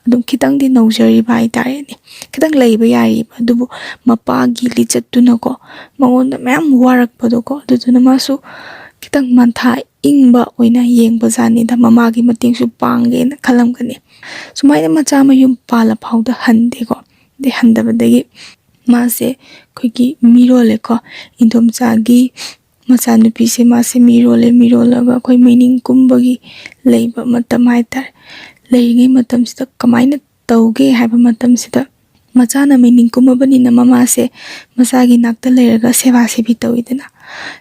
ꯑꯗꯨꯝ ꯈꯤꯇꯪꯗꯤ ꯅꯧꯖꯔꯤꯕ ꯍꯥꯏꯇꯥꯔꯦꯅꯦ, ꯈꯤꯇꯪ ꯂꯩꯕ ꯌꯥꯔꯤꯕ꯫ ꯑꯗꯨꯕꯨ ꯃꯄꯥꯒꯤ ꯂꯤꯆꯠꯇꯨꯅꯀꯣ, ꯃꯉꯣꯟꯗ ꯃꯌꯥꯝ ꯋꯥꯔꯛꯄꯗꯣꯀꯣ, ꯑꯗꯨꯗꯨꯅ ꯃꯥꯁꯨ ꯈꯤꯇꯪ ꯃꯟꯊꯥ ꯏꯪꯕ ꯑꯣꯏꯅ ꯌꯦꯡꯕꯖꯥꯠꯅꯤꯗ, ꯃꯃꯥꯒꯤ ꯃꯇꯦꯡꯁꯨ ꯄꯥꯡꯒꯦꯅ ꯈꯜꯂꯝꯒꯅꯤ꯫ ꯁꯨꯃꯥꯏꯅ ꯃꯆꯥ ꯃꯌꯨꯝ ꯄꯥꯜꯂ ꯐꯥꯎꯗ ꯍꯟꯗꯦꯀꯣ꯫ ꯑꯗꯩ ꯍꯟꯗꯕꯗꯒꯤ ꯃꯥꯁꯦ ꯑꯩꯈꯣꯏꯒꯤ ꯃꯤꯔꯣꯜꯂꯦꯀꯣ, ꯏꯟꯗꯣꯝꯆꯥꯒꯤ ꯃꯆꯥꯅꯨꯄꯤꯁꯦ, ꯃꯥꯁꯦ ꯃꯤꯔꯣꯜꯂꯦ꯫ ꯃꯤꯔꯣꯜꯂꯒ ꯑꯩꯈꯣꯏ ꯃꯤꯅꯤꯡ ꯀꯨꯝꯕꯒꯤ ꯂꯩꯕ ꯃꯇꯝ ꯍꯥꯏꯇꯥꯔꯦ꯫ ꯂꯩꯔꯤꯉꯩ ꯃꯇꯝꯁꯤꯗ ꯀꯃꯥꯏꯅ ꯇꯧꯒꯦ ꯍꯥꯏꯕ ꯃꯇꯝꯁꯤꯗ, ꯃꯆꯥꯅ ꯃꯤꯅꯤꯡ ꯀꯨꯝꯃꯕꯅꯤꯅ ꯃꯃꯥꯁꯦ ꯃꯆꯥꯒꯤ ꯅꯥꯛꯇ ꯂꯩꯔꯒ ꯁꯦꯕꯥ ꯁꯦꯕꯤ ꯇꯧꯋꯤꯗꯅ꯫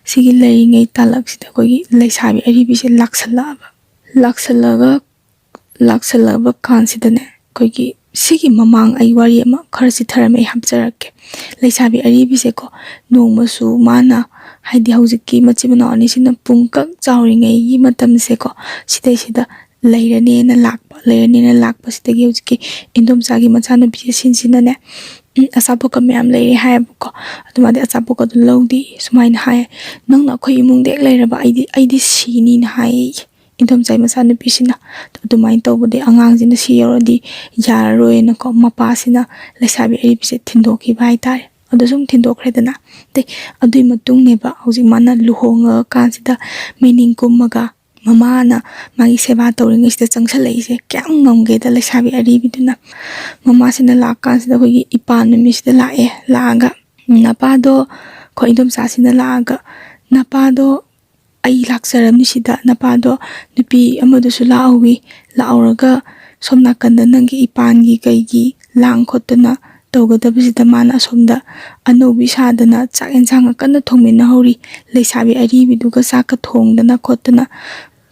ꯁꯤꯒꯤ ꯂꯩꯔꯤꯉꯩ ꯇꯥꯂꯛꯁꯤꯗ ꯑꯩꯈꯣꯏꯒꯤ ꯂꯩꯁꯥꯕꯤ ꯑꯔꯤꯕꯤꯁꯦ ꯂꯥꯛꯁꯜꯂꯛꯑꯕ꯫ ꯂꯥꯛꯁꯜꯂꯒ, ꯂꯥꯛꯁꯜꯂꯛꯑꯕ ꯀꯥꯟꯁꯤꯗꯅꯦ, ꯑꯩꯈꯣꯏꯒꯤ ꯁꯤꯒꯤ ꯃꯃꯥꯡ ꯑꯩ ꯋꯥꯔꯤ ꯑꯃ ꯈꯔ ꯆꯤꯊꯔꯝꯃꯦ, ꯑꯩ ꯍꯥꯞꯆꯔꯛꯀꯦ꯫ ꯂꯩꯁꯥꯕꯤ ꯑꯔꯤꯕꯤꯁꯦꯀꯣ, ꯅꯣꯡꯃꯁꯨ ꯃꯥꯅ, ꯍꯥꯏꯗꯤ ꯍꯧꯖꯤꯛꯀꯤ ꯃꯆꯤꯟ ꯃꯅꯥꯎ ꯑꯅꯤꯁꯤꯅ ꯄꯨꯡꯀꯛ ꯆꯥꯎꯔꯤꯉꯩꯒꯤ ꯃꯇꯝꯁꯦꯀꯣ, ꯁꯤꯗꯩꯁꯤꯗ ꯂꯩꯔꯅꯦꯅ ꯂꯥꯛꯄ꯫ ꯂꯩꯔꯅꯦꯅ ꯂꯥꯛꯄꯁꯤꯗꯒꯤ ꯍꯧꯖꯤꯛꯀꯤ ꯏꯟꯗꯣꯝꯆꯥꯒꯤ ꯃꯆꯥꯅꯨꯄꯤ ꯑꯁꯤꯁꯤꯅꯅꯦ, ꯎꯝ, ꯑꯆꯥꯄꯣꯠꯀ ꯃꯌꯥꯝ ꯂꯩꯔꯦ ꯍꯥꯏꯌꯦꯕꯀꯣ꯫ ꯑꯗꯨ ꯃꯥꯗꯤ ꯑꯆꯥꯄꯣꯠꯀꯗꯣ ꯂꯧꯗꯦ꯫ ꯁꯨꯃꯥꯏꯅ ꯍꯥꯏ, "ꯅꯪꯅ ꯑꯩꯈꯣꯏ ꯏꯃꯨꯡꯗ ꯍꯦꯛ ꯂꯩꯔꯕ, ꯑꯩꯗꯤ, ꯑꯩꯗꯤ ꯁꯤꯅꯤꯅ" ꯍꯥꯏꯌꯦ ꯏꯟꯗꯣꯝꯆꯥꯒꯤ ꯃꯆꯥꯅꯨꯄꯤꯁꯤꯅ꯫ ꯑꯗꯨꯃꯥꯏꯅ ꯇꯧꯕꯗꯤ ꯑꯉꯥꯡꯁꯤꯅ ꯁꯤ ꯌꯧꯔꯗꯤ ꯌꯥꯔꯔꯣꯏꯅꯀꯣ, ꯃꯄꯥꯁꯤꯅ ꯂꯩꯁꯥꯕꯤ ꯑꯔꯤꯕꯤꯁꯦ ꯊꯤꯟꯗꯣꯛꯈꯤꯕ ꯍꯥꯏꯇꯥꯔꯦ꯫ ꯑꯗꯣ ꯁꯨꯝ ꯊꯤꯟꯗꯣꯛꯈ꯭ꯔꯦꯗꯅ꯫ ꯑꯗꯩ ꯑꯗꯨꯒꯤ ꯃꯇꯨꯡꯅꯦꯕ ꯍꯧꯖꯤꯛ ꯃꯥꯅ ꯂꯨꯍꯣꯡꯉꯀꯥꯟꯁꯤꯗ ꯃꯤꯅꯤꯡ ꯀꯨꯝꯃꯒ ꯃꯃꯥꯅ ꯃꯥꯒꯤ ꯁꯦꯕꯥ ꯇꯧꯔꯤꯉꯩꯁꯤꯗ ꯆꯪꯁꯜꯂꯛꯏꯁꯦ꯫ ꯀꯌꯥꯝ ꯉꯝꯒꯦꯗ ꯂꯩꯁꯥꯕꯤ ꯑꯔꯤꯕꯤꯗꯨꯅ꯫ ꯃꯃꯥꯁꯤꯅ ꯂꯥꯛꯑꯀꯥꯟꯁꯤꯗ ꯑꯩꯈꯣꯏꯒꯤ ꯏꯄꯥꯟ ꯅꯨꯃꯤꯠꯁꯤꯗ ꯂꯥꯛꯑꯦ꯫ ꯂꯥꯛꯑꯒ ꯅꯄꯥꯗꯣ, ꯑꯩꯈꯣꯏ ꯏꯟꯗꯣꯝꯆꯥꯁꯤꯅ ꯂꯥꯛꯑꯒ, "ꯅꯄꯥꯗꯣ ꯑꯩ ꯂꯥꯛꯆꯔꯝꯃꯤ ꯁꯤꯗ, ꯅꯄꯥꯗꯣ ꯅꯨꯄꯤ ꯑꯃꯗꯨꯁꯨ ꯂꯥꯛꯍꯧꯋꯤ, ꯂꯥꯛꯍꯧꯔꯒ ꯁꯣꯝ ꯅꯥꯀꯟꯗ ꯅꯪꯒꯤ ꯏꯄꯥꯟꯒꯤ ꯀꯩꯒꯤ ꯂꯥꯡ ꯈꯣꯠꯇꯅ ꯇꯧꯒꯗꯕꯁꯤꯗ ꯃꯥꯅ ꯑꯁꯣꯝꯗ ꯑꯅꯧꯕꯤ ꯁꯥꯗꯅ ꯆꯥꯛ ꯌꯦꯟꯁꯥꯡ ꯀꯟꯅ ꯊꯣꯡꯃꯤꯟꯅꯍꯧꯔꯤ, ꯂꯩꯁꯥꯕꯤ ꯑꯔꯤꯕꯤꯗꯨꯒ ꯆꯥꯛꯀ ꯊꯣꯡꯗꯅ ꯈꯣꯠꯇꯅ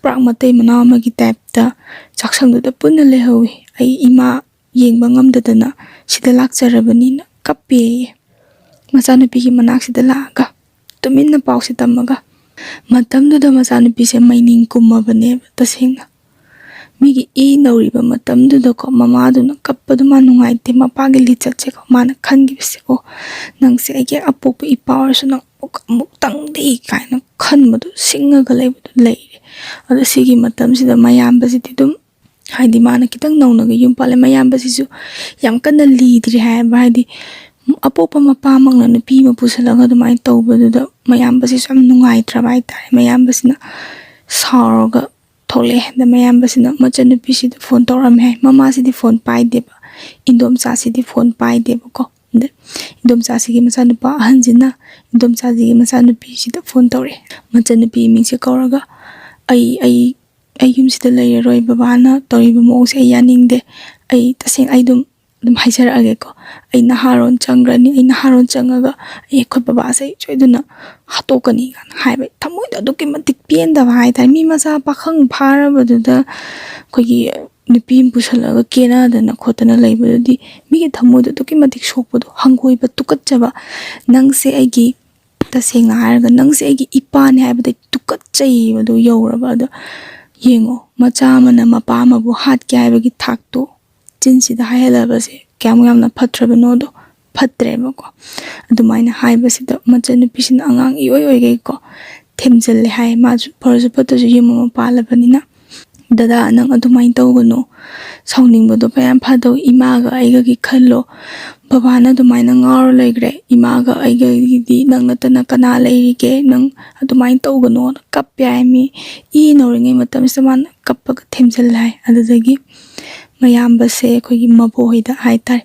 ꯄꯨꯔꯥ ꯃꯇꯩ ꯃꯅꯥꯎ ꯑꯃꯒꯤ ꯇꯥꯏꯞꯇ ꯆꯥꯛꯁꯪꯗꯨꯗ ꯄꯨꯟꯅ ꯂꯩꯍꯧꯋꯤ꯫ ꯑꯩ ꯏꯃꯥ ꯌꯦꯡꯕ ꯉꯝꯗꯗꯅ ꯁꯤꯗ ꯂꯥꯛꯆꯔꯕꯅꯤꯅ" ꯀꯞꯄꯦꯌꯦ꯫ ꯃꯆꯥꯅꯨꯄꯤꯒꯤ ꯃꯅꯥꯛꯁꯤꯗ ꯂꯥꯛꯑꯒ ꯇꯨꯃꯤꯟꯅ ꯄꯥꯎꯁꯦ ꯇꯝꯃꯒ꯫ ꯃꯇꯝꯗꯨꯗ ꯃꯆꯥꯅꯨꯄꯤꯁꯦ ꯃꯩꯅꯤꯡ ꯀꯨꯝꯃꯕꯅꯦꯕ ꯇꯁꯦꯡꯅ꯫ ꯃꯤꯒꯤ ꯏ ꯅꯧꯔꯤꯕ ꯃꯇꯝꯗꯨꯗꯀꯣ, ꯃꯃꯥꯗꯨꯅ ꯀꯞꯄꯗꯨ ꯃꯥ ꯅꯨꯡꯉꯥꯏꯇꯦ꯫ ꯃꯄꯥꯒꯤ ꯂꯤꯆꯠꯁꯦꯀꯣ, ꯃꯥꯅ ꯈꯟꯈꯤꯕꯁꯦ, "ꯑꯣ, ꯅꯪꯁꯦ ꯑꯩꯒꯤ ꯑꯄꯣꯛꯄ ꯏꯄꯥ ꯑꯣꯏꯔꯁꯨ ꯅꯪ ꯑꯃꯨꯛ-, ꯑꯃꯨꯛꯇꯪꯗꯤ" ꯀꯥꯏꯅ ꯈꯟꯕꯗꯣ, ꯁꯤꯡꯉꯒ ꯂꯩꯕꯗꯣ ꯂꯩꯔꯦ꯫ ꯑꯗꯣ ꯁꯤꯒꯤ ꯃꯇꯝꯁꯤꯗ ꯃꯌꯥꯝꯕꯁꯤꯗꯤ ꯑꯗꯨꯝ, ꯍꯥꯏꯗꯤ ꯃꯥꯅ ꯈꯤꯇꯪ ꯅꯧꯅꯒ ꯌꯨꯝ ꯄꯥꯜꯂꯦ, ꯃꯌꯥꯝꯕꯁꯤꯁꯨ ꯌꯥꯝ ꯀꯟꯅ ꯂꯤꯗ꯭ꯔꯤ ꯍꯥꯏꯌꯦꯕ꯫ ꯍꯥꯏꯗꯤ ꯑꯄꯣꯛꯄ ꯃꯄꯥꯃꯛꯅ ꯅꯨꯄꯤ ꯑꯃ ꯄꯨꯁꯜꯂꯒ ꯑꯗꯨꯃꯥꯏꯅ ꯇꯧꯕꯗꯨꯗ ꯃꯌꯥꯝꯕꯁꯤꯁꯨ ꯌꯥꯝ ꯅꯨꯡꯉꯥꯏꯇ꯭ꯔꯕ ꯍꯥꯏꯇꯥꯔꯦ꯫ ꯃꯌꯥꯝꯕꯁꯤꯅ ꯁꯥꯎꯔꯒ ꯊꯣꯛꯂꯛꯑꯦ꯫ ꯑꯗ ꯃꯌꯥꯝꯕꯁꯤꯅ ꯃꯆꯟꯅꯨꯄꯤꯁꯤꯗ ꯐꯣꯟ ꯇꯧꯔꯝꯃꯦ ꯍꯥꯏ꯫ ꯃꯃꯥꯁꯤꯗꯤ ꯐꯣꯟ ꯄꯥꯏꯗꯦꯕ, ꯏꯟꯗꯣꯝꯆꯥꯁꯤꯗꯤ ꯐꯣꯟ ꯄꯥꯏꯗꯦꯕꯀꯣ꯫ ꯑꯗ ꯏꯟꯗꯣꯝꯆꯥꯁꯤꯒꯤ ꯃꯆꯥꯅꯨꯄꯥ ꯑꯍꯟꯁꯤꯅ ꯏꯟꯗꯣꯝꯆꯥꯁꯤꯒꯤ ꯃꯆꯥꯅꯨꯄꯤꯁꯤꯗ ꯐꯣꯟ ꯇꯧꯔꯛꯑꯦ꯫ ꯃꯆꯟꯅꯨꯄꯤ ꯏꯃꯤꯡꯁꯦ ꯀꯧꯔꯒ, "ꯑꯩ, ꯑꯩ, ꯑꯩ ꯌꯨꯝꯁꯤꯗ ꯂꯩꯔꯔꯣꯏ, ꯕꯕꯥꯅ ꯇꯧꯔꯤꯕ ꯃꯑꯣꯡꯁꯦ ꯑꯩ ꯌꯥꯅꯤꯡꯗꯦ꯫ ꯑꯩ ꯇꯁꯦꯡꯅ ꯑꯩ ꯑꯗꯨꯝ, ꯑꯗꯨꯝ ꯍꯥꯏꯖꯔꯛꯑꯒꯦꯀꯣ꯫ ꯑꯩ ꯅꯍꯥꯔꯣꯟ ꯆꯪꯈ꯭ꯔꯅꯤ, ꯑꯩ ꯅꯍꯥꯔꯣꯟ ꯆꯪꯉꯒ ꯑꯩ ꯑꯩꯈꯣꯏ ꯕꯕꯥꯁꯦ ꯑꯩ ꯁꯣꯏꯗꯅ ꯍꯥꯠꯇꯣꯛꯀꯅꯤ" ꯀꯥꯏꯅ ꯍꯥꯏꯕ꯫ ꯊꯃꯣꯏꯗ ꯑꯗꯨꯛꯀꯤ ꯃꯇꯤꯛ ꯄꯦꯟꯗꯕ ꯍꯥꯏꯇꯥꯔꯦ꯫ ꯃꯤ ꯃꯆꯥ ꯄꯥꯈꯪ ꯐꯥꯔꯕꯗꯨꯗ ꯑꯩꯈꯣꯏꯒꯤ ꯅꯨꯄꯤ ꯑꯃ ꯄꯨꯁꯜꯂꯒ ꯀꯦꯅꯗꯅ ꯈꯣꯠꯇꯅ ꯂꯩꯕꯗꯨꯗꯤ ꯃꯤꯒꯤ ꯊꯃꯣꯏꯗ ꯑꯗꯨꯛꯀꯤ ꯃꯇꯤꯛ ꯁꯣꯛꯄꯗꯣ, ꯍꯪꯒꯣꯏꯕ, ꯇꯨꯀꯠꯆꯕ꯫ "ꯅꯪꯁꯦ ꯑꯩꯒꯤ, ꯇꯁꯦꯡꯅ ꯍꯥꯏꯔꯒ ꯅꯪꯁꯦ ꯑꯩꯒꯤ ꯏꯄꯥꯅꯦ" ꯍꯥꯏꯕꯗ ꯇꯨꯀꯠꯆꯩꯕꯗꯣ ꯌꯧꯔꯕ꯫ ꯑꯗꯣ ꯌꯦꯡꯉꯣ, ꯃꯆꯥ ꯑꯃꯅ ꯃꯄꯥ ꯑꯃꯕꯨ ꯍꯥꯠꯀꯦ ꯍꯥꯏꯕꯒꯤ ꯊꯥꯛꯇꯣ ꯆꯤꯟꯁꯤꯗ ꯍꯥꯏꯍꯜꯂꯕꯁꯦ ꯀꯌꯥꯃꯨꯛ ꯌꯥꯝꯅ ꯐꯠꯇ꯭ꯔꯕꯅꯣꯗꯣ꯫ ꯐꯠꯇ꯭ꯔꯦꯕꯀꯣ꯫ ꯑꯗꯨꯃꯥꯏꯅ ꯍꯥꯏꯕꯁꯤꯗ ꯃꯆꯟꯅꯨꯄꯤꯁꯤꯅ ꯑꯉꯥꯡ ꯏꯑꯣꯏ ꯑꯣꯏꯈꯩꯀꯣ ꯊꯦꯝꯖꯤꯜꯂꯦ ꯍꯥꯏ꯫ ꯃꯥꯁꯨ ꯐꯔꯁꯨ ꯐꯠꯇ꯭ꯔꯁꯨ ꯌꯨꯝ ꯑꯃ ꯄꯥꯜꯂꯕꯅꯤꯅ, "ꯗꯗꯥ, ꯅꯪ ꯑꯗꯨꯃꯥꯏꯅ ꯇꯧꯒꯅꯨ꯫ ꯁꯥꯎꯅꯤꯡꯕꯗꯣ ꯐꯅꯌꯥꯝ ꯐꯗꯧ꯫ ꯏꯃꯥꯒ ꯑꯩꯒꯒꯤ ꯈꯜꯂꯣ꯫ ꯕꯕꯥꯅ ꯑꯗꯨꯃꯥꯏꯅ ꯉꯥꯎꯔ ꯂꯩꯈ꯭ꯔꯦ꯫ ꯏꯃꯥꯒ ꯑꯩꯒꯗꯤ ꯅꯪ ꯅꯠꯇꯅ ꯀꯅꯥ ꯂꯩꯔꯤꯒꯦ? ꯅꯪ ꯑꯗꯨꯃꯥꯏꯅ ꯇꯧꯒꯅꯣꯅ" ꯀꯞꯄꯦ ꯍꯥꯏ꯫ ꯃꯤ ꯏ ꯅꯧꯔꯤꯉꯩ ꯃꯇꯝꯁꯤꯗ ꯃꯥꯅ ꯀꯞꯄꯒ ꯊꯦꯝꯖꯤꯜꯂꯦ ꯍꯥꯏ꯫ ꯑꯗꯨꯗꯒꯤ ꯃꯌꯥꯝꯕꯁꯦ ꯑꯩꯈꯣꯏꯒꯤ ꯃꯕꯣꯛꯍꯣꯏꯗ ꯍꯥꯏꯇꯥꯔꯦ,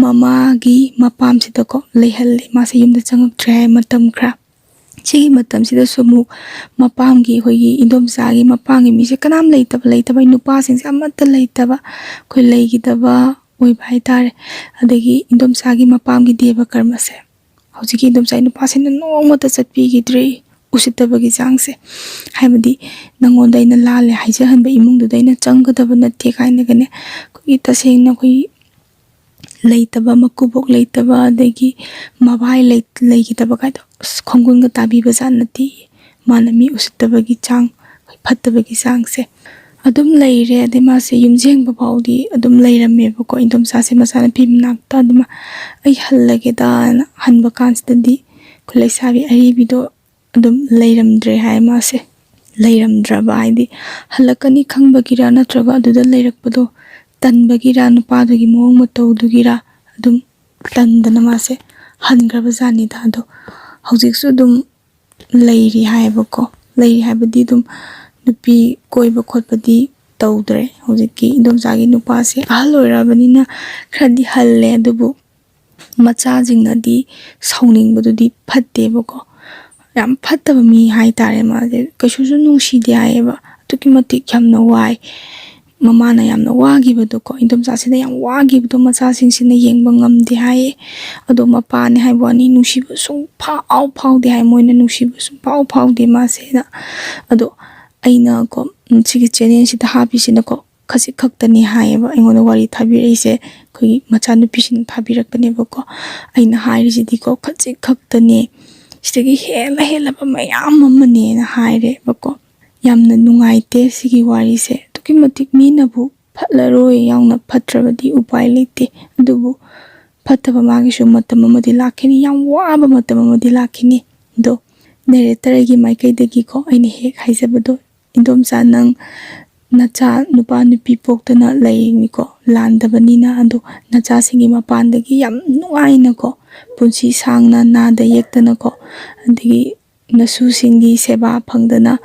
ꯃꯃꯥꯒꯤ ꯃꯄꯥꯝꯁꯤꯗꯀꯣ ꯂꯩꯍꯜꯂꯦ꯫ ꯃꯥꯁꯦ ꯌꯨꯝꯗ ꯆꯪꯉꯛꯇ꯭ꯔꯦ ꯍꯥꯏ ꯃꯇꯝ ꯈꯔ꯫ ꯁꯤꯒꯤ ꯃꯇꯝꯁꯤꯗꯁꯨ ꯑꯃꯨꯛ ꯃꯄꯥꯝꯒꯤ, ꯑꯩꯈꯣꯏꯒꯤ ꯏꯟꯗꯣꯝꯆꯥꯒꯤ ꯃꯄꯥꯝꯒꯤ ꯃꯤꯁꯦ ꯀꯅꯥꯝ ꯂꯩꯇꯕ, ꯂꯩꯇꯕ, ꯅꯨꯄꯥꯁꯤꯡꯁꯦ ꯑꯃꯠꯇ ꯂꯩꯇꯕ, ꯑꯩꯈꯣꯏ ꯂꯩꯈꯤꯗꯕ ꯑꯣꯏꯕ ꯍꯥꯏꯇꯥꯔꯦ꯫ ꯑꯗꯒꯤ ꯏꯟꯗꯣꯝꯆꯥꯒꯤ ꯃꯄꯥꯝꯒꯤ ꯗꯦꯕ ꯀꯔꯃꯁꯦ ꯍꯧꯖꯤꯛꯀꯤ ꯏꯟꯗꯣꯝꯆꯥꯒꯤ ꯅꯨꯄꯥꯁꯤꯅ ꯅꯣꯡꯃꯇ ꯆꯠꯄꯤꯈꯤꯗ꯭ꯔꯦ꯫ ꯎꯁꯤꯠꯇꯕꯒꯤ ꯆꯥꯡꯁꯦ, ꯍꯥꯏꯕꯗꯤ ꯅꯪꯉꯣꯟꯗ ꯑꯩꯅ ꯂꯥꯜꯂꯦ ꯍꯥꯏꯖꯍꯟꯕ ꯏꯃꯨꯡꯗꯨꯗ ꯑꯩꯅ ꯆꯪꯒꯗꯕ ꯅꯠꯇꯦ ꯀꯥꯏꯅꯒꯅꯦ, ꯑꯩꯈꯣꯏꯒꯤ ꯇꯁꯦꯡꯅ ꯑꯩꯈꯣꯏꯒꯤ ꯂꯩꯇꯕ, ꯃꯀꯨꯕꯣꯛ ꯂꯩꯇꯕ, ꯑꯗꯒꯤ ꯃꯕꯥꯏ ꯂꯩ-, ꯂꯩꯈꯤꯗꯕ ꯀꯥꯏꯗꯣ, ꯑꯁ, ꯈꯣꯡꯒꯨꯟꯒ ꯇꯥꯕꯤꯕ ꯖꯥꯠ ꯅꯠꯇꯦ꯫ ꯃꯥꯅ ꯃꯤ ꯎꯁꯤꯠꯇꯕꯒꯤ ꯆꯥꯡ, ꯐꯠꯇꯕꯒꯤ ꯆꯥꯡꯁꯦ ꯑꯗꯨꯝ ꯂꯩꯔꯦ꯫ ꯑꯗꯩ ꯃꯥꯁꯦ ꯌꯨꯝ ꯌꯦꯡꯕ ꯐꯥꯎꯗꯤ ꯑꯗꯨꯝ ꯂꯩꯔꯝꯃꯦꯕꯀꯣ, ꯏꯟꯗꯣꯝꯆꯥꯁꯦ ꯃꯆꯥꯅꯨꯄꯤ ꯃꯅꯥꯛꯇ꯫ ꯑꯗꯨꯃ ꯑꯩ ꯍꯜꯂꯒꯦꯗꯥꯅ ꯍꯟꯕ ꯀꯥꯟꯁꯤꯗꯗꯤ, ꯑꯩꯈꯣꯏ ꯂꯩꯁꯥꯕꯤ ꯑꯔꯤꯕꯤꯗꯣ ꯑꯗꯨꯝ ꯂꯩꯔꯝꯗ꯭ꯔꯦ ꯍꯥꯏ꯫ ꯃꯥꯁꯦ ꯂꯩꯔꯝꯗ꯭ꯔꯕ ꯍꯥꯏꯗꯤ, ꯍꯜꯂꯛꯀꯅꯤ ꯈꯪꯕꯒꯤꯔ ꯅꯠꯇ꯭ꯔꯒ ꯑꯗꯨꯗ ꯂꯩꯔꯛꯄꯗꯣ ꯇꯟꯕꯒꯤꯔ, ꯅꯨꯄꯥꯗꯨꯒꯤ ꯃꯑꯣꯡ ꯃꯇꯧꯗꯨꯒꯤꯔ, ꯑꯗꯨꯝ ꯇꯟꯗꯅ ꯃꯥꯁꯦ ꯍꯟꯈ꯭ꯔꯕ ꯖꯥꯠꯅꯤꯗ꯫ ꯑꯗꯣ ꯍꯧꯖꯤꯛꯁꯨ ꯑꯗꯨꯝ ꯂꯩꯔꯤ ꯍꯥꯏꯌꯦꯕꯀꯣ꯫ ꯂꯩꯔꯤ ꯍꯥꯏꯕꯗꯤ ꯑꯗꯨꯝ ꯅꯨꯄꯤ ꯀꯣꯏꯕ ꯈꯣꯠꯄꯗꯤ ꯇꯧꯗ꯭ꯔꯦ꯫ ꯍꯧꯖꯤꯛꯀꯤ ꯏꯟꯗꯣꯝꯆꯥꯒꯤ ꯅꯨꯄꯥꯁꯦ ꯑꯍꯜ ꯑꯣꯏꯔꯛꯑꯕꯅꯤꯅ ꯈꯔꯗꯤ ꯍꯜꯂꯦ, ꯑꯗꯨꯕꯨ ꯃꯆꯥꯁꯤꯡꯅꯗꯤ ꯁꯥꯎꯅꯤꯡꯕꯗꯨꯗꯤ ꯐꯠꯇꯦꯕꯀꯣ꯫ ꯌꯥꯝ ꯐꯠꯇꯕ ꯃꯤ ꯍꯥꯏꯇꯥꯔꯦ ꯃꯥꯁꯦ꯫ ꯀꯩꯁꯨꯁꯨ ꯅꯨꯡꯁꯤꯗꯦ ꯍꯥꯏꯌꯦꯕ꯫ ꯑꯗꯨꯛꯀꯤ ꯃꯇꯤꯛ ꯌꯥꯝꯅ ꯋꯥꯏ꯫ ꯃꯃꯥꯅ ꯌꯥꯝꯅ ꯋꯥꯈꯤꯕꯗꯣꯀꯣ, ꯏꯟꯗꯣꯝꯆꯥꯁꯤꯅ ꯌꯥꯝ ꯋꯥꯈꯤꯕꯗꯣ ꯃꯆꯥꯁꯤꯡꯁꯤꯅ ꯌꯦꯡꯕ ꯉꯝꯗꯦ ꯍꯥꯏꯌꯦ꯫ ꯑꯗꯣ ꯃꯄꯥꯅꯦ ꯍꯥꯏꯕ ꯋꯥꯅꯤ, ꯅꯨꯡꯁꯤꯕ ꯁꯨꯡꯐꯥꯎ ꯐꯥꯎꯗꯦ ꯍꯥꯏ꯫ ꯃꯣꯏꯅ ꯅꯨꯡꯁꯤꯕ ꯁꯨꯡꯐꯥꯎ ꯐꯥꯎꯗꯦ ꯃꯥꯁꯦꯅ꯫ ꯑꯗꯣ ꯑꯩꯅꯀꯣ, ꯎꯝ, ꯁꯤꯒꯤ ꯆꯦꯅꯦꯜꯁꯤꯗ ꯍꯥꯞꯄꯤꯁꯤꯅꯀꯣ, ꯈꯖꯤꯛ ꯈꯛꯇꯅꯤ ꯍꯥꯏꯌꯦꯕ ꯑꯩꯉꯣꯟꯗ ꯋꯥꯔꯤ ꯊꯥꯕꯤꯔꯛꯏꯁꯦ꯫ ꯑꯩꯈꯣꯏꯒꯤ ꯃꯆꯥꯅꯨꯄꯤꯁꯤꯡꯅ ꯊꯥꯕꯤꯔꯛꯄꯅꯦꯕꯀꯣ꯫ ꯑꯩꯅ ꯍꯥꯏꯔꯤꯁꯤꯗꯤꯀꯣ, ꯈꯖꯤꯛ ꯈꯛꯇꯅꯦ, ꯁꯤꯗꯒꯤ ꯍꯦꯜꯂ ꯍꯦꯜꯂꯕ ꯃꯌꯥꯝ ꯑꯃꯅꯦꯅ ꯍꯥꯏꯔꯦꯕꯀꯣ꯫ ꯌꯥꯝꯅ ꯅꯨꯡꯉꯥꯏꯇꯦ ꯁꯤꯒꯤ ꯋꯥꯔꯤꯁꯦ꯫ ꯑꯗꯨꯛꯀꯤ ꯃꯇꯤꯛ ꯃꯤꯅꯕꯨ ꯐꯠꯂꯔꯣꯏ, ꯌꯥꯝꯅ ꯐꯠꯇ꯭ꯔꯕꯗꯤ ꯎꯄꯥꯏ ꯂꯩꯇꯦ꯫ ꯑꯗꯨꯕꯨ ꯐꯠꯇꯕ ꯃꯥꯒꯤꯁꯨ ꯃꯇꯝ ꯑꯃꯗꯤ ꯂꯥꯛꯈꯤꯅꯤ, ꯌꯥꯝ ꯋꯥꯕ ꯃꯇꯝ ꯑꯃꯗꯤ ꯂꯥꯛꯈꯤꯅꯤ꯫ ꯑꯗꯣ ꯅꯦꯔꯦꯇꯔꯒꯤ ꯃꯥꯏꯀꯩꯗꯒꯤꯀꯣ, ꯑꯩꯅ ꯍꯦꯛ ꯍꯥꯏꯖꯕꯗꯣ, ꯏꯟꯗꯣꯝꯆꯥ, ꯅꯪ ꯅꯆꯥ ꯅꯨꯄꯥ ꯅꯨꯄꯤ ꯄꯣꯛꯇꯅ ꯂꯩꯔꯤꯅꯤꯀꯣ, ꯂꯥꯟꯗꯕꯅꯤꯅ꯫ ꯑꯗꯣ ꯅꯆꯥꯁꯤꯡꯒꯤ ꯃꯄꯥꯟꯗꯒꯤ ꯌꯥꯝ ꯅꯨꯡꯉꯥꯏꯅꯀꯣ, ꯄꯨꯟꯁꯤ ꯁꯥꯡꯅ ꯅꯥꯗ ꯌꯦꯛꯇꯅꯀꯣ, ꯑꯗꯒꯤ ꯅꯁꯨꯁꯤꯡꯒꯤ ꯁꯦꯕꯥ ꯐꯪꯗꯅ,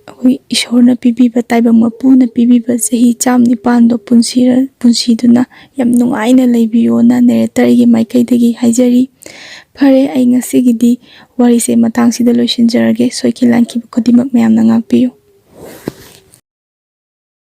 ꯑꯩꯈꯣꯏ ꯏꯁꯣꯔꯅ ꯄꯤꯕꯤꯕ, ꯇꯥꯏꯕꯪ ꯃꯄꯨꯅ ꯄꯤꯕꯤꯕ ꯆꯍꯤ ꯆꯥꯝ ꯅꯤꯄꯥꯟꯗꯣ ꯄꯨꯟꯁꯤꯔ-, ꯄꯨꯟꯁꯤꯗꯨꯅ ꯌꯥꯝ ꯅꯨꯡꯉꯥꯏꯅ ꯂꯩꯕꯤꯌꯣꯅ ꯅꯦꯔꯦꯇꯔꯒꯤ ꯃꯥꯏꯀꯩꯗꯒꯤ ꯍꯥꯏꯖꯔꯤ꯫ ꯐꯔꯦ, ꯑꯩ ꯉꯁꯤꯒꯤꯗꯤ ꯋꯥꯔꯤꯁꯦ ꯃꯇꯥꯡꯁꯤꯗ ꯂꯣꯏꯁꯤꯟꯖꯔꯒꯦ꯫ ꯁꯣꯏꯈꯤ ꯂꯥꯟꯈꯤꯕ ꯈꯨꯗꯤꯡꯃꯛ ꯃꯌꯥꯝꯅ ꯉꯥꯛꯄꯤꯌꯨ꯫